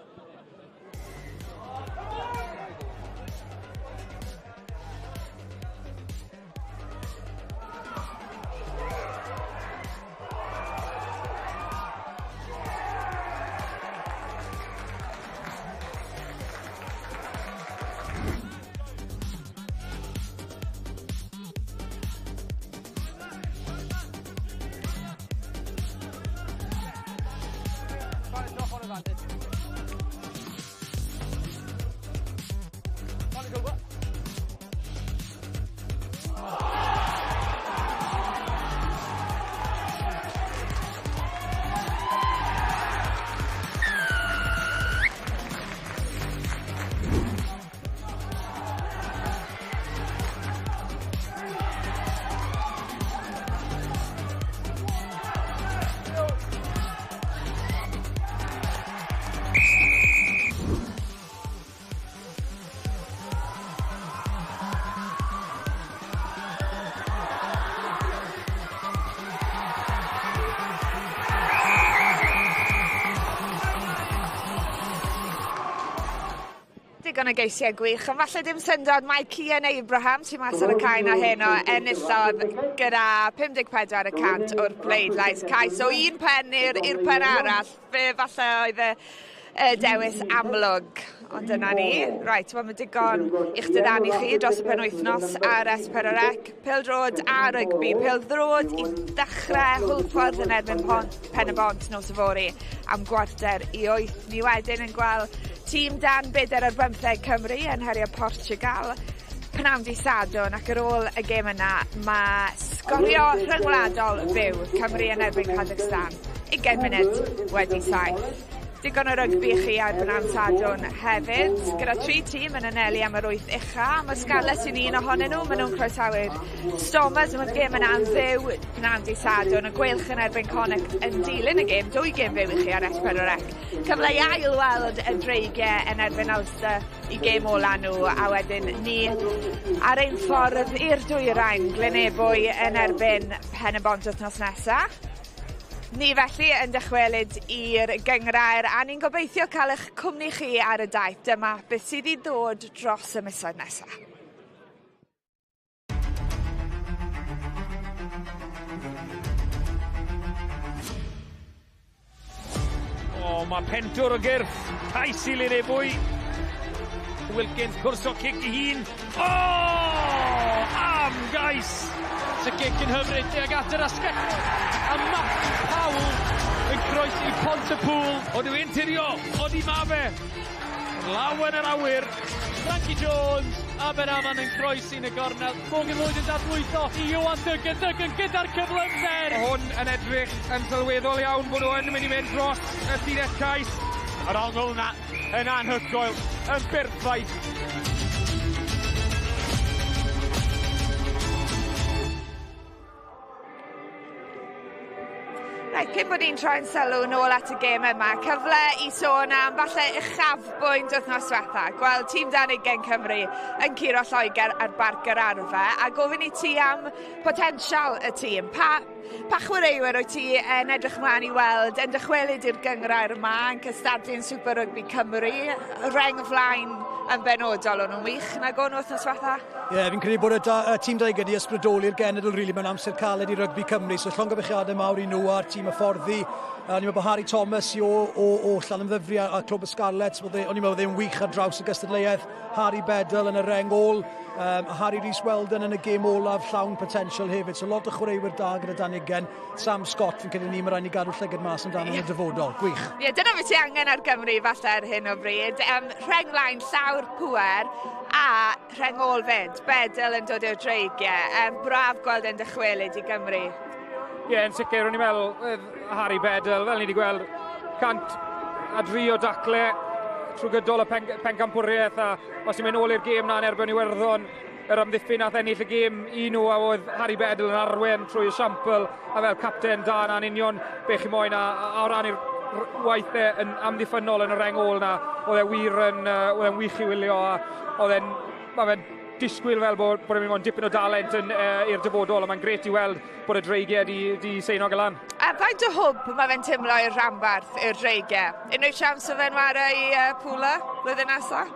Digon o geisiau gwych, ond falle dim syndod mae Cian Abraham sy'n mas ar y cae na heno enillodd gyda 54% o'r pleidlais. Cais o un pen i'r pen arall, fe falle oedd y dewis amlwg. Ond dyna ni. Reit, wel mae digon i'ch diddanu chi dros y penwythnos ar S4C. Pêl-droed a rygbi. Pêl-droed i ddechrau Hwlffordd yn erbyn Pen-y-bont nos yfory am 7:45. Ni wedyn yn gweld tîm dan 4 ar 15 Cymru yn herio Portugal pnawn dydd Sadwrn, ac ar ôl y gêm yna mae sgorio rhyngwladol byw Cymru yn erbyn Kazakhstan 7:20. Digon o rygbi i chi ar bnawn Sadwrn hefyd, gyda tri tîm yn anelu am yr wyth ucha. Mae Scarlets yn un ohonyn nhw, maen nhw'n croesawu'r Stormers, mae'r gêm yna'n fyw pnawn dydd Sadwrn, y Gweilch yn erbyn Connacht yn dilyn y gêm, dwy gêm fyw i chi ar S4C. Cyfle i ail weld y Dreigiau yn erbyn Ulster i gêm ola nhw, a wedyn ni ar ein ffordd i'r dwyrain, Glynebwy yn erbyn Pen y Bont wythnos nesaf. Ni felly yn dychwelyd i'r gynghrair a ni'n gobeithio cael eich cwmni chi ar y daith. Dyma beth sydd i ddod dros y misoedd nesaf. O, mae pentwr o gyrff. Cais i Lynebwy. Wilkins cwrso cic i hun. O! Am gais! Y gic yn hyfryd tuag at yr asgell. A Matthew Powell yn croesi Pont-y-pŵl. Odi wedi'n tirio, odi ma fe. Law yn yr awyr. Frankie Jones, Aberaman yn croesi yn y gornel. Morgan Lloyd yn dadlwytho i Ioan Duggan. Duggan gyda'r cyflymder. Hwn yn edrych yn sylweddol iawn bod nhw yn mynd i mynd dros y llinell cais. Yr ongl yna yn anhygoel, yn berffaith. Reit, cyn bod ni'n troi'n sylw nôl at y gêm yma, cyfle i sôn am falle uchafbwynt wythnos diwetha, gweld tîm dan 20 Cymru yn curo Lloegr ar Barc yr Arfau, a gofyn i ti am potensial y tîm. Pa chwaraewyr wyt ti yn edrych ymlaen i weld yn dychwelyd i'r gynghrair yma, yn cystadlu yn Super Rugby Cymru, reng flaen yn benodol. O'n nhw'n wych nag o'n nhw wythnos diwetha? Ie, yeah, fi'n credu bod y tîm dan ugain 'di ysbrydoli'r genedl really, mewn amser caled i rygbi Cymru. So llongyfarchiadau mawr i nhw a'r tîm hyfforddi. O'n i'n meddwl bod Harry Thomas o Llanymddyfri a Clwb y Scarlets, o'n i'n meddwl oedd e'n wych ar draws y gystadleuaeth. Harry Bedell yn y reng ôl, a Harry Rhys Weldon yn y gêm olaf llawn potential hefyd. So lot o chwaraewyr da gyda dan ugain. Sam Scott, fi'n credu ni, mae rhaid ni gadw llygad mas amdano yn y dyfodol. Gwych. Ie, yeah, dyna beth ti angen ar Gymru falle ar hyn o bryd. Rheng flaen llawn pŵer a rheng ôl fyd. Bedell yn dod i'r Dreigiau. Braf gweld e'n dychwelyd i Gymru. Ie, yeah, yn sicr, o'n i'n meddwl, Harry Bedell, fel ni wedi gweld, 103 o dacle trwy gydol y pencampwriaeth, a os i'n mynd nôl i'r gêm na yn erbyn Iwerddon, yr amddiffyn nath ennill y gêm i nhw, a oedd Harry Bedell yn arwen trwy y siampl, a fel capten da na'n union be chi moyn, a o ran i'r waith e yn amddiffynol yn y reng ôl na, oedd e wir yn, oedd e'n wych i wylio, a oedd e'n, mae fe'n disgwyl fel bod e'n mynd i dipyn o dalent i'r dyfodol, a mae'n grêt i weld bod y Dreigiau di seino galan. A faint o hwb mae fe'n teimlo i'r rhanbarth, i'r Dreigiau? Unrhyw siawns o fe'n ware i Pwla blwyddyn nesaf?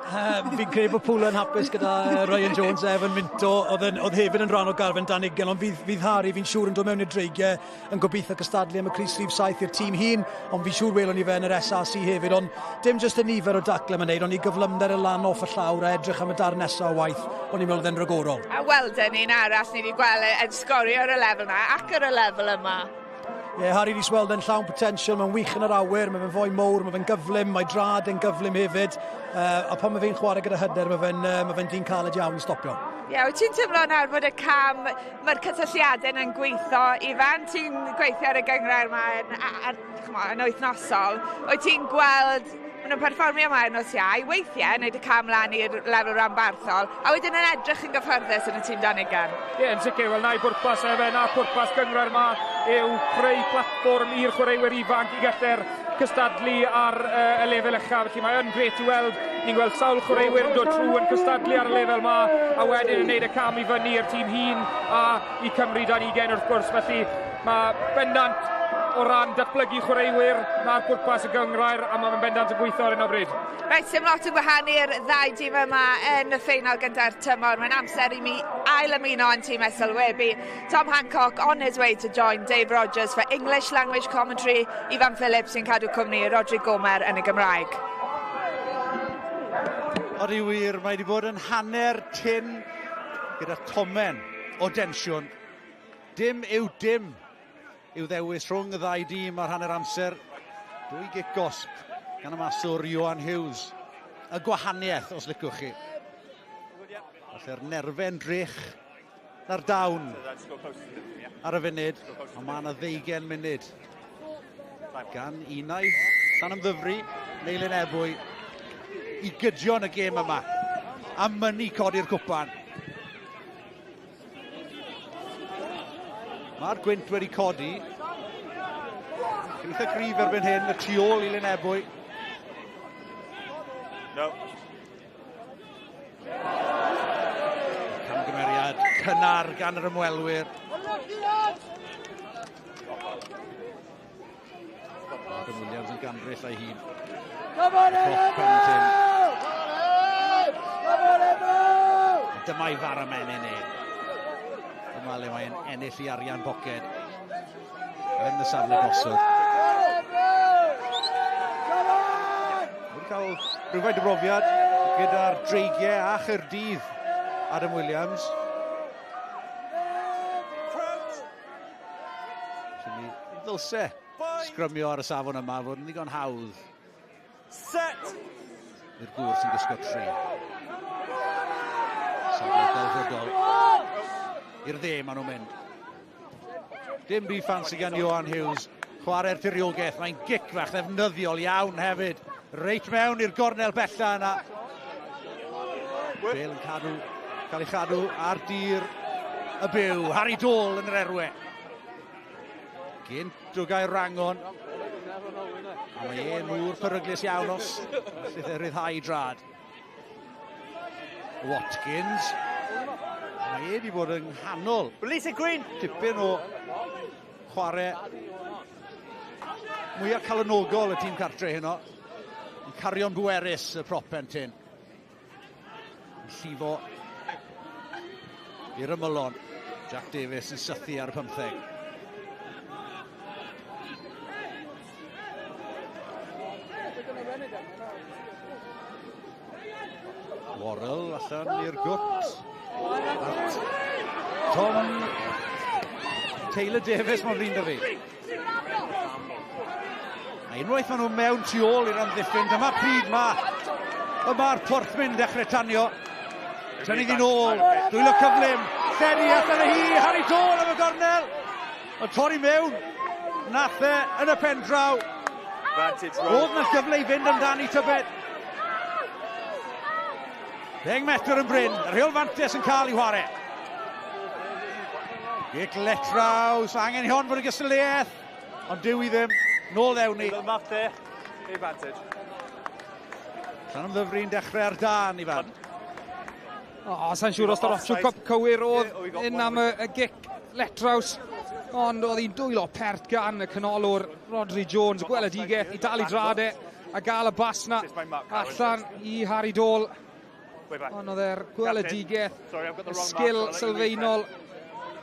Fi'n credu bod Pwla yn hapus gyda Ryan Jones a Evan Minto. Oedd hefyd yn rhan o garfan dan ugain, ond fydd Harry, fi'n siŵr, yn dod mewn i'r Dreigiau yn gobeithio cystadlu am y crys rhif 7 i'r tîm hŷn, ond fi'n siŵr welwn ni fe yn yr SRC hefyd. Ond dim jyst y nifer o dacle mae'n neud, ond i gyflymder y lan off y llawr a edrych am y darn nesaf o waith, o'n i'n meddwl oedd e'n ragorol. A Weldon un arall ni wedi gweld yn sgorio ar y lefel yna ac ar y lefel yma. Ie, yeah, Harry Rhys Weldon llawn potensial, mae'n wych yn yr awyr, mae fe'n fwy mowr, mae fe'n gyflym, mae drad yn gyflym hefyd. A pan mae fe'n chwarae gyda hyder, mae fe dyn caled iawn i stopio. Ie, yeah, wyt ti'n teimlo nawr bod y cam, mae'r cysylltiadau yn gweithio? Ifan, ti'n gweithio ar y gynghrair yma yn wythnosol. Wyt ti'n gweld maen nhw'n perfformio yma ar nos Iau, weithiau wneud y cam lan i'r lefel ranbarthol, a wedyn yn edrych yn gyffyrddus yn y tîm dan ugain? Ie, yeah, yn sicr, wel na'i bwrpas efe, na pwrpas gynghrair yma yw creu platfform i'r chwaraewyr ifanc i gallu'r cystadlu ar y lefel uchaf. Felly mae yn grêt i weld, ni'n gweld sawl chwaraewyr yn dod trwy yn cystadlu ar y lefel yma, a wedyn yn gwneud y cam i fyny i'r tîm hŷn a i Cymru dan 20 wrth gwrs. Felly mae bendant o ran datblygu chwaraewyr, na'r pwrpas y gynghrair, a mae'n bendant yn gweithio ar hyn o bryd. Reit, sim lot yn gwahanu'r ddau dîm yma yn y ffeinal gyda'r tymor. Mae'n amser i mi ail ymuno yn tîm sylwebu. Tom Hancock on his way to join Dave Rogers for English language commentary. Ifan Phillips sy'n cadw cwmni Rodri Gomer yn y Gymraeg. Odi wir, mae wedi bod yn hanner tyn gyda tomen o densiwn. Dim yw dim yw ddewis rhwng y ddau dîm ar hanner amser. Dwy gic gosb gan y maswr Johan Hughes. Y gwahaniaeth, os licwch chi. Falle'r nerfau'n drech na'r dawn ar y funud, ond mae yna 20 munud gan unai Llanymddyfri neu Lynebwy i gydio yn y gêm yma a mynnu codi'r cwpan. Mae'r gwynt wedi codi. Eitha gryf erbyn hyn, y tu ôl i Lynebwy. No. Camgymeriad cynnar gan yr ymwelwyr. Adam Williams yn gandryll a'i hun. Come on, Prop Come on, Ebu! Dyma ei fara menyn e. Dyma le mae'n ennill i arian boced yn y safle gosod. Wedi cael rhywfaint o brofiad gyda'r Dreigiau a Chaerdydd, Adam Williams. Felly mi ddylse sgrymio ar y safon yma fod yn ddigon hawdd. Set! I'r gŵr sy'n gwisgo 3. Safle delfrydol. I'r dde maen nhw'n mynd. Dim byd ffansi gan Johan Hughes. Chwarae'r tiriogaeth. Mae'n gic fach ddefnyddiol iawn hefyd. Reit mewn i'r gornel bella yna. Bêl yn cael ei chadw ar dir y byw. Harry Dole yn yr erwe. Gynt o Gaerwrangon. A mae e'n ŵr peryglus iawn os allith e ryddhau drad. Watkins. Mae e wedi bod yng nghanol. Release it, Green! Tipyn o chwarae mwyaf calonogol y tîm cartre heno. Yn cario'n bwerus y prop pentyn. Yn llifo i'r ymylon. Jack Davies yn sythu ar y 15. Worrell allan i'r gwt. At Tom Taylor Davies, mae'n flin da fi. A unwaith maen nhw mewn tu ôl i'r amddiffyn, dyma pryd mae y mae'r Porthmyn dechrau tanio. Tynnu ddyn ôl, dwylo cyflym, Llenni allan y hi, Harry Dole am y gornel. Ond torri mewn, nath e yn y pen draw. Oedd na gyfle i fynd amdani tybed. 10 metr yn bryn, y rheol fantes yn cael ei whare. Gic letraws, angen i hon fod y gystadleuaeth, ond dyw i ddim, nôl ewn ni. Advantage. Llanymddyfri'n dechrau ar dân, Ifan. O, sa'n siŵr os da'r opsiwn cywir oedd un am y gic letraws, ond oedd hi'n dwylo pert gan y canolwr Rodri Jones, gweledigaeth i dal i drade a gael y bas na allan i Harry Dole. Ond oedd e'r gweledigaeth, y sgil sylfaenol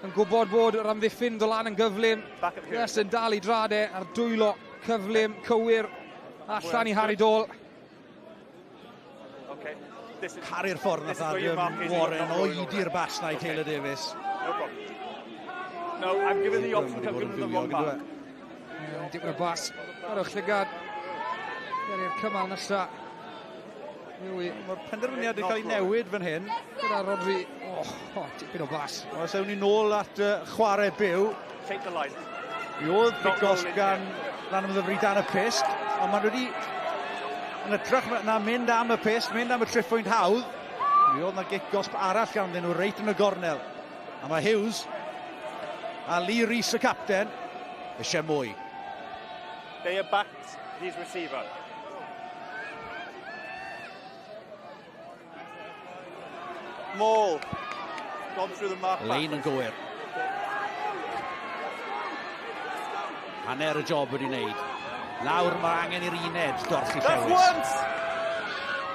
yn gwybod bod yr amddiffyn ddod lan yn gyflym. Yes, yn dal i drade a'r dwylo cyflym, cywir, allan i Harry Dole. Caru'r ffordd nath Adam Warren oedi'r bas na i Taylor Davies. No problem. No, I'm giving the option, I'm giving the wrong mark. Dipyn o bas ar o'ch llygad. I'r cymal nesa. Mae'r penderfyniad wedi cael ei newid fan hyn. Gyda Rodri, dipyn o bas. Os ewn ni nôl at chwarae byw. Take the line. Mi oedd gic-osg gan Lanymddyfri dan y pyst, ond maen nhw wedi yn ytrach na mynd am y pyst, mynd am y triphwynt hawdd. Mi oedd na gic-gosb arall ganddyn nhw reit yn y gornel. A mae Hughes a Lee Rees y capten eisiau mwy. They are backed his receiver. Maul. Gone through the mark. Lein yn gywir. Hanner y job wedi wneud. Nawr mae angen i'r uned dorchi llewis.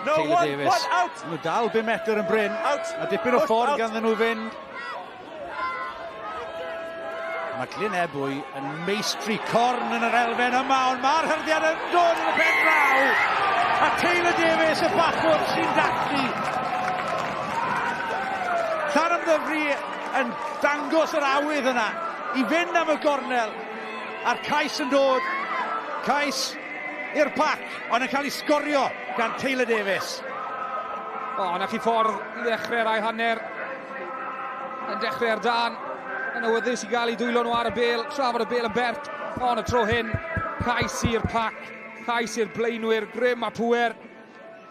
No, Taylor one, Davies. One, out. Nhw dal 5 metr yn bryn. Out. A dipyn o ffordd out. ganddyn nhw fynd. Mae Glyn Ebwy yn meistri corn yn yr elfen yma, ond mae'r hyrddiad yn dod yn y pen draw. A Taylor Davies, y bachwr sy'n dathlu. Llanymddyfri yn dangos yr awydd yna i fynd am y gornel. A'r cais yn dod. Cais i'r pac, ond yn cael ei sgorio gan Taylor Davies. O, na chi ffordd i ddechrau'r ail hanner. Yn dechrau ar dan. Yn awyddus i gael ei dwylo nhw ar y bêl, trafod y bêl yn bert. Ond y tro hyn, cais i'r pac, cais i'r blaenwyr, grym a pŵer.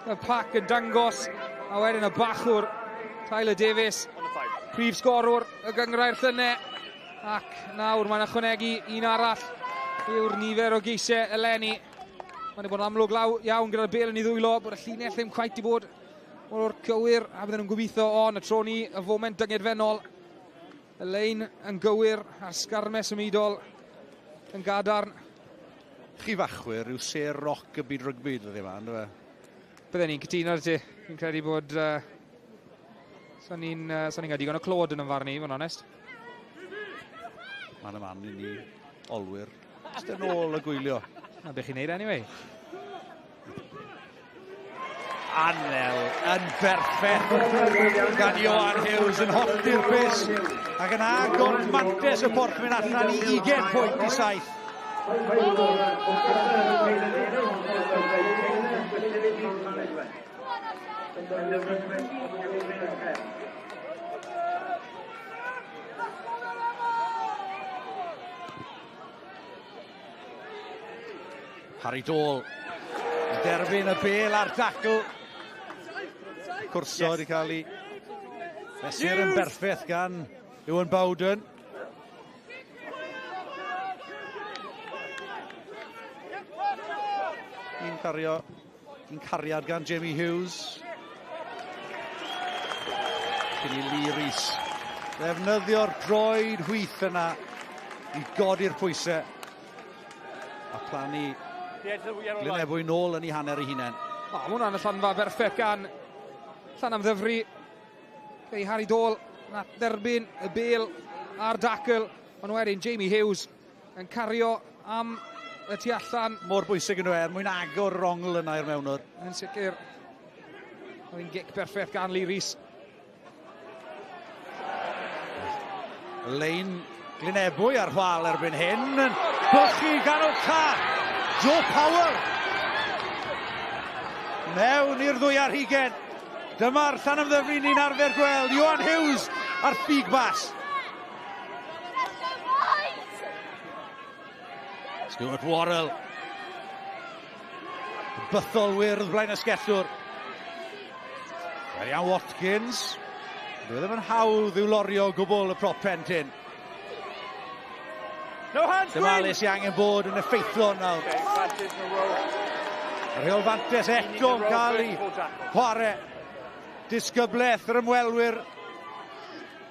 Y pac yn dangos, a wedyn y bachwr, Tyler Davies, prif sgorwr y gynghrair llynedd. Ac nawr mae'n ychwanegu un arall yw'r nifer o geisiau eleni. Mae'n bod yn amlwg law iawn gyda'r bêl yn ei ddwylo, bod y llinell ddim cweit i bod o'r cywir, a bydden nhw'n gobeithio, ond y tro ni, y foment dyngedfennol, y lein yn gywir a'r sgarmes symudol yn gadarn. Chi fachwyr yw sêr roc y byd rygbi dyddi yma, ynddo fe? Bydden ni'n cytuno ar ti. Fi'n credu bod so ni'n cael digon o clod yn ymfarn ni, fod yn onest. Man y man i ni olwyr. Jyst yn ôl y gwylio. Na beth chi'n neud anyway. Anel yn berffaith gan Ioan Hughes yn hollti'r bys ac yn agor mantes y Porthmyn allan i 20 pwynt i 7. Harry Dole yn derbyn y bêl a'r dacl. Cwrso wedi cael ei fesur yn berffaith gan Ewan Bowden. Un cario, un cariad gan Jamie Hughes. Cyn i Lee Rees ddefnyddio'r droed chwith yna i godi'r pwysau a plannu Glyn Ebwy nôl yn ei hanner ei hunain. O, mae hwnna'n allanfa berffaith gan Llanymddyfri. Gei Harry Dole na dderbyn y bel a'r dacl. Ond wedyn Jamie Hughes yn cario am y tu allan. Mor bwysig yn nhw er mwyn agor yr ongl yna i'r mewnwr. Yn sicr. Oedd hi'n gic berffaith gan Lee Rees. Lein Glynebwy ar chwal erbyn hyn. Bwlchu gan o ca. Joe Powell. Mewn i'r ddwy ar hugen. Dyma'r Llanymddyfri ni'n arfer gweld. Johan Hughes ar ffug bas. Stuart Worrell. Bythol wyrdd blaen ysgellwr. Darian Watkins. Dwi ddim yn hawdd i'w lorio o gwbl y prop pen tyn. No hands, Dyma le sy'n angen bod yn effeithlon nawr. Y rheol fantes eto yn cael ei chwarae. Disgyblaeth yr ymwelwyr.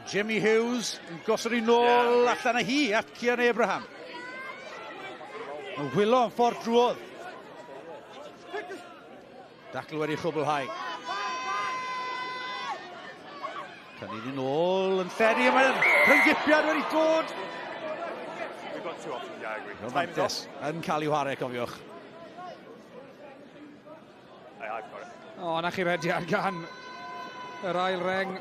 Jimmy Hughes yn gosod i nôl allan â hi at Cian Abraham. Yn wylo yn ffordd drwodd. Dacl wedi chwblhau. Cynnydd yn ôl yn lledu, a mae'r rhynggipiad wedi dod. Romantes yn cael ei whare, cofiwch. O, na chi rediad gan yr ail reng.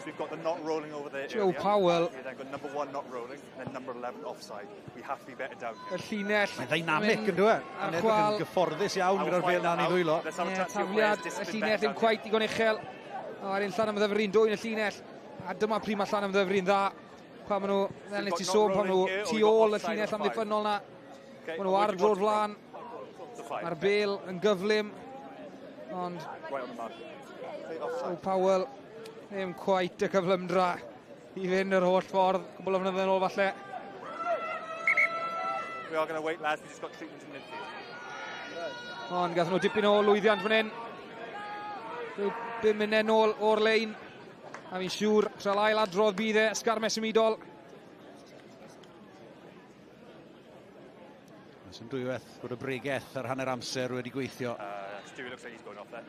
So we've got the not rolling over there. Joe Powell. We've then got number one not rolling, and then number 11 offside. We have to be better down Y here. llinell. Mae'n ddeinamig yn dweud. Yn edrych yn gyfforddus iawn gyda'r bêl na'n ei ddwylo. Let's have a Ie, chat to your tafliad players, y discipline llinell better ddim down cweit digon uchel. A wedyn Llanymddyfri'n dwyn y llinell. A dyma pryd mae Llanymddyfri'n dda. Pan maen nhw, fel nes ti sôn, pan maen nhw tu ôl y llinell amddiffynnol na. Okay, Maen nhw ar dro'r flaen. The five. Mae'r bêl yn gyflym. Ond Right on the mark. Play Joe offside. Powell ddim cweit y cyflymdra i fynd yr holl ffordd. Cwbl o flynyddoedd yn ôl falle. We are going to wait, lads. We just got treatment in midfield. Ond gath nhw dipyn o lwyddiant fan hyn. Rhyw 5 munud nôl o'r lein. A fi'n siŵr, trael ail adrodd bydd e, sgarmes symudol. Oes yn dwywaith bod y bregeth ar hanner amser wedi gweithio. Stewie looks like he's going off there.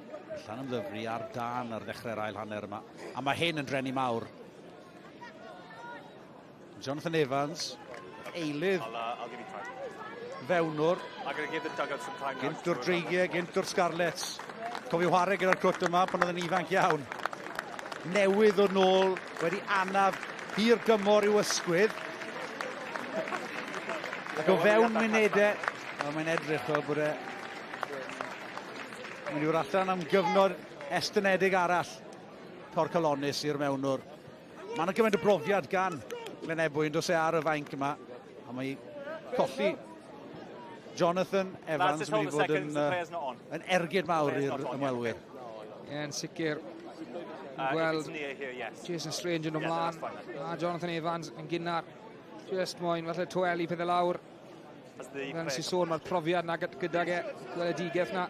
Llanymddyfri ar dan ar ddechrau'r ail hanner yma. A mae hyn yn dreni mawr. Jonathan Evans, eilydd I'll, I'll give you time. fewnwr, I'm going to give the dugout some time now. gynt o'r Dreigiau, gynt o'r Scarlets. Cofio chwarae gyda'r cwt yma pan oedd yn ifanc iawn. Newydd o nôl, wedi anaf hir gymor i'w ysgwydd. Ac o fewn munudau, o, mae'n edrych fel bod e mynd i fod allan am gyfnod estynedig arall. Torcalonnus i'r mewnwr. Mae yna gymaint o brofiad gan Glynebwy yn dos e ar y fainc yma. A mae colli Jonathan Evans just yn mynd i hold a fod second, yn, the player's not on. yn ergyd mawr Player's i'r not on yet. ymwelwyr. Ie, yn sicr. If Gweld it's near here, yes. Jason Strange yn Yeah, ymlaen. that's fine. A Jonathan Evans yn gynnar. Just moyn falle twelu pethau lawr. As the Fel nes i player sôn, mae'r profiad na gydag e, gweledigaeth na.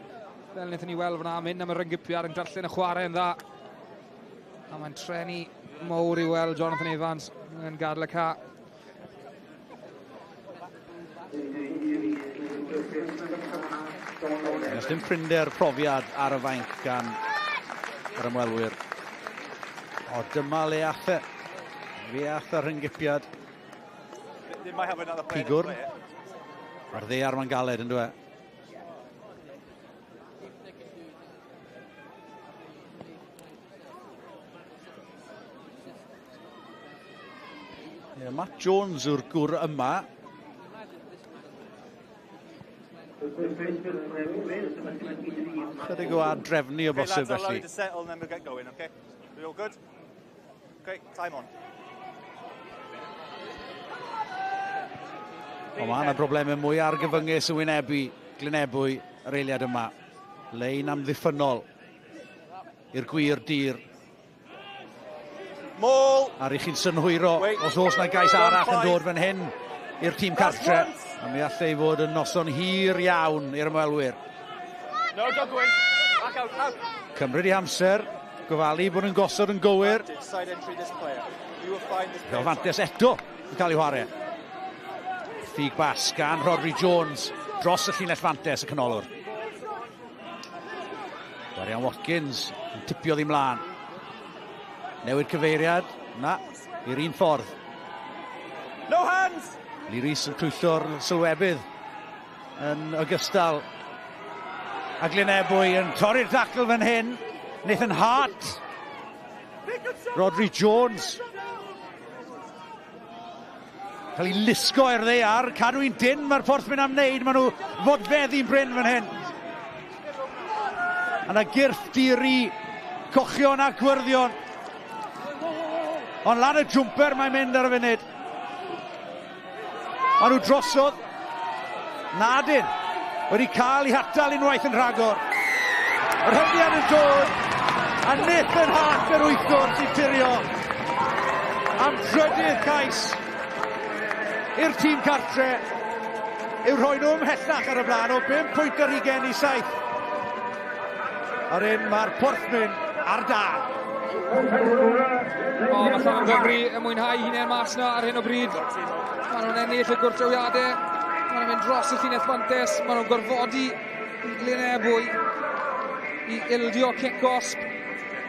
Fel wnaethon ni weld fyna, mynd am y ryngipiad yn darllen y chwarae yn dda. A mae'n treni mowr i weld Jonathan Evans yn gadael y ca. Does dim prinder profiad ar y fainc gan yr ymwelwyr. O, dyma le ath e. Fe ath y rhyngipiad. They might have another player to Pigwrn. play it. Mae'r ddaear ma'n galed yn dweud. Yeah, Matt Jones yw'r gŵr yma. Chydig o adrefnu o Okay, bosib lads, I'll allow felly. you to settle and then we'll get going, okay? We all good? Okay, time on. O, mae yna broblemau mwy argyfyngus yn wynebu Glynebwy yr eiliad yma. Lein amddiffynnol i'r gwir dir. Maul! A'r i chi'n synhwyro Wait. os oes na gais arall yn dod fan hyn i'r tîm cartre. A mi allai fod yn noson hir iawn i'r ymwelwyr. No, don't go in. Back out, out. Cymryd i amser, gofalu bod yn gosod yn gywir. Advantage, side entry this player. You will find this player. Fel eto yn cael ei chwarae. Ffug bas gan Rodri Jones dros y llinell fantes y canolwr. Darian Watkins yn tipio ddim mlaen. Newid cyfeiriad. Na, i'r un ffordd. No hands! Lee Rees yn twyllo'r sylwebydd yn ogystal. A Glyn Ebwy yn torri'r dacl fan hyn. Nathan Hart. Rodri Jones. Cael ei lusgo i'r ddaear. Cadw un dyn mae'r Porthmyn am wneud. Maen nhw fodfeddi'n brin fan hyn. A na gyrff diri, cochion a gwyrddion. Ond lan y jwmper mae'n mynd ar y funud. Maen nhw drosodd. Nadyn wedi cael ei hatal unwaith yn rhagor. Yr hyfiad yn dod. A Nathan Hart yr wythwr sy'n tirio am drydydd cais i'r tîm cartre yw rhoi nhw ymhellach ar y blaen o 5 pwynt ar 20 i 7. A'r un mae'r Porthmyn ar dân. O, mae Llanymddyfri yn mwynhau hunain mas na ar hyn o bryd. Maen nhw'n ennill y gwrthdrawiadau. Maen nhw'n mynd dros y llinell fantes. Maen nhw'n gorfodi i Glyn Ebwy i ildio cic gosb.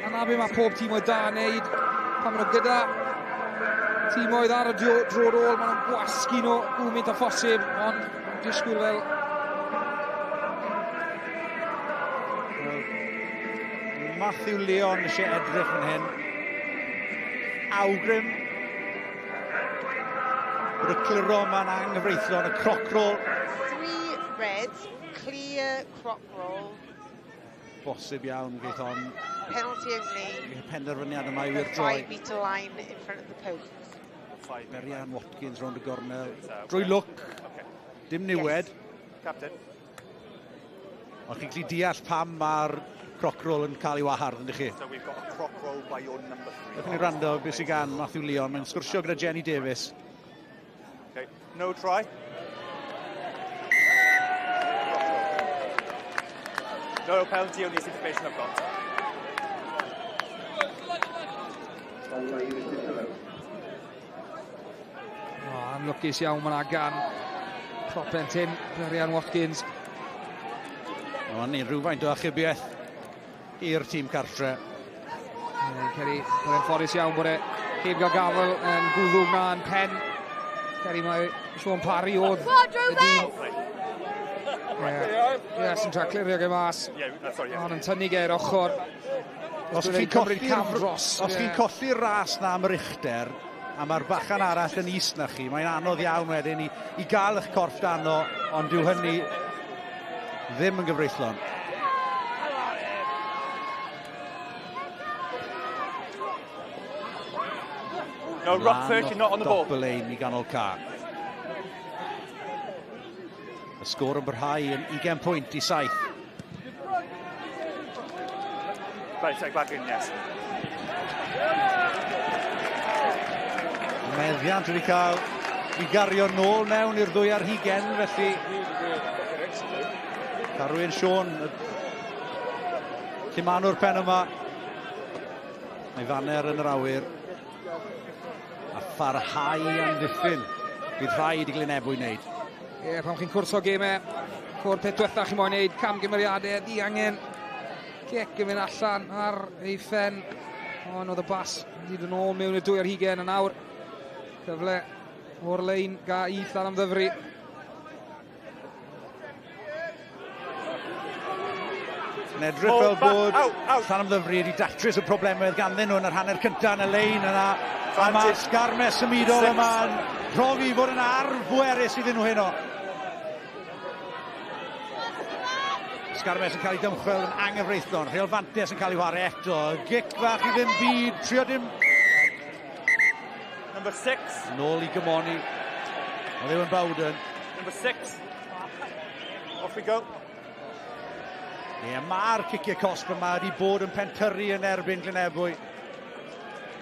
A na be mae pob tîm oedd da yn neud. Pan maen nhw gyda tîmoedd ar y dro ôl, maen nhw'n gwasgu nhw gwmynt a phosib, ond disgwyl fel Matthew Leon eisiau edrych fan hyn. Awgrym bod y cliro yma'n anghyfreithlon, y croc roll. 3 red, clear croc roll. Bosib iawn geith on. Penalty only. Y penderfyniad yma i wir droi. 5 metre line in front of the post. Berian Watkins rownd y gornel. Drwy lwc, dim niwed. Yes. Captain. Ond chi'n gallu deall pam mae'r croc roll yn cael ei wahardd, yndych chi? So we've got a croc roll by your number 3. Ewch ni wrando beth sydd gan Matthew Leon. Mae'n sgwrsio gyda Jenny Davies. Okay. No try. No penalty only is information I've got. O, anlwcus iawn mae'na gan Propentyn, Berian Watkins. O, ni rhywfaint o achubiaeth i'r tîm cartre. Ceri, byddai'n ffodus iawn bod e heb gael gafel yn gwddw na yn pen. Ceri, mae Sean Parry oedd y dyn. Ie, sy'n tra clirio ge mas. Ond yn tynnu ge'r ochr. Os chi'n colli'r ras na am yr uchder, a mae'r bachan arall yn is na chi, mae'n anodd iawn wedyn i gael eich corff dano, ond dyw hynny ddim yn gyfreithlon. No, ruck 30, not on the ball. Dop y lein i ganol ca. Y sgôr yn barhau yn 20 pwynt i 7. Right, take back in, yes. Meddiant wedi cael i gario nôl mewn i'r 2 ar 20, felly Carwyn Siôn, llumanwr pen yma. Mae faner yn yr awyr. A pharhau amddiffyn. Bydd rhaid i Glyn Ebwy wneud. Ie, pan chi'n cwrso gemau, o'r peth diwetha chi moyn wneud, camgymeriadau, diangen. Cic yn mynd allan ar ei phen. Ond oedd y bas wedi dod yn ôl mewn i'r 2 ar 20 a nawr. Cyfle o'r lein ga i Llanymddyfri. Yn edrych fel bod Llanymddyfri wedi datrys y problemau oedd ganddyn nhw yn yr hanner cyntaf yn y lein yna. A mae sgarmes symudol yma'n profi fod yn arf bwerus iddyn nhw heno. Sgarmes yn cael ei dymchwel yn anghyfreithlon. Rheol fantes yn cael ei whare eto. Gic fach i ddim byd. Trio dim. Number 6. Nôl i Gymoni. Oedd Ewan Bowden. Number 6. Off we go. Ie, mae'r ciciau cosb yma wedi bod yn pentyrru yn erbyn Glyn Ebwy.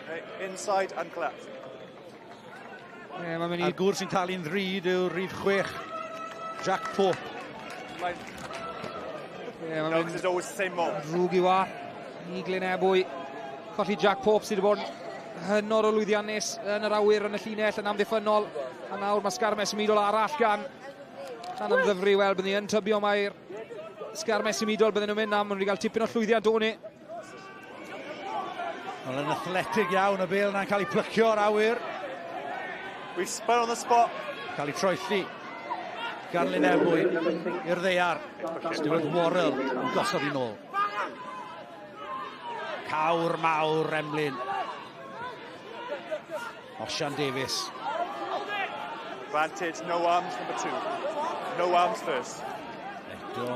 Okay, inside and collect. Ie, mae'n mynd i... A'r gŵr sy'n talu'n ddrud yw'r rhif 6, Jack Pope. Ie, mae'n No, 'cause it's always the same mob. Drwg i wath i Glyn Ebwy. Colli Jack Pope sydd wedi bod yn hynod o lwyddiannus yn yr awyr yn y llinell yn amddiffynnol. A nawr mae sgarmes symudol arall gan Llanymddyfri. Wel, byddwn ni yn tybio mai'r sgarmes symudol bydden nhw'n mynd am. Maen nhw wedi cael tipyn o llwyddiant o'n ni. Wel, yn athletig iawn, y bêl yna'n cael ei plycio o'r awyr. We've spun on the spot. Cael ei troelli gan Lynebwy i'r ddaear. Stuart Worrell yn gosod i nôl. Cawr mawr Emlyn. Osian Davies. Advantage, no arms, number 2. No arms first. Eto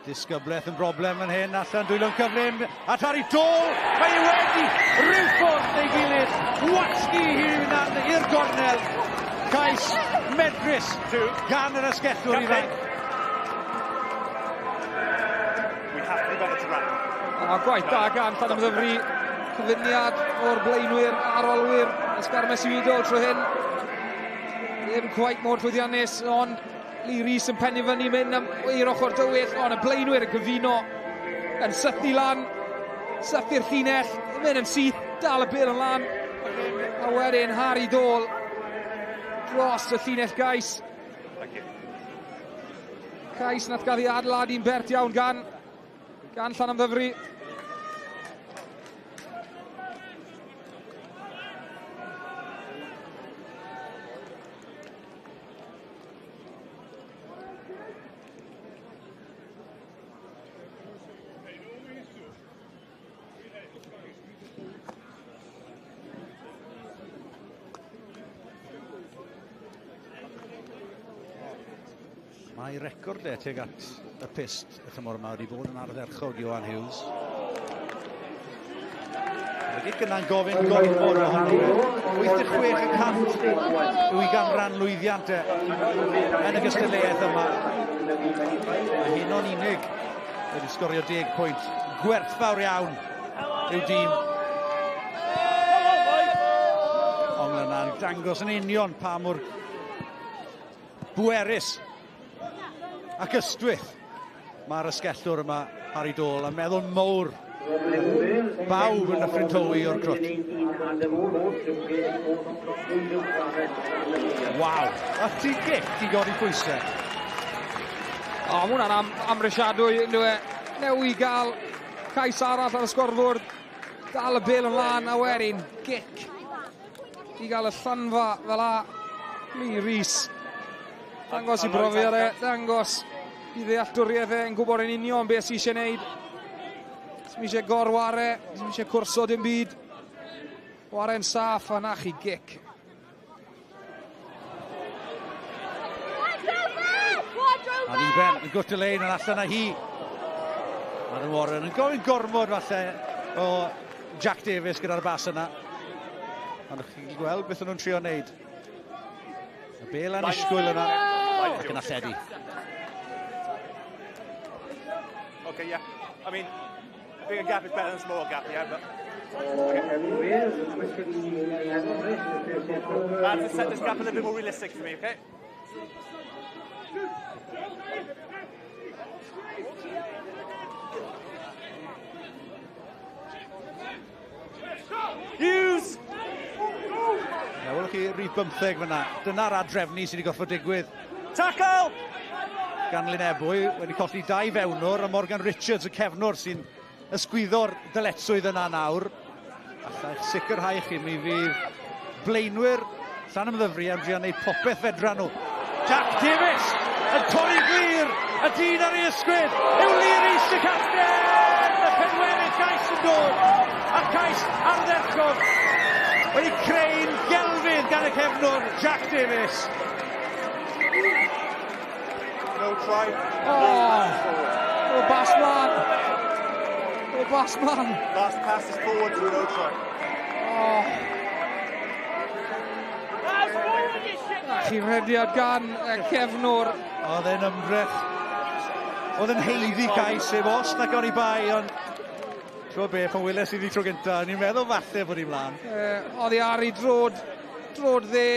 disgyblaeth yn broblem yn hyn, allan dwylo'n cyflym, a Harry Dole, mae e wedi rhyw ffordd neu gilydd, wasgu hunan i'r gornel, cais medrus gan yr asgellwr ifanc. We have to be better to wrap. O, gwaith da gan Llanymddyfri, cyfuniad o'r blaenwyr a'r olwyr, ysgarmes symudol trwy hyn. Ddim cweit mor llwyddiannus, ond Lee Rees yn pennu fyny mynd am i'r ochr dywyll, ond y blaenwyr yn cyfuno, yn sythu lan, sythu'r llinell, mynd yn syth, dal y bêl yn lan, a wedyn Harry Dole dros y llinell gais. Cais nath gael ei adeiladu'n bert iawn gan Llanymddyfri. Mae record e tuag at y pyst y tymor yma wedi bod yn ardderchog Johan Hughes. Mae gic yna'n gofyn gormod ohono fe. 86% yw ei ganran lwyddiant e yn y gystadleuaeth yma. Mae hyn o'n unig wedi sgorio 10 pwynt. Gwerthfawr iawn yw dîm. Ond yna'n dangos yn union pa mor bwerus ac ystwyth mae'r asgellwr yma, Harry Dole, a meddwl mowr bawb yn Dyffryn Tywi o'r crwt. Waw, a ti gic i godi pwysau. O, mae hwnna'n amhrisiadwy, ynddo e. Newi gael cais arall ar y sgorfwrdd, dal y bêl yn lan, a wedyn gic i gael y llanfa fel a Lee Rees. Dangos i brofiad e, dangos i ddealltwriaeth e, yn gwybod yn union beth sy'n eisiau gwneud. Sy'n eisiau gorware, sy'n eisiau cwrso dim byd. Ware'n saff a na chi gic. A Niben yn gwt y lein yn allan â hi. Adam Warren yn gofyn gormod falle o Jack Davies gyda'r bas yna. Ond chi'n gweld beth o'n nhw'n trio wneud. Y bêl annisgwyl yna ac yn alledu. Okay, yeah. I mean, a bigger gap is better than a smaller gap, yeah, but... Okay. Lads, let's set this gap a little bit more realistic for me, okay? Hughes! Na, welwch chi rhif 15 fyna. Dyna'r adrefnu sydd wedi gorfod digwydd. Tackle! Gan Lynebwy wedi colli 2 fewnwr, a Morgan Richards, y cefnwr, sy'n ysgwyddo'r dyletswydd yna nawr. Alla i'ch sicrhau chi, mi fydd blaenwyr Llanymddyfri am drio wneud popeth fedra nhw. Jack Davies yn torri glir, y dyn ar ei ysgwydd, yw Lee Rees y capten! Y pedwerydd cais yn dod, a'r cais ardderchog wedi creu'n gelfydd gan y cefnwr, Jack Davies. No try. Oh, bas mlaen. O, bas mlaen. Last pass is forward to no try. Oh. Chi rediad gan y cefnwr. Oedd e'n ymdrech. Oedd yn haeddu cais sef os na gawn i bai, ond ti'n gwybod beth, pan weles i ddi tro gynta, o'n i'n meddwl falle bod hi mlaen. Oedd hi ar ei drod dde,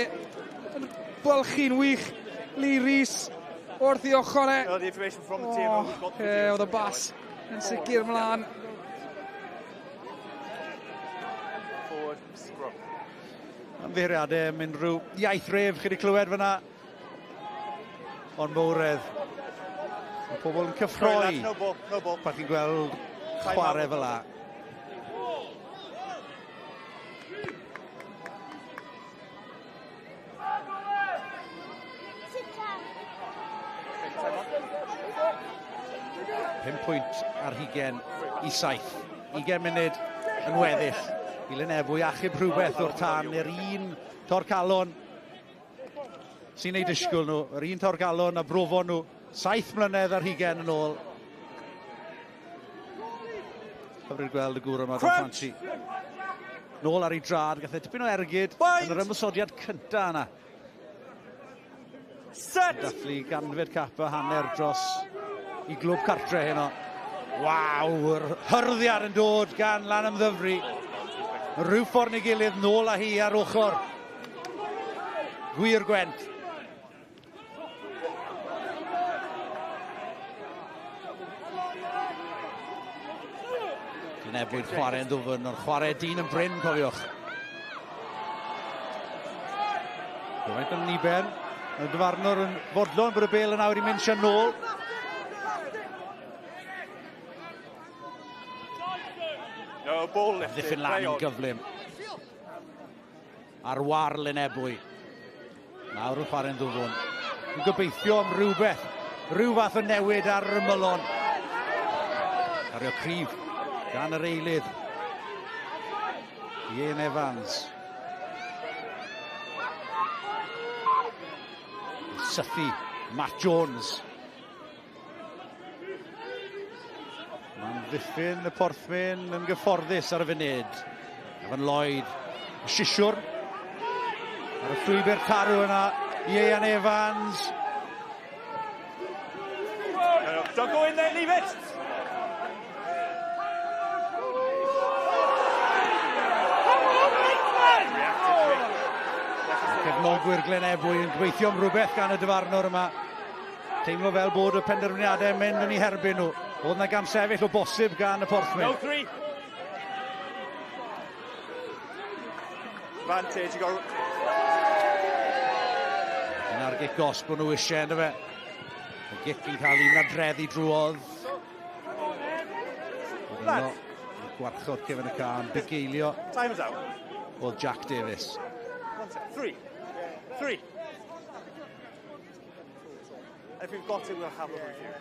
yn bylchu'n wych, Lee Rees wrth i ochr e. Oedd y bas yn sicr mlaen. Ymddiheuriadau am unrhyw iaith ref chi wedi clywed fyna. Ond mowredd. Mae pobl yn cyffroi pan chi'n gweld chwarae fel la. 5 pwynt ar hugen i 7. 20 munud yn weddill i Lynebwy achub rhywbeth o'r tân i'r un torcalon sy'n ei disgwyl nhw, yr un torcalon a brofon nhw 7 mlynedd ar hugen yn ôl. Hyfryd gweld y gŵr yma, Don Franchi. Nôl ar ei drad, gath e tipyn o ergyd yn yr ymosodiad cynta yna. Set! Dathlu ganfed cap a hanner dros i glwb cartre heno. Waw, yr hyrddiad yn dod gan Lanymddyfri. Rhyw ffordd neu gilydd nôl â hi ar ochr Gwir Gwent. Glynebwy'n chwarae'n ddwfn, ond chwarae dyn yn brin, cofiwch. Gyfaint yn niben. Y dyfarnwr yn fodlon bod y bel yn awr i mynd sian nôl. No, ball lifted. Ddiffyn lan yn gyflym. Ar war Lynebwy. Nawr yn chwarae'n ddwfwn. Yn gobeithio am rhywbeth. Rhyw fath o newid ar yr ymylon. Cario cryf gan yr eilydd. Ian Evans. Sythu Matt Jones. Mae'n ddiffyn y Porthmyn yn gyfforddus ar y funud. Evan Lloyd, y sisiwr. Ar y llwybr tarw yna, Ian Evans. No, no, don't go in there, leave it! Cefnogwyr Glynebwy yn gweithio am rhywbeth gan y dyfarnwr yma. Teimlo fel bod y penderfyniadau yn mynd yn eu herbyn nhw. Oedd yna gamsefyll o bosib gan y Porthmyn. No three. Advantage, you got... Dyna'r gic gosb bod nhw eisiau, ynddo fe. Y gic yn cael ei nadreddu drwodd. Oedd yno, gwarchod cefn y can, bugeilio. Time's out. Oedd Jack Davis. 1, 2, 3. 3. And if we've got it, we'll have a review.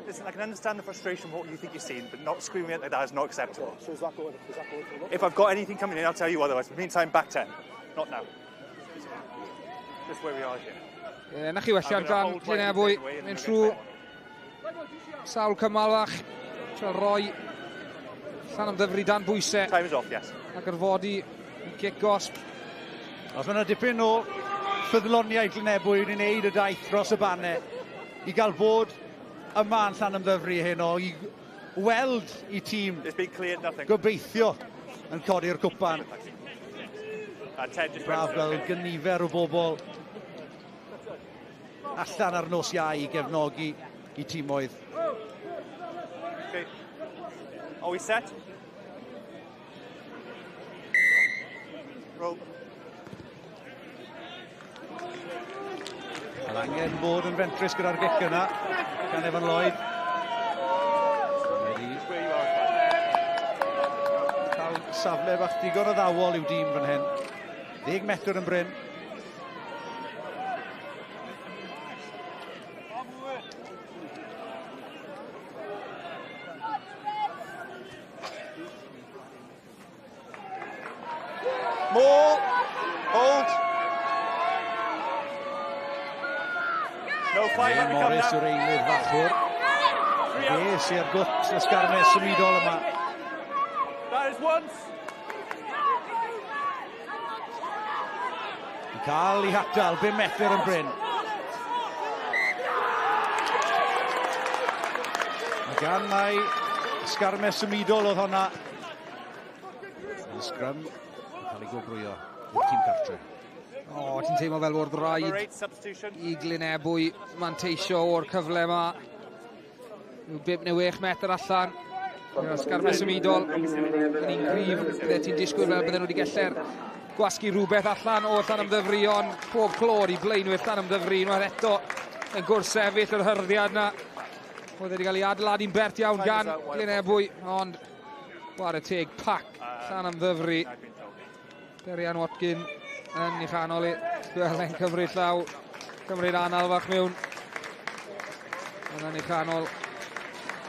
Listen, I can understand the frustration of what you think you've seen, but not screaming it like that is not acceptable. So is that going, is that going to look? If I've got anything coming in, I'll tell you otherwise. In the meantime, back 10. Not now. Just where we are here. Ie, na chi welliant gan Glynebwy. Mynd trwy sawl cymal fach. Trio roi Llanymddyfri dan bwysau. Time is off, yes. Ac orfodi gic gosb. Os mae yna dipyn o ffyddloniaid Glynebwy wedi wneud y daith dros y bannau i gael bod yma yn Llanymddyfri heno, i weld i tîm gobeithio yn codi'r cwpan. Braf gweld gynifer o bobl allan ar nos Iau i gefnogi i tîmoedd. Okay. Are we set? Roll. Mae angen bod yn fentrus gyda'r gic yna gan Evan Lloyd. Wedi cael safle bach digon addawol i'w dîm fan hyn. 10 metr yn brin. More. Hold. No five. Ian Morris yw'r eilydd fachwr. Fe sy'n ar gwt y sgarmes symudol yma. That is once. Yn cael ei hatal, 5 metr yn brin. Mae gan mai sgarmes symudol oedd honna. Y sgrym yn cael ei gwobrwyo i'r tîm cartre. O, ti'n teimlo fel bod rhaid i Glynebwy manteisio o'r cyfle yma. Rhyw 5 neu 6 metr allan. Sgarmes symudol yn un gryf. Bydde ti'n disgwyl fel bydden nhw wedi gellu'r gwasgu rhywbeth allan o Llanymddyfri, ond pob clod i blaenwyr Llanymddyfri unwaith eto yn gwrthsefyll yr hyrddiad yna. Oedd wedi cael ei adeiladu'n bert iawn gan Glynebwy, ond chwarae teg pac Llanymddyfri. Derian Watkin yn ei chanol i. Gweld e'n cymryd llaw, cymryd anal fach mewn. Yn ei chanol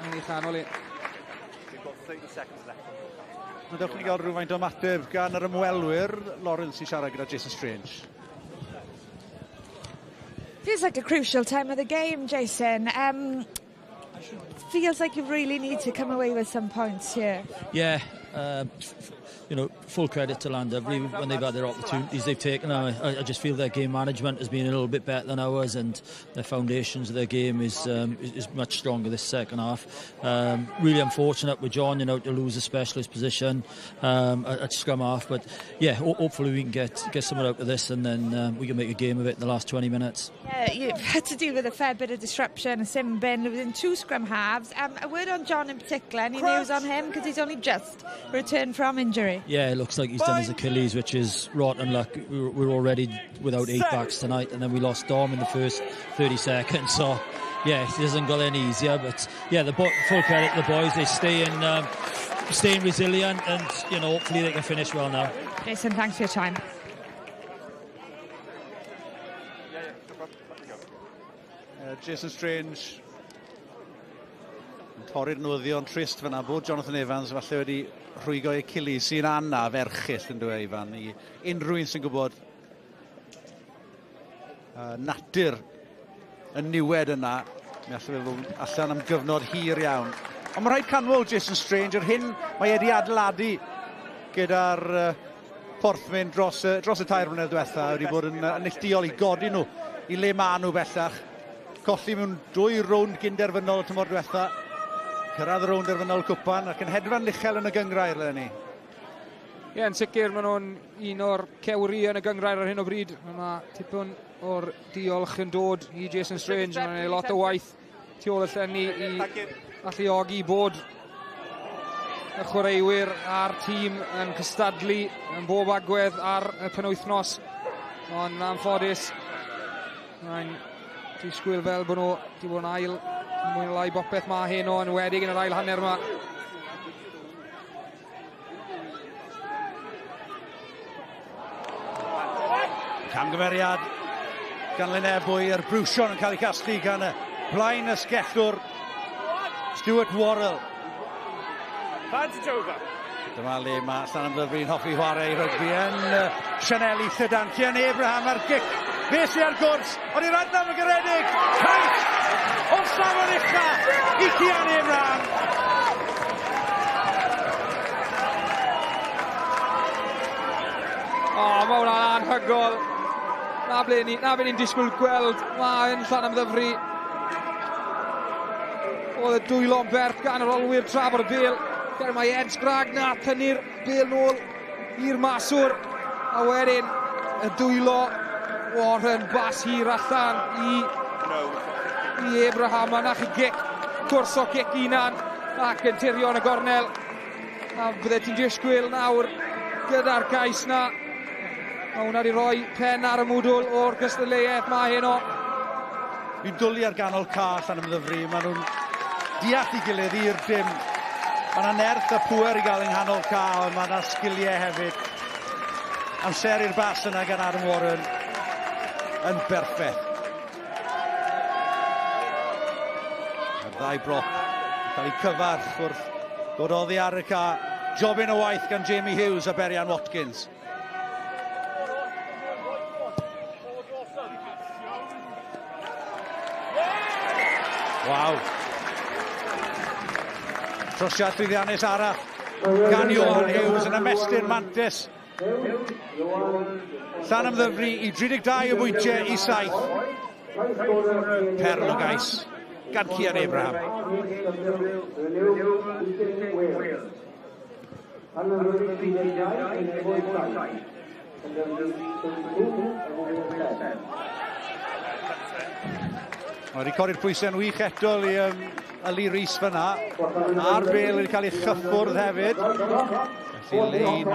yn ei chanol i. Mae dewch ni gael rhywfaint o ymateb gan yr ymwelwyr. Lawrence i siarad gyda Jason Strange. Feels like a crucial time of the game, Jason. Feels like you really need to come away with some points here. Yeah, full credit to Llandovery when they've had their opportunities, they've taken them. I just feel their game management has been a little bit better than ours, and their foundations of their game is much stronger this second half. Really unfortunate with John, to lose a specialist position at scrum half, but yeah, hopefully we can get something out of this, and then we can make a game of it in the last 20 minutes. Yeah, you've had to deal with a fair bit of disruption, a sin bin, losing two scrum halves. A word on John in particular, any news on him? Because he's only just returned from injury. Yeah, it looks like he's done his Achilles, which is rotten luck. We're already without 8 backs tonight, and then we lost Dom in the first 30 seconds. So, yeah, it hasn't got any easier. But, yeah, the full credit to the boys. They're staying resilient, and, hopefully they can finish well now. Jason, thanks for your time. Jason Strange yn torri'r newyddion trist fyna bod Jonathan Evans falle wedi rhwygo ei Achilles, sy'n anaf erchyll yn dweud, Ifan, i unrhyw un sy'n gwybod natur y niwed yna. Mi allai fe fod allan am gyfnod hir iawn. Ond mae rhaid canmol Jason Strange, yr hyn mae wedi adeiladu gyda'r Porthmyn dros y 3 mlynedd diwetha, wedi bod yn neilltuol i godi nhw i le maen nhw bellach. Colli mewn 2 rownd gynderfynol y tymor diwetha. Cyrraedd y rownd derfynol cwpan ac yn hedfan uchel yn y gynghrair eleni. Ie, yn sicr maen nhw'n un o'r cewri yn y gynghrair ar hyn o bryd. Mae tipyn o'r diolch yn dod i Jason Strange. Mae'n gwneud lot o waith tu ôl y llenni i alluogi bod y chwaraewyr a'r tîm yn cystadlu yn bob agwedd ar y penwythnos. Ond anffodus, mae'n disgwyl fel bod nhw wedi bod yn ail mwy neu lai bopeth ma heno, yn enwedig yn yr ail hanner yma. Camgymeriad gan Lynebwy, yr brwsion yn cael ei casglu gan y blaen ysgellwr Stuart Worrell. Dyma le mae Llanymddyfri'n hoffi chwarae i rygbi yn Sianeli Llydan. Cian Abraham ar gic. Fe sy ar gwrs, ond i'r adnab yn garedig. Cais o'r safon ucha i Cian Abraham. O, mae hwnna'n anhygoel. Na ble ni'n disgwyl gweld. Mae yn Llanymddyfri. Oedd y dwylo'n bert gan yr olwyr tra bod y bêl. Mae Ed Sgrag na tynnu'r bêl nôl i'r maswr. A wedyn y dwylo Warren bas hir allan i Abraham. A na chi gic, cwrs o gic unan ac yn tirio yn y gornel. A bydde ti'n disgwyl nawr gyda'r cais na. Mae hwnna wedi rhoi pen ar y mwdwl o'r gystadleuaeth ma heno. Fi'n dwlu ar ganol ca Llanymddyfri. Maen nhw'n deall i gilydd i'r dim. Mae yna nerth a pŵer i gael yng nghanol ca, ond mae yna sgiliau hefyd. Amser i'r bas yna gan Adam Warren yn berffaith. Mae'r ddau brop yn cael eu cyfarch wrth ddod oddi ar y ca. Jobyn o waith gan Jamie Hughes a Berian Watkins. Waw. Trosiad llwyddiannus arall gan Johan Hughes yn ymestyn mantis. Llanymddyfri i 32 o bwyntiau i 7. Perl o gais gan Cian Abraham. Mae wedi codi'r pwysau'n wych eto i Ali Rees fyna. A'r bêl wedi cael ei chyffwrdd hefyd. Felly lein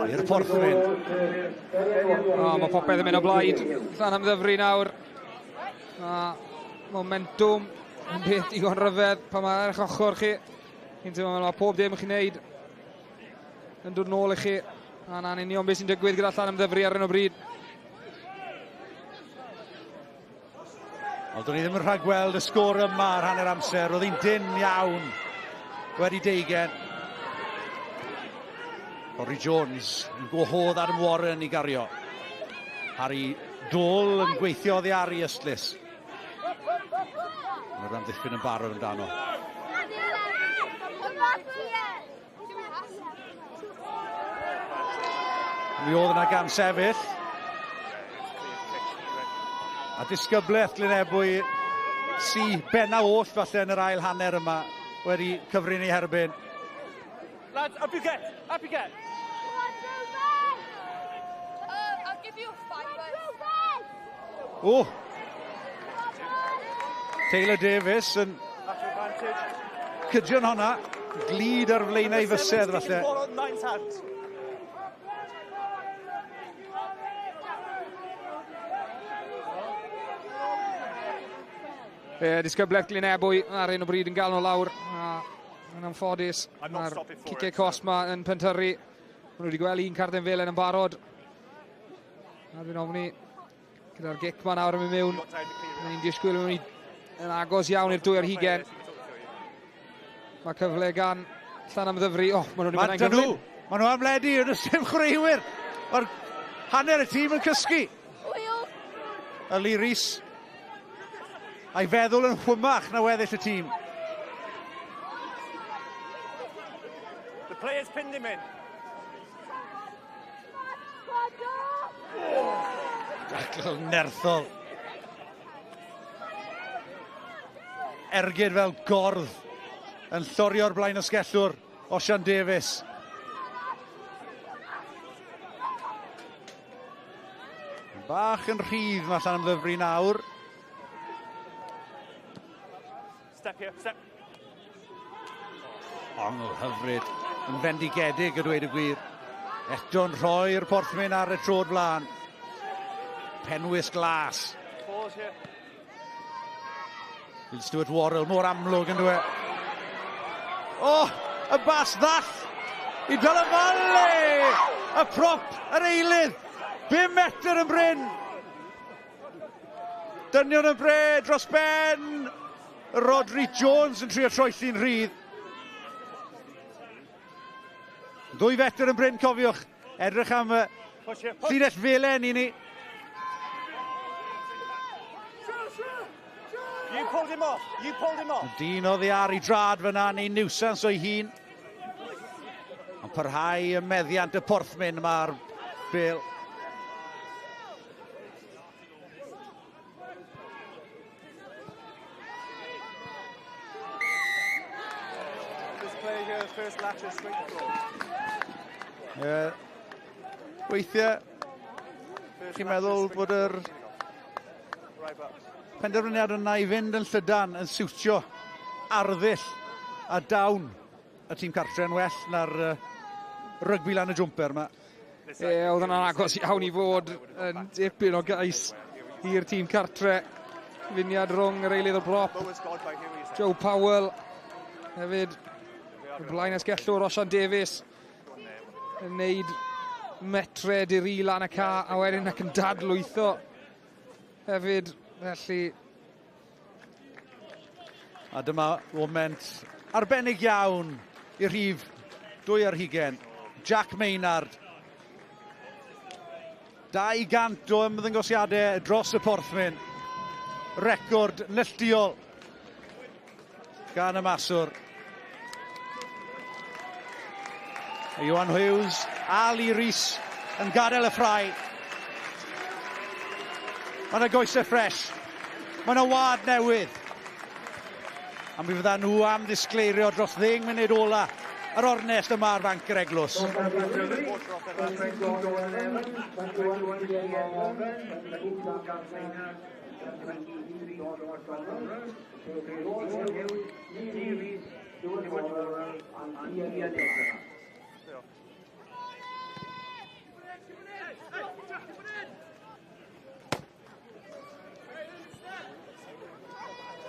i'r Porthmyn. Mae popeth yn mynd o blaid. Llanymddyfri nawr. Mae momentum yn beth digon rhyfedd pan mae ar eich ochr chi. Chi'n teimlo mae pob dim chi'n neud yn dod nôl i chi. A na'n union beth sy'n digwydd gyda Llanymddyfri ar hyn o bryd. Wel, do'n i ddim yn rhagweld y sgôr yma ar hanner amser. Roedd hi'n dynn iawn wedi deugen. Rory Jones yn gwahodd Adam Warren i gario. Harry Dole yn gweithio oddi ar i Ystlys. Mae'r amddiffyn yn barod amdano. Mi oedd yna gam sefyll. A disgyblaeth Glynebwy sy benna oll falle yn yr ail hanner yma wedi cyfrin ei herbyn. Lads, up you get, up you get. I'll give you a fiver. O! Taylor Davis yn cydion honna. Glid ar flaenau fysedd falle. Disgyblaeth Glynebwy ar un o bryd yn gael nhw lawr. A yn anffodus, mae'r ciciau cosb ma yn pentyrru. Maen nhw wedi gweld un carden felen yn barod. A dwi'n ofni gyda'r gic ma nawr yn mynd mewn. Ni'n disgwyl mewn yn agos iawn i'r 2 ar 20. Mae cyfle gan Llanymddyfri. O, maen nhw'n mynd gyflym. Maen nhw am ledu, yn y sim chwaraewyr. Mae'r hanner y tîm yn cysgu. Lee Rees. A'i feddwl yn chwymach na weddill y tîm. The players pinned him in. Dacl nerthol. Ergyd fel gordd yn llorio'r blaen asgellwr, Osian Davies. Bach yn rhydd mae Llanymddyfri nawr. Step here, step. Ongl hyfryd, yn fendigedig a dweud y gwir. Eto'n rhoi'r Porthmyn ar y trod flaen. Penwisg glas. Pause here. Stuart Worrell, mor amlwg yn dweud. O, oh, y bas ddall i Dallavalle! Y prop, yr eilydd, 5 metr yn bryn. Dynion y bre dros ben. Rodri Jones yn trio troelli'n rhydd. 2 fetr yn bryn, cofiwch. Edrych am y llinell felen i ni. You pulled him off. You pulled him off. Dyn oddi ar ei drad fyna, neu niwsans o'i hun. Ond parhau y meddiant y Porthmyn mae'r bel. This play here, first latch is straight to goal. Weithiau, chi'n meddwl bod yr penderfyniad yna i fynd yn llydan yn siwtio arddull a dawn y tîm cartre yn well na'r rygbi lan y jwmper yma. E, oedd yna'n agos iawn i fod yn dipyn o gais i'r tîm cartre. Funiad rhwng yr eilydd o brop. Joe Powell hefyd. Y blaen asgellwr Osian Davies yn neud metre diri lan y ca a wedyn ac yn dadlwytho hefyd, felly. A dyma moment arbennig iawn i'r rhif 22. Jack Maynard. 200 o ymddangosiadau dros y Porthmyn. Record neilltuol gan y maswr. Iwan Hughes a Lee Rees yn gadael y ffrae. Mae yna goesau ffres. Mae yna wad newydd. A mi fydda nhw am ddisgleirio dros 10 munud ola yr ornest yma ar fanc yr eglwys.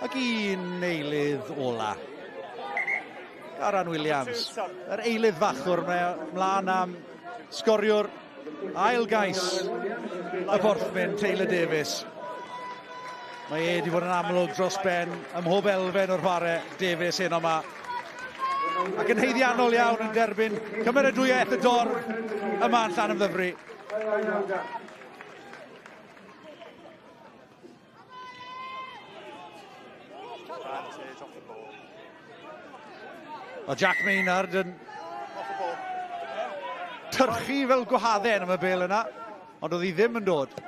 Ac un eilydd ola. Garan Williams, yr eilydd fachwr, mae mlaen am sgoriwr ail gais y Porthmyn, Taylor Davies. Mae e wedi bod yn amlwg dros ben ym mhob elfen o'r chwarae Davies heno yma. Ac yn haeddiannol iawn yn derbyn cymeradwyaeth y dorf yma yn Llanymddyfri. O Jack Maynard yn tyrchu fel gwahadden am y bel yna, ond oedd hi ddim yn dod.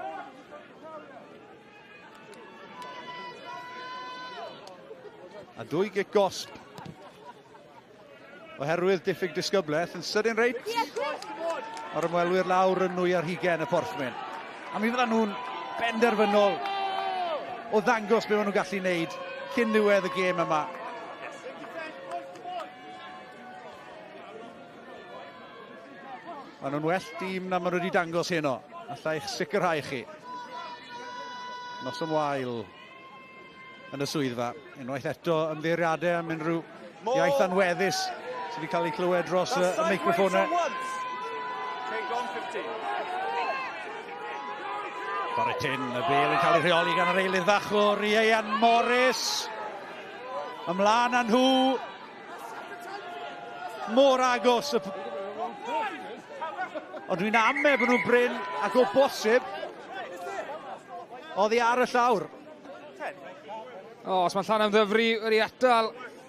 A dwy gic gosb oherwydd diffyg disgyblaeth yn sydyn reit. Mae'r ymwelwyr lawr yn 2 ar 20 y Porthmyn. A mi fyddan nhw'n benderfynol o ddangos beth maen nhw'n gallu wneud cyn niwedd y gêm yma. Maen nhw'n well dîm na maen nhw wedi dangos heno. Alla i'ch sicrhau chi. Noson wael yn y swyddfa. Unwaith eto ymddiheuriadau am unrhyw iaith anweddus sydd wedi cael ei clywed dros y meicroffonau. Take on 15. Chwarae tyn, y bel yn cael ei rheoli gan yr eilydd fachwr, Ieuan Morris. Ymlaen â nhw. Mor agos. Ond dwi'n ame bod nhw'n brin ac o bosib oddi ar y llawr. O, os mae Llanymddyfri wedi atal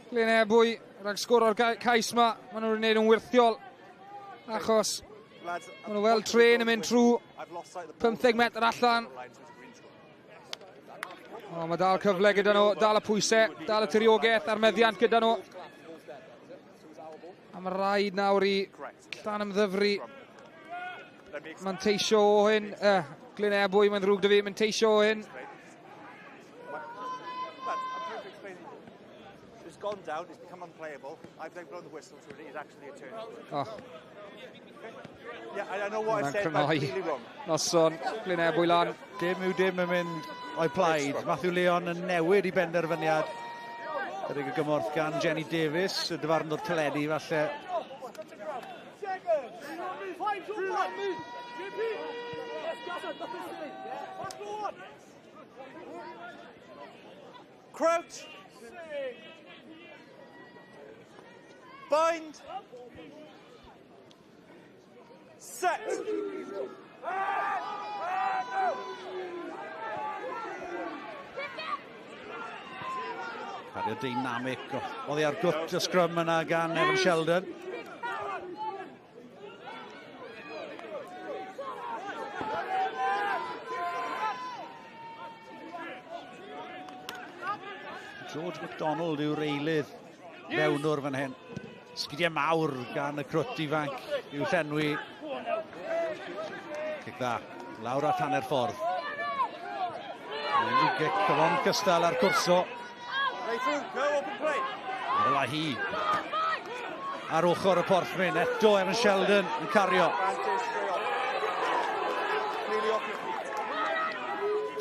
Glyn Ebwy rhag sgoro'r cais yma, maen nhw'n gwneud yn wyrthiol. Achos maen nhw fel tren yn mynd trwy 15 metr allan. O, mae dal cyfle gyda nhw, dal y pwysau, dal y tiriogaeth a'r meddiant gyda nhw. A mae rhaid nawr i Llanymddyfri manteisio o hyn. Glyn Ebwy, mae'n ddrwg 'da fi, manteisio o hyn. It's gone down, it's become unplayable. I've then blown the whistle, so it is actually a turn. Oh. Yeah, I know what I said, but I'm completely wrong. Noson, Glyn Ebwy lan. Dim yw dim yn mynd o'i plaid. Matthew Leon yn newid i benderfyniad. Gydag y gymorth gan Jenny Davies, y dyfarnwr teledu falle. Crouch. Bind. Set. Cario deinamig oddi ar gwt y sgrym yna gan Evan Sheldon. George MacDonald yw'r eilydd fewnwr fan hyn. Sgidiau mawr gan y crwt ifanc i'w llenwi. Cic dda, lawr at hanner ffordd. Unrhyw gic cyfon cystal ar cwrso. Fel hi. Ar ochr y Porthmyn, eto Evan Sheldon yn cario.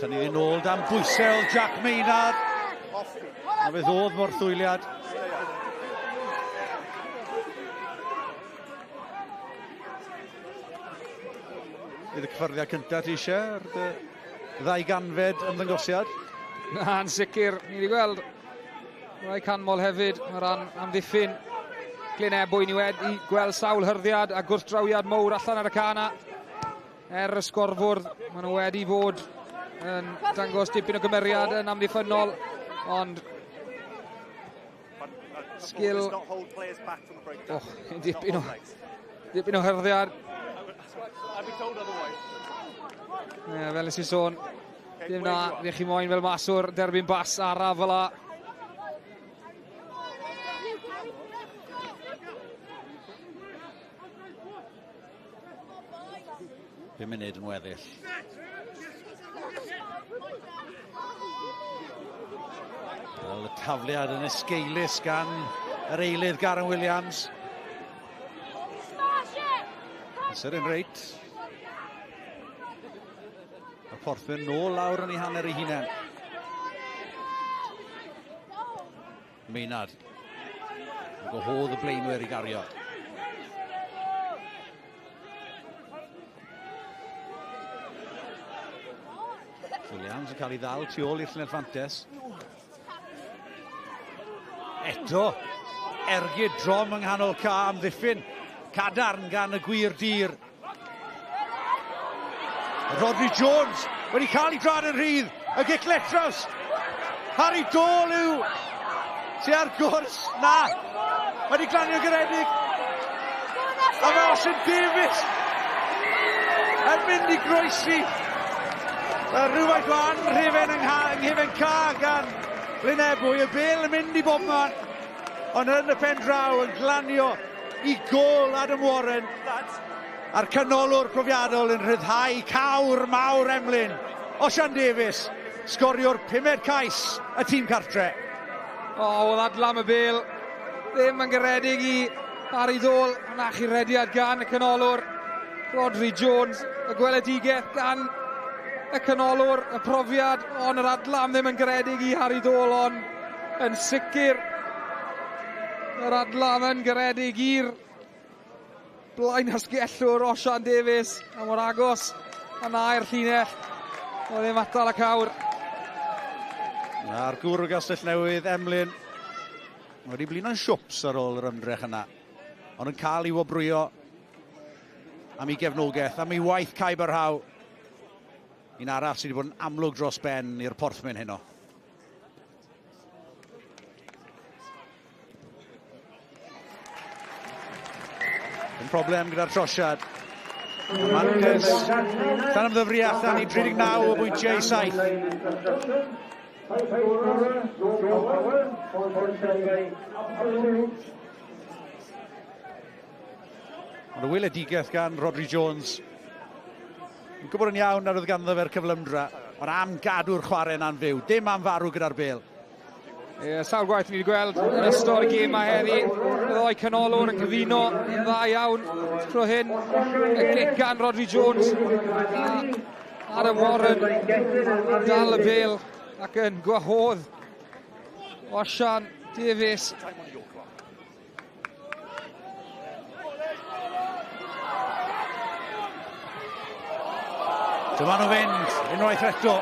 Tynnu ddyn nôl dan bwysau Jack Maynard. A fe ddod morthwyliad. Bydd y cyffyrddiad cyntaf ti eisiau ar dy 200fed ymddangosiad? Na, yn sicr, ni wedi gweld rai canmol hefyd o ran amddiffyn. Glyn Ebwy ni wedi gweld sawl hyrddiad a gwrthdrawiad mowr allan ar y cana. Er y sgorfwrdd, maen nhw wedi fod yn dangos dipyn o gymeriad yn amddiffynnol, ond sgil... Oh, dipyn o hyrddiad. Yeah, fel nes i sôn, dim na, ddech chi moyn fel maswr, derbyn bas araf fel la. 5 munud yn weddill. Wel, y tafliad yn esgeulus gan yr eilydd Garen Williams. Sydyn reit. Y Porthmyn nôl lawr yn ei hanner ei hunain. Maynard. Yn gwahodd y blaenwyr i gario. Williams. Williams yn cael ei ddal tu ôl i'r llinell fantes. Eto, ergyd drom yng nghanol ca amddiffyn. Cadarn gan y gwir dir. Rodri Jones wedi cael ei drad yn rhydd. Y gic letraws. Harry Dole yw sy ar gwrs. Na. Wedi glanio garedig. A mae Osian Davies yn mynd i groesi. Mae rhywfaint o anrhefen yng nghefen ca gan Lynebwy. Y bel yn mynd i bobman. Ond yn y pen draw yn glanio i gôl Adam Warren. A'r canolwr profiadol yn rhyddhau cawr mawr Emlyn. Osian Davies, sgorio'r pumed cais y tîm cartre. O, oedd adlam y bel. Ddim yn garedig i Harry Dole. Yna chi rediad gan y canolwr. Rodri Jones, y gweledigaeth gan y canolwr, y profiad, ond yr adlam ddim yn garedig i Harry Dole, ond yn sicr yr adlam yn garedig i'r blaen asgellwr Osian Davies, a mor agos a na i'r llinell, oedd ddim atal y cawr. A'r gŵr o Gastell Newydd, Emlyn, wedi blino'n siwps ar ôl yr ymdrech yna, ond yn cael ei wobrwyo am ei gefnogaeth, am ei waith caib ar haw. Un arall sydd wedi bod yn amlwg dros ben i'r Porthmyn heno. Yn problem gyda'r trosiad. Marcus, Llanymddyfri allan i 39 o bwyntiau i 7. Ond y weledigaeth gan Rodri Jones. Yn gwybod yn iawn nad oedd ganddo fe'r cyflymdra, ond am gadw'r chwarae yna'n fyw, dim am farw gyda'r bel. Ie, sawl gwaith ni wedi gweld yn ystod y gêm yma heddi, y ddau canolwr yn cyfuno yn dda iawn tro hyn. Y gic gan Rodri Jones a Adam Warren dal y bel ac yn gwahodd Osian Davies. Dyma nhw fynd, unwaith eto.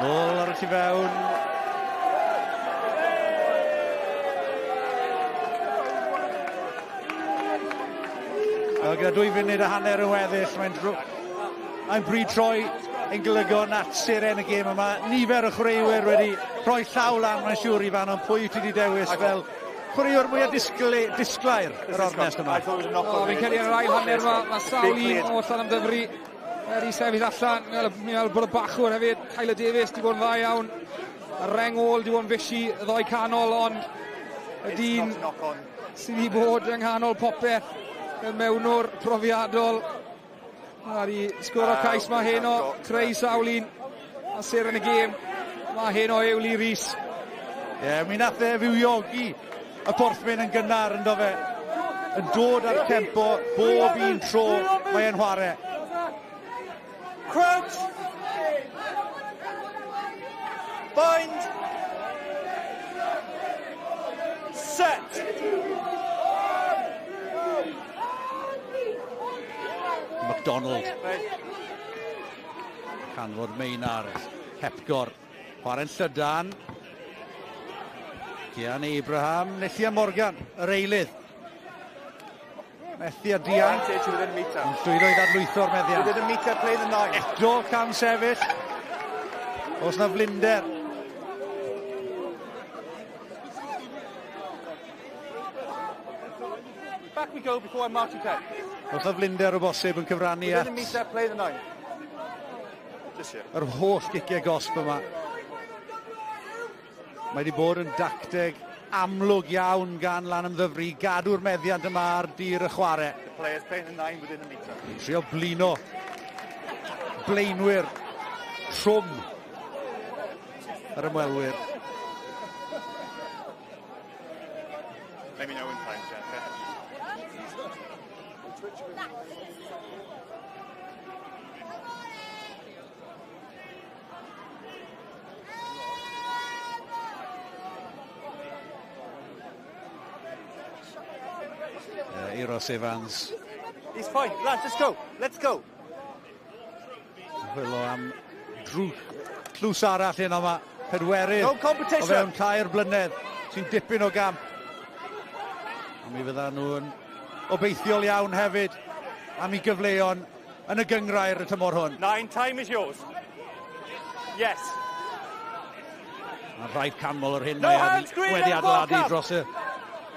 Nôl ar y tu fewn. Wel, gyda 2 funud a hanner yn weddill, mae'n bryd troi ein golygon at seren y gêm yma. Nifer o chwaraewyr wedi rhoi llaw lan, mae'n siŵr, Ifan, ond pwy ti wedi dewis fel chwaraewr mwyaf disglair yr ornest yma? O, fi'n credu yn yr ail hanner yma, mae sawl un o Llanymddyfri wedi sefyll allan. Mi'n meddwl bod y bachwr hefyd, Tyler Davies, di bod yn dda iawn. Y reng ôl di bod yn fishy, y ddoi canol, ond y dyn sydd wedi bod yng nghanol popeth, y mewnwr profiadol. Ar i sgoro cais mae heno, creu sawl un, a seren y gêm, mae heno yw Lee Rees. Ie, mi nath e fywiogi y Porthmyn yn gynnar, ynddo fe. Yn dod ar tempo bob un tro mae e'n chwarae. Crouch! Bind! Set! MacDonald. Canfod Maynard. Hepgor. Chwarae'n llydan. Cian Abraham. Nethia Morgan, yr eilydd. Methu a dianc. Yn llwyddo i ddadlwytho'r meddiant. Eto cam sefyll. Oes na flinder. Back we go before I mark you 10. Oes na flinder o bosib yn cyfrannu at yr holl giciau gosb yma. Mae wedi bod yn dacteg amlwg iawn gan Lanymddyfri gadw'r meddiant yma ar dir y chwarae. Trio blino blaenwyr trwm yr ymwelwyr. Let me know in time, Jeff. Euros Evans. He's fine, lads, let's go, let's go. Chwilio am drw tlws arall hyn yma. Pedwerydd no o fewn 3 blynedd sy'n dipyn o gamp. A mi fydda nhw'n obeithiol iawn hefyd am i gyfleon yn y gyngrair y tymor hwn. Nine, time is yours. Yes. Mae'n rhaid canmol yr hyn no mae wedi adeiladu dros y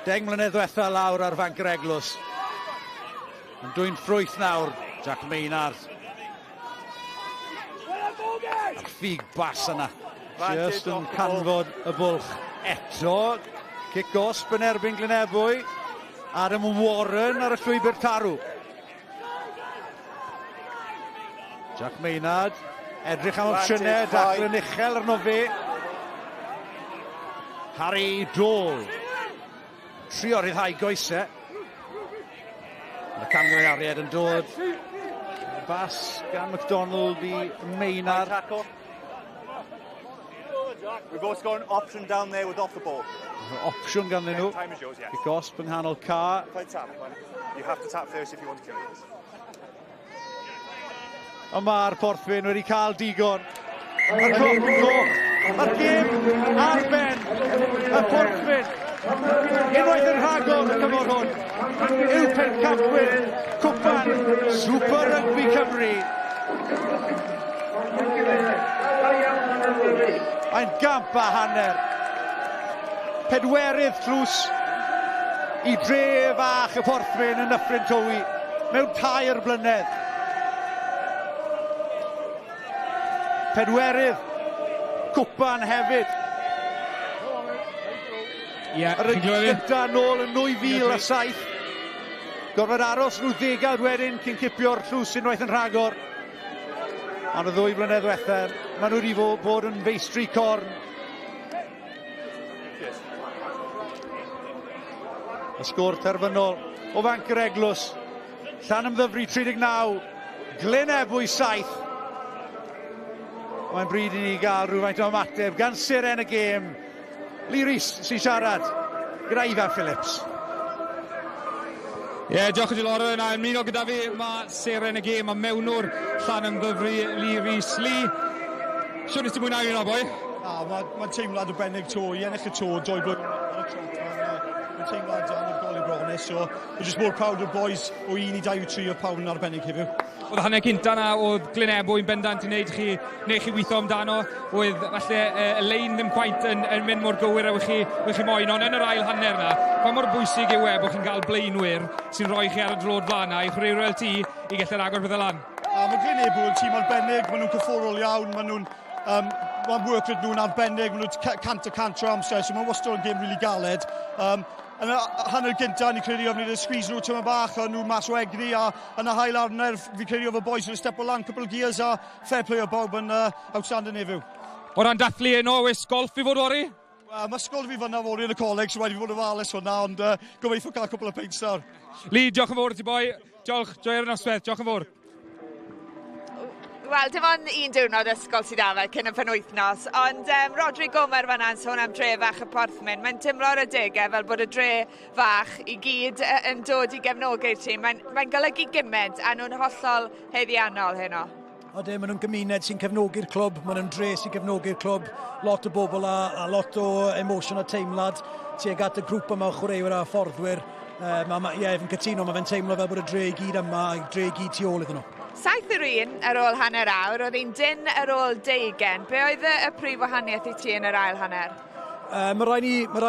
10 mlynedd diwetha lawr ar fanc yr Eglwys. Yn dwy'n ffrwyth nawr, Jack Maynard. A'r ffug bas yna. Just yn canfod y bwlch eto. Cic gosb yn erbyn Glynebwy. Adam Warren ar y llwybr tarw. Jack Maynard, edrych am opsiynau, dacl yn uchel arno fe. Harry Dole. Trio rhyddhau goesau. Mae camgymeriad yn dod. Bas gan McDonald i Maynard. We've also got an option down there with off the ball. Opsiwn ganddyn nhw. Time is yours, yes. Cic gosb yng nghanol ca. Play tap. You have to tap first if you want to kill it. Ond mae'r Porthmyn wedi cael digon. Mae'r cloc yn goch. Mae'r gêm ar ben. Y Porthmyn. Unwaith yn rhagor y tymor hwn. Yw pencampwyr Cwpan Super Rugby Cymru. Mae'n gamp a hanner. Pedwerydd tlws i dre fach y Porthmyn yn Nyffryn Tywi mewn 3 blynedd. Pedwerydd cwpan hefyd. Ie, Yr chi'n clywed fi? gynta nôl yn 2007. Gorfod aros rhyw ddegawd wedyn cyn cipio'r tlws unwaith yn rhagor. Ond y 2 blynedd diwetha, maen nhw wedi bod yn feistri corn. Y sgôr terfynol o fanc yr Eglwys. Llanymddyfri 39, Glynebwy 7. Mae'n bryd i ni gael rhywfaint o ymateb gan seren y gêm. Lee Rees sy'n siarad gyda Ifan Phillips. Ie, yeah, diolch i ti Lauren. A ymuno gyda fi mae seren y gêm a mewnwr Llanymddyfri, Lee Rees. Lee, siwr nes ti mwynhau hwnna, boi? Na, mae teimlad arbennig to, i ennill y to, 2 blwyddyn ar y trot, mae'n teimlad anhygoel i bod honest, so we're just more proud of boys o 1 i 2 i 3 o pawb yn arbennig heddiw. Oedd hanner cynta na, oedd Glynebwy yn bendant i wneud chi, neu chi weithio amdano, oedd falle y lein ddim cweit yn mynd mor gywir a wych chi moyn, ond yn yr ail hanner na, pa mor bwysig yw e bod chi'n cael blaenwyr sy'n rhoi chi ar y drod flaen i chwaraewyr fel ti i gallu'r agor pethau lan? A mae Glynebwy yn tîm arbennig, maen nhw'n cyfforol iawn, maen nhw'n mae'n work rate nhw'n arbennig, maen nhw'n 100% trwy amser, so mae'n wastad yn gêm really galed. Yn y hanner gynta, ni'n credu oedd ni'n squeeze nhw tyma bach, a nhw mas o egni, a yn y hail arner, fi'n credu oedd y boys yn step o lan, couple of gears, a fair play o bawb yn outstanding heddiw. O ran dathlu heno, oes golf i fod fory? Wel, mae ysgol fi fyna fory yn y coleg, so rhaid i fi fod yn ofalus hwnna, ond gobeithio cael couple of pints nawr. Lee, diolch yn fawr i ti boi. Diolch, joio'r noswaith, diolch yn fawr. Wel, dim ond un diwrnod ysgol sydd â fe cyn y penwythnos, ond Rhodri Gomer fan'na yn sôn am dre fach y Porthmyn. Mae'n teimlo ar adegau fel bod y dre fach i gyd yn dod i gefnogi'r tîm. Mae'n golygu gymaint a nhw'n hollol haeddiannol heno. Ode, maen nhw'n gymuned sy'n cefnogi'r clwb, maen nhw'n dre sy'n cefnogi'r clwb, lot o bobl a lot o emosiwn a teimlad tuag at y grŵp yma o chwaraewyr a fforddwyr. Ie, fi'n cytuno, mae fe'n teimlo fel bod y dre i gyd yma, a dre i gyd tu ôl iddyn nhw. 7-1 ar ôl hanner awr, oedd hi'n dyn ar ôl 20. Be oedd y prif wahaniaeth i ti yn yr ail hanner? Mae rhaid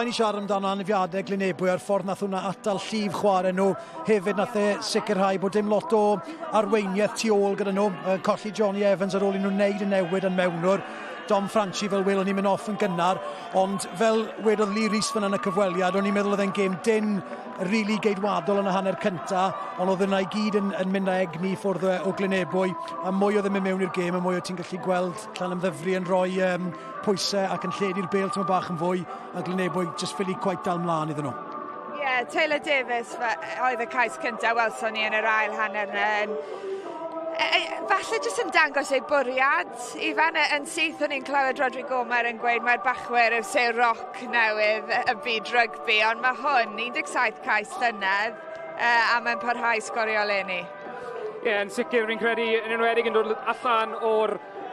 ni siarad amdano anafiadau Glynebwy a'r ffordd nath hwnna atal llif chwarae nhw. Hefyd nath e sicrhau bod dim lot o arweiniaeth tu ôl gyda nhw. Colli Johnny Evans ar ôl i nhw wneud y newid yn mewnwr. Dom Franchi fel welon ni'n mynd off yn gynnar, ond fel wedodd Lee Rees fan yn y cyfweliad, o'n i'n meddwl oedd e'n gêm dyn rili geidwadol yn y hanner cynta, ond oedd yna i gyd yn mynd â egni ffwrdd o Glynebwy, a mwy oedd yn mynd mewn i'r gêm, a mwy o ti'n gallu gweld Llanymddyfri yn rhoi pwysau ac yn lledu'r bêl tyma bach yn fwy, a Glynebwy just ffili cweit dal mlaen iddyn nhw. Ie, yeah, Taylor Davis oedd y cais cyntaf welson ni yn yr ail hanner yna. Falle jyst yn dangos ei bwriad. Ifan, yn syth o'n i'n clywed Rhodri Gomer yn gweud mae'r bachwyr yw sêr roc newydd y byd rygbi, ond mae hwn 17 cais llynedd a mae'n parhau sgorio eleni. Ie, Ie, yeah, yn sicr fi'n credu yn enwedig yn dod allan o'r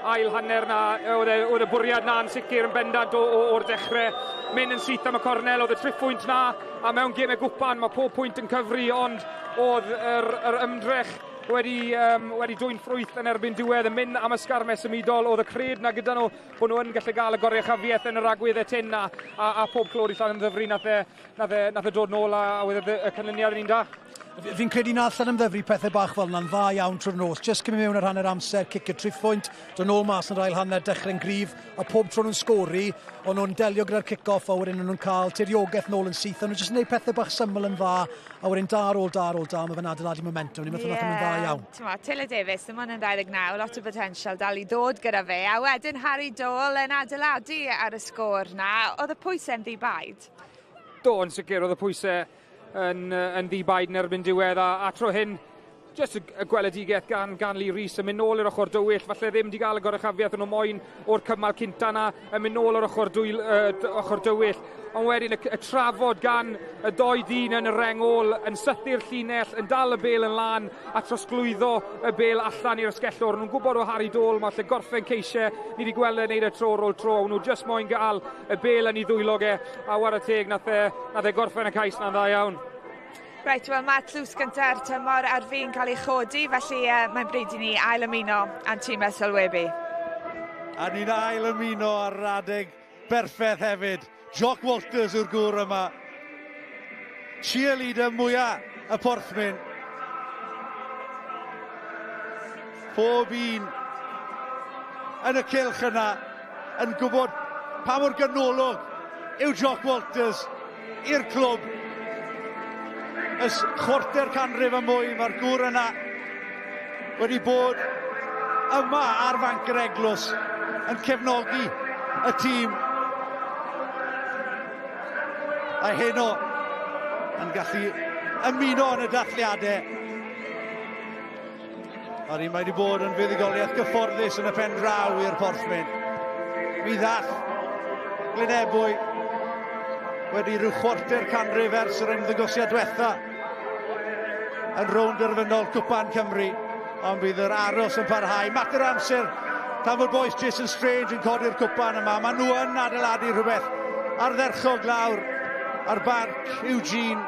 ail hanner na, oedd y bwriad na yn sicr yn bendant o'r dechrau. Mynd yn syth am y cornel, oedd y triphwynt na, a mewn gemau gwpan mae pob pwynt yn cyfri, ond oedd yr ymdrech wedi dwyn ffrwyth yn erbyn diwedd, yn mynd am y sgarmes symudol, oedd y cred na gyda nhw bod nhw yn gallu gael y goruchafiaeth yn yr agweddau tyn na, a pob clod i Llanymddyfri nath e dod nôl a oedd y canlyniad yn un da. Fi'n credu nath Llanymddyfri pethau bach fel yna'n dda iawn trwy'r nos. Just cymryd mewn yr hanner amser, cicio triphwynt, dod nôl mas yn yr ail hanner, dechrau'n gryf, a pob tro nhw'n sgori, o'n nhw'n delio gyda'r kick-off, a wedyn o'n nhw'n cael tiriogaeth nôl yn syth, o'n nhw'n jyst yn gwneud pethau bach syml yn dda, a wedyn da ar ôl da ar ôl da, mae fe'n adeiladu momentum, ni'n meddwl nath nhw'n dda iawn. T'mo, Taylor Davies, ddim ond yn 29, lot o potential dal i ddod gyda fe, a wedyn Harry Dole yn adeiladu ar y sgôr na, oedd y pwysau'n ddi-baid? Do, yn sicr, oedd y pwysau yn ddi-baid yn erbyn diwedd, a tro hyn, jyst y gweledigaeth gan Lee Rees yn mynd nôl i'r ochr dywyll, falle ddim di gael y goruchafiaeth yn nhw moyn o'r cymal cynta na, yn mynd nôl o'r ochr dywyll, ond wedyn y trafod gan y doi ddyn yn y reng ôl, yn sythu'r llinell, yn dal y bel yn lan, a trosglwyddo y bel allan i'r ysgellwr. Nhw'n gwybod o Harry Dole, mae lle gorffen ceisiau, ni wedi gweld e'n neud y tro ar ôl tro, nhw jyst moyn gael y bel yn ei ddwylo ge, a wara teg, nath e gorffen y cais na'n dda iawn. Reit, wel mae tlws gynta'r tymor ar fin cael ei chodi, felly mae'n bryd i ni ail ymuno â'n tîm sylwebu. A ni'n ail ymuno ar adeg berffaith hefyd. Jock Walters yw'r gŵr yma. Cheerleader mwyaf y Porthmyn. Pob un yn y cylch yna yn gwybod pa mor ganolog yw Jock Walters i'r clwb. Ys chwarter canrif a mwy, mae'r gŵr yna wedi bod yma ar fanc yr Eglwys yn cefnogi y tîm. A heno yn gallu ymuno yn y dathliadau. A'r un mae wedi bod yn fuddugoliaeth gyfforddus yn y pen draw i'r Porthmyn. Mi ddath Glyn Ebwy wedi rhyw chwarter canrif ers yr ymddangosiad diwetha yn rownd derfynol Cwpan Cymru, ond bydd yr aros yn parhau. Mater amser tan fod bois Jason Strange yn codi'r cwpan yma. Maen nhw yn adeiladu rhywbeth ardderchog lawr ar barc Eugene.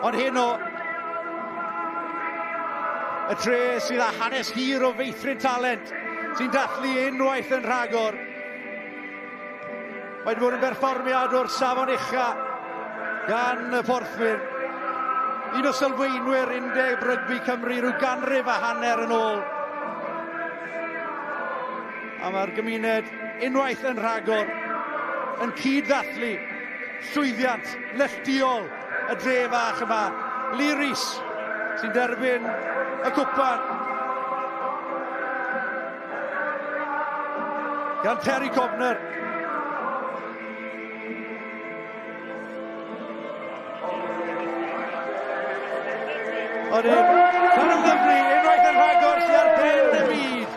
Ond heno, y tre sydd â hanes hir o feithrin talent, sy'n dathlu unwaith yn rhagor. Mae wedi bod yn berfformiad o'r safon ucha gan y Porthmyn. Un o sylfaenwyr Undeb Rygbi Cymru rhyw ganrif a hanner yn ôl. A mae'r gymuned unwaith yn rhagor yn cyd-ddathlu llwyddiant neilltuol y dre fach yma. Lee Rees sy'n derbyn y cwpan gan Terry Cobner. Odyn, Llanymddyfri, unwaith yn rhagor sydd ar ben y byd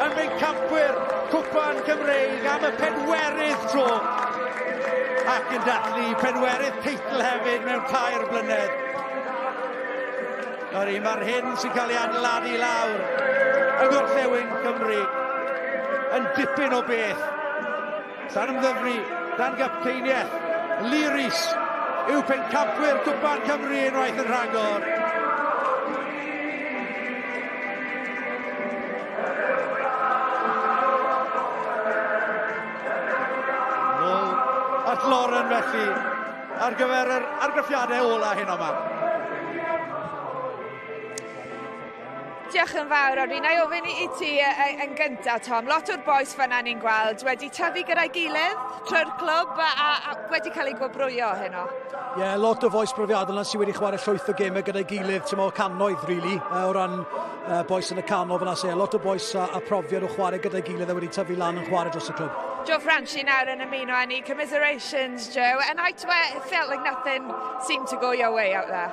yn bencampwyr Cwpan Cymreig am y pedwerydd tro ac yn dathlu pedwerydd teitl hefyd mewn 3 blynedd. Odyn, mae'r hyn sy'n cael ei adeiladu lawr yng Ngorllewin Cymru yn dipyn o beth. Llanymddyfri dan gapteiniaeth Lee Rees yw pencampwyr Cwpan Cymru unwaith yn rhagor. At Lauren felly ar gyfer yr argraffiadau ola hyn yma. Diolch yn fawr, Orin. Na i ofyn i ti yn gyntaf, Tom. Lot o'r bois fan'na ni'n gweld wedi tyfu gyda'i gilydd trwy'r clwb a wedi cael eu gwobrwyo heno. Ie, yeah, lot o fois profiadol yna sydd wedi chwarae llwyth o gemau gyda'i gilydd, ti'n meddwl cannoedd, really, o ran bois yn y canol fan'na. So, yeah, lot o bois a profiad o chwarae gyda'i gilydd a wedi tyfu lan yn chwarae dros y clwb. Joe Franchi nawr yn ymuno â ni. Commiserations, Joe. A night where it felt like nothing seemed to go your way out there.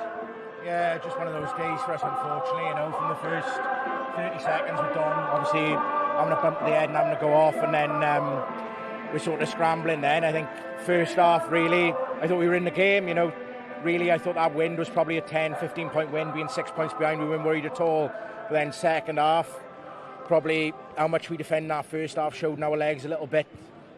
Yeah, just one of those days for us, unfortunately. You know, from the first 30 seconds with Dom, obviously having a bump of the head and having to go off, and then we're sort of scrambling then. I think first half, really, I thought we were in the game, you know, Really, I thought that wind was probably a 10, 15 point win, being 6 points behind, we weren't worried at all. But then second half, probably how much we defended that first half showed in our legs a little bit.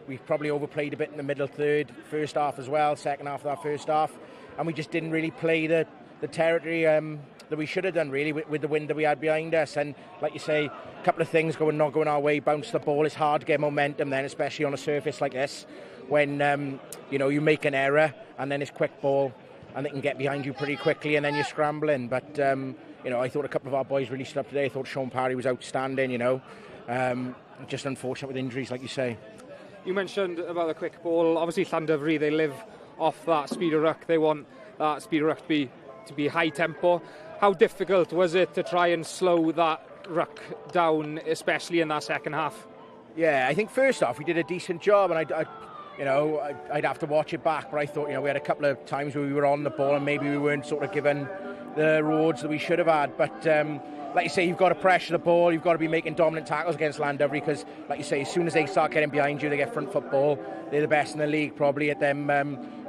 We probably overplayed a bit in the middle third, first half as well, second half of that first half. And we just didn't really play the territory that we should have done, really, with the wind that we had behind us. And like you say, a couple of things not going our way, bounce the ball, it's hard to get momentum then, especially on a surface like this, when you know, you make an error and then it's quick ball and they can get behind you pretty quickly and then you're scrambling. But you know, I thought a couple of our boys really stood up today. I thought Sean Parry was outstanding, you know. Just unfortunate with injuries, like you say. You mentioned about the quick ball. Obviously, Llandovery, they live off that speed of ruck. They want that speed of ruck to be high tempo. How difficult was it to try and slow that ruck down, especially in that second half? Yeah, I think first half we did a decent job, and I'd have to watch it back, but I thought, you know, we had a couple of times where we were on the ball and maybe we weren't sort of given the rewards that we should have had. But like you say, you've got to pressure the ball, you've got to be making dominant tackles against Llandovery, because, like you say, as soon as they start getting behind you, they get front football. They're the best in the league, probably, at them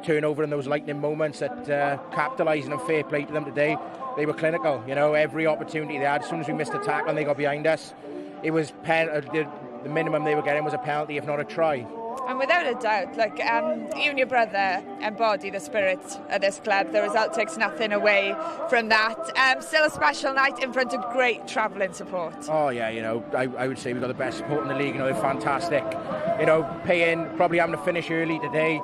turnover and those lightning moments at capitalising, and fair play to them today. They were clinical, you know, every opportunity they had. As soon as we missed a tackle and they got behind us, it was the minimum they were getting was a penalty, if not a try. And without a doubt, like, you and your brother embody the spirit of this club. The result takes nothing away from that. Still a special night in front of great travelling support. Oh yeah, you know, I would say we've got the best support in the league. You know, they're fantastic. You know, paying, probably having to finish early today,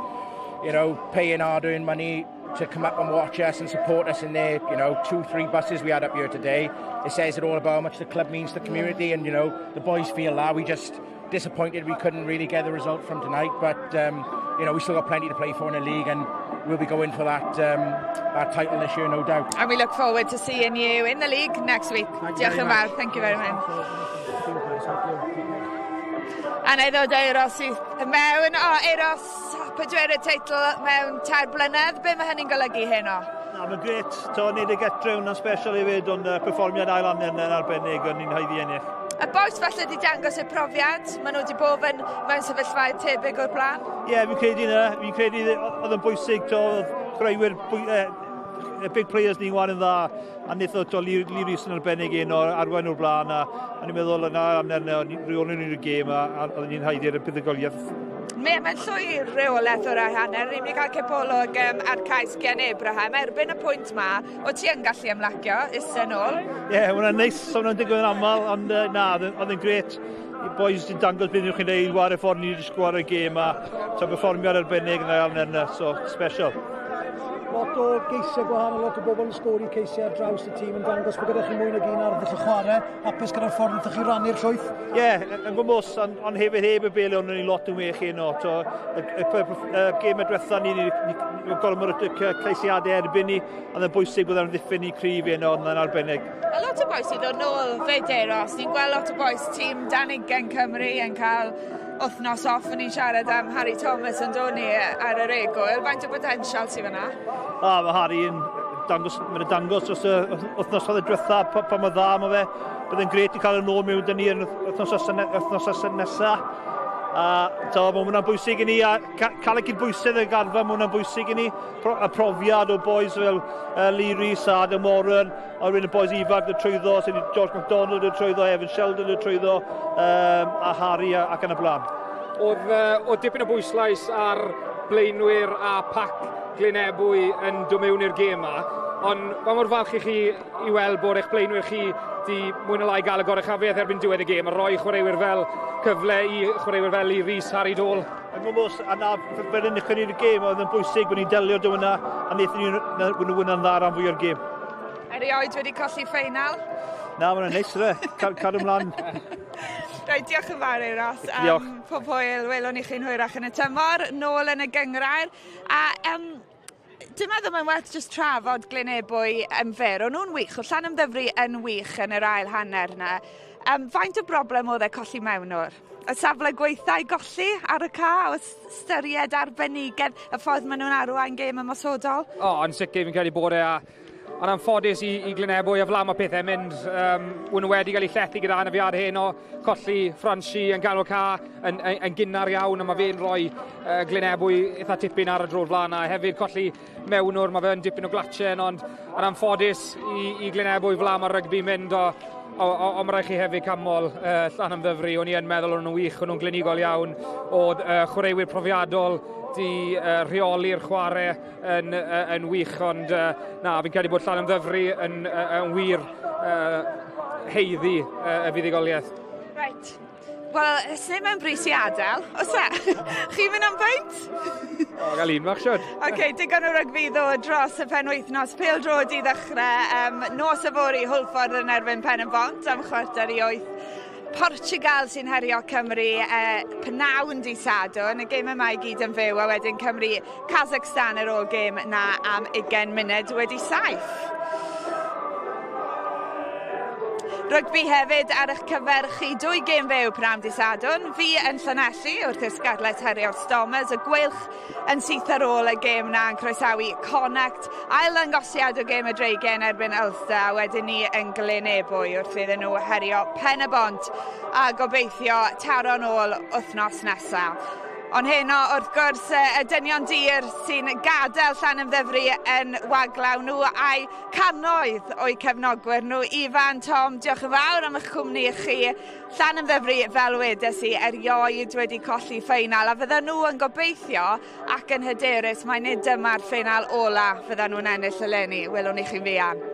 you know, paying hard-earned money to come up and watch us and support us in their, you know, 2-3 buses we had up here today. It says it all about how much the club means to the community, and, you know, the boys feel that. We just disappointed we couldn't really get the result from tonight, but you know, we still got plenty to play for in the league, and we'll be going for that that title this year, no doubt. And we look forward to seeing you in the league next week. Thank you very much. Thank you very much. A na i ddod Euros i mewn. O, Euros, pedwerydd teitl mewn 3 blynedd. Be mae hynny'n golygu heno? Na, mae'n gret. To, wneud y getre hwnna'n special hefyd, ond perfformiad ail hanner yn arbennig, ond ni'n haeddu ennill. Y bois falle wedi dangos eu profiad, maen nhw wedi bod yn mewn sefyllfaoedd tebyg o'r blaen? Ie, yeah, fi'n credu yna. Fi'n credu oedd yn bwysig, to, oedd chwaraewyr, big players ni'n wan yn dda, a wnaeth o Lee Rees yn arbennig un o'r arwain o'r blaen, a ni'n meddwl yna amser yna, reolwn ni'r gêm, a oedden ni'n haeddu'r buddugoliaeth. Mae'n llwyr reolaeth o'r ail hanner. Ni'n mynd i gael cipolwg ar cais gen Abraham. Erbyn y pwynt ma, o ti yn gallu ymlacio, iste nôl? Ie, yeah, hwnna'n neis, hwnna'n digwydd yn aml, ond na, oedd yn gret. I boys yn dangos beth yw'ch chi'n neud, wario ffordd ni wedi sgwario gêm, a so perfformiad arbennig yn ail hanner yna, so special. Lot o geisiau gwahanol, lot o bobl yn sgori ceisiau ar draws y tîm yn dangos bod gyda chi mwy nag un ar ddechrau chwarae, hapus gyda'r ffordd wnaethoch chi rannu'r llwyth? Ie, yeah, yn gwmws, ond hefyd heb y bel o'n ni lot yn well heno. So, y gêm y diwetha ni, ni gormod y ceisiadau erbyn ni, ond yn bwysig bod yn ddiffyn ni cryf heno, ond yn arbennig. A lot o bois sydd ddod nôl fyd Euros, ni'n gweld lot o bois tîm dan 20 Cymru yn cael wythnos off, yn ni'n siarad am Harry Thomas yn dod ni ar yr egwyl. Faint o potensial sydd fyna? Mae Harry yn dangos, mae'n dangos dros y wythnosoedd y diwetha pa mor dda mae fe. Bydd yn gret i cael yn ôl mewn dyn ni yn wythnos nesaf. So, mae hwnna'n bwysig i ni, a cael y cydbwysedd y garfa, mae hwnna'n bwysig i ni. Y profiad o boys fel Lee Rees, Adam Warren, a rhywun y boys ifanc yn trwyddo, sydd George MacDonald yn trwyddo, Evan Sheldon yn trwyddo, a Harry ac yn y blaen. Oedd dipyn o bwyslais ar blaenwyr a pac Glynebwy yn dod mewn i'r gêm yma, ond pa mor falch i chi i weld bod eich blaenwyr chi di mwy na lai gael y goruchafiaeth erbyn diwedd y gêm a roi chwaraewyr fel cyfle i chwaraewyr fel i Rhys, Harry Dole. Yn gwmws, a na, fel yn uchel i'r gêm, oedd yn bwysig bod ni'n delio dy hwnna, a wnaethon ni hwnna'n dda ran fwy o'r gêm. Erioed wedi colli ffeinal? Na, mae'n neis, re. Cadw ymlaen. Rhaid, diolch yn fawr, Euros. Diolch. Pob hwyl, welwn i chi'n hwyrach yn y tymor, nôl yn y gynghrair. A dwi'n meddwl mae'n werth jyst trafod Glynebwy yn fyr. O'n nhw'n wych, oedd Llanymddyfri yn wych yn yr ail hanner yna. Faint o broblem oedd e colli mewnwr? Y safle gweitha i golli ar y ca, o ystyried arbenigedd y ffordd maen nhw'n arwain gêm ymosodol? O, yn sicr fi'n credu bod e a Ond anffodus i, i Glynebwy a fla mae pethau'n mynd. Um, Wyn nhw wedi cael eu llethu gyda anafiad heno, colli Franchi yn ganol ca yn, yn, yn gynnar iawn, a mae fe'n rhoi Glynebwy eitha tipyn ar y drôl flaen a hefyd colli mewnwr, mae fe'n dipyn o glatchen, ond yn anffodus i, i Glynebwy fla mae rygbi mynd o, o, o, o mae rhaid chi hefyd camol uh, llan ymddyfru, o'n i yn meddwl o'n nhw'n wych, o'n nhw'n glinigol iawn, oedd uh, chwaraewyr profiadol di uh, rheoli'r chwarae yn, uh, yn wych, ond uh, na, fi'n credu bod llan ymddyfru yn, uh, yn wir uh, heiddi uh, y fuddugoliaeth. Right. Wel, ys mewn brys i adael, oes e? Chi'n mynd am peint? O, gael un fach, siwr. Oce, okay, digon o rygbi ddod dros y penwythnos. Pêl droed i ddechrau. Um, nos yfory, Hwlffordd yn erbyn Pen y Bont am 7:45. Portugal sy'n herio Cymru pnawn di Sadwrn. Y gêm yma i gyd yn fyw a wedyn Cymru Kazakhstan ar ôl gêm na am 7:20 ugain. Rygbi hefyd ar eich cyfer chi dwy gêm fyw pnawn di Sadwrn. Fi yn Llanelli wrth i'r Scarlets herio'r Stormers, y Gweilch yn syth ar ôl y gêm na yn croesawu Connacht. Ail ddangosiad o gêm y Dreigiau yn erbyn Ulster a wedyn ni yn Glynebwy wrth iddyn nhw herio Pen y Bont a gobeithio taro nôl wythnos nesaf. Ond heno, wrth gwrs, y dynion dir sy'n gadael Llanymddyfri yn waglaw nhw a'i cannoedd o'u cefnogwyr nhw. Ifan, Tom, diolch yn fawr am eich cwmni chi. Llanymddyfri, fel wedes i, erioed wedi colli ffeinal a fydden nhw yn gobeithio ac yn hyderus mai nid dyma'r ffeinal ola fydden nhw'n ennill eleni. Welwn ni chi'n fuan.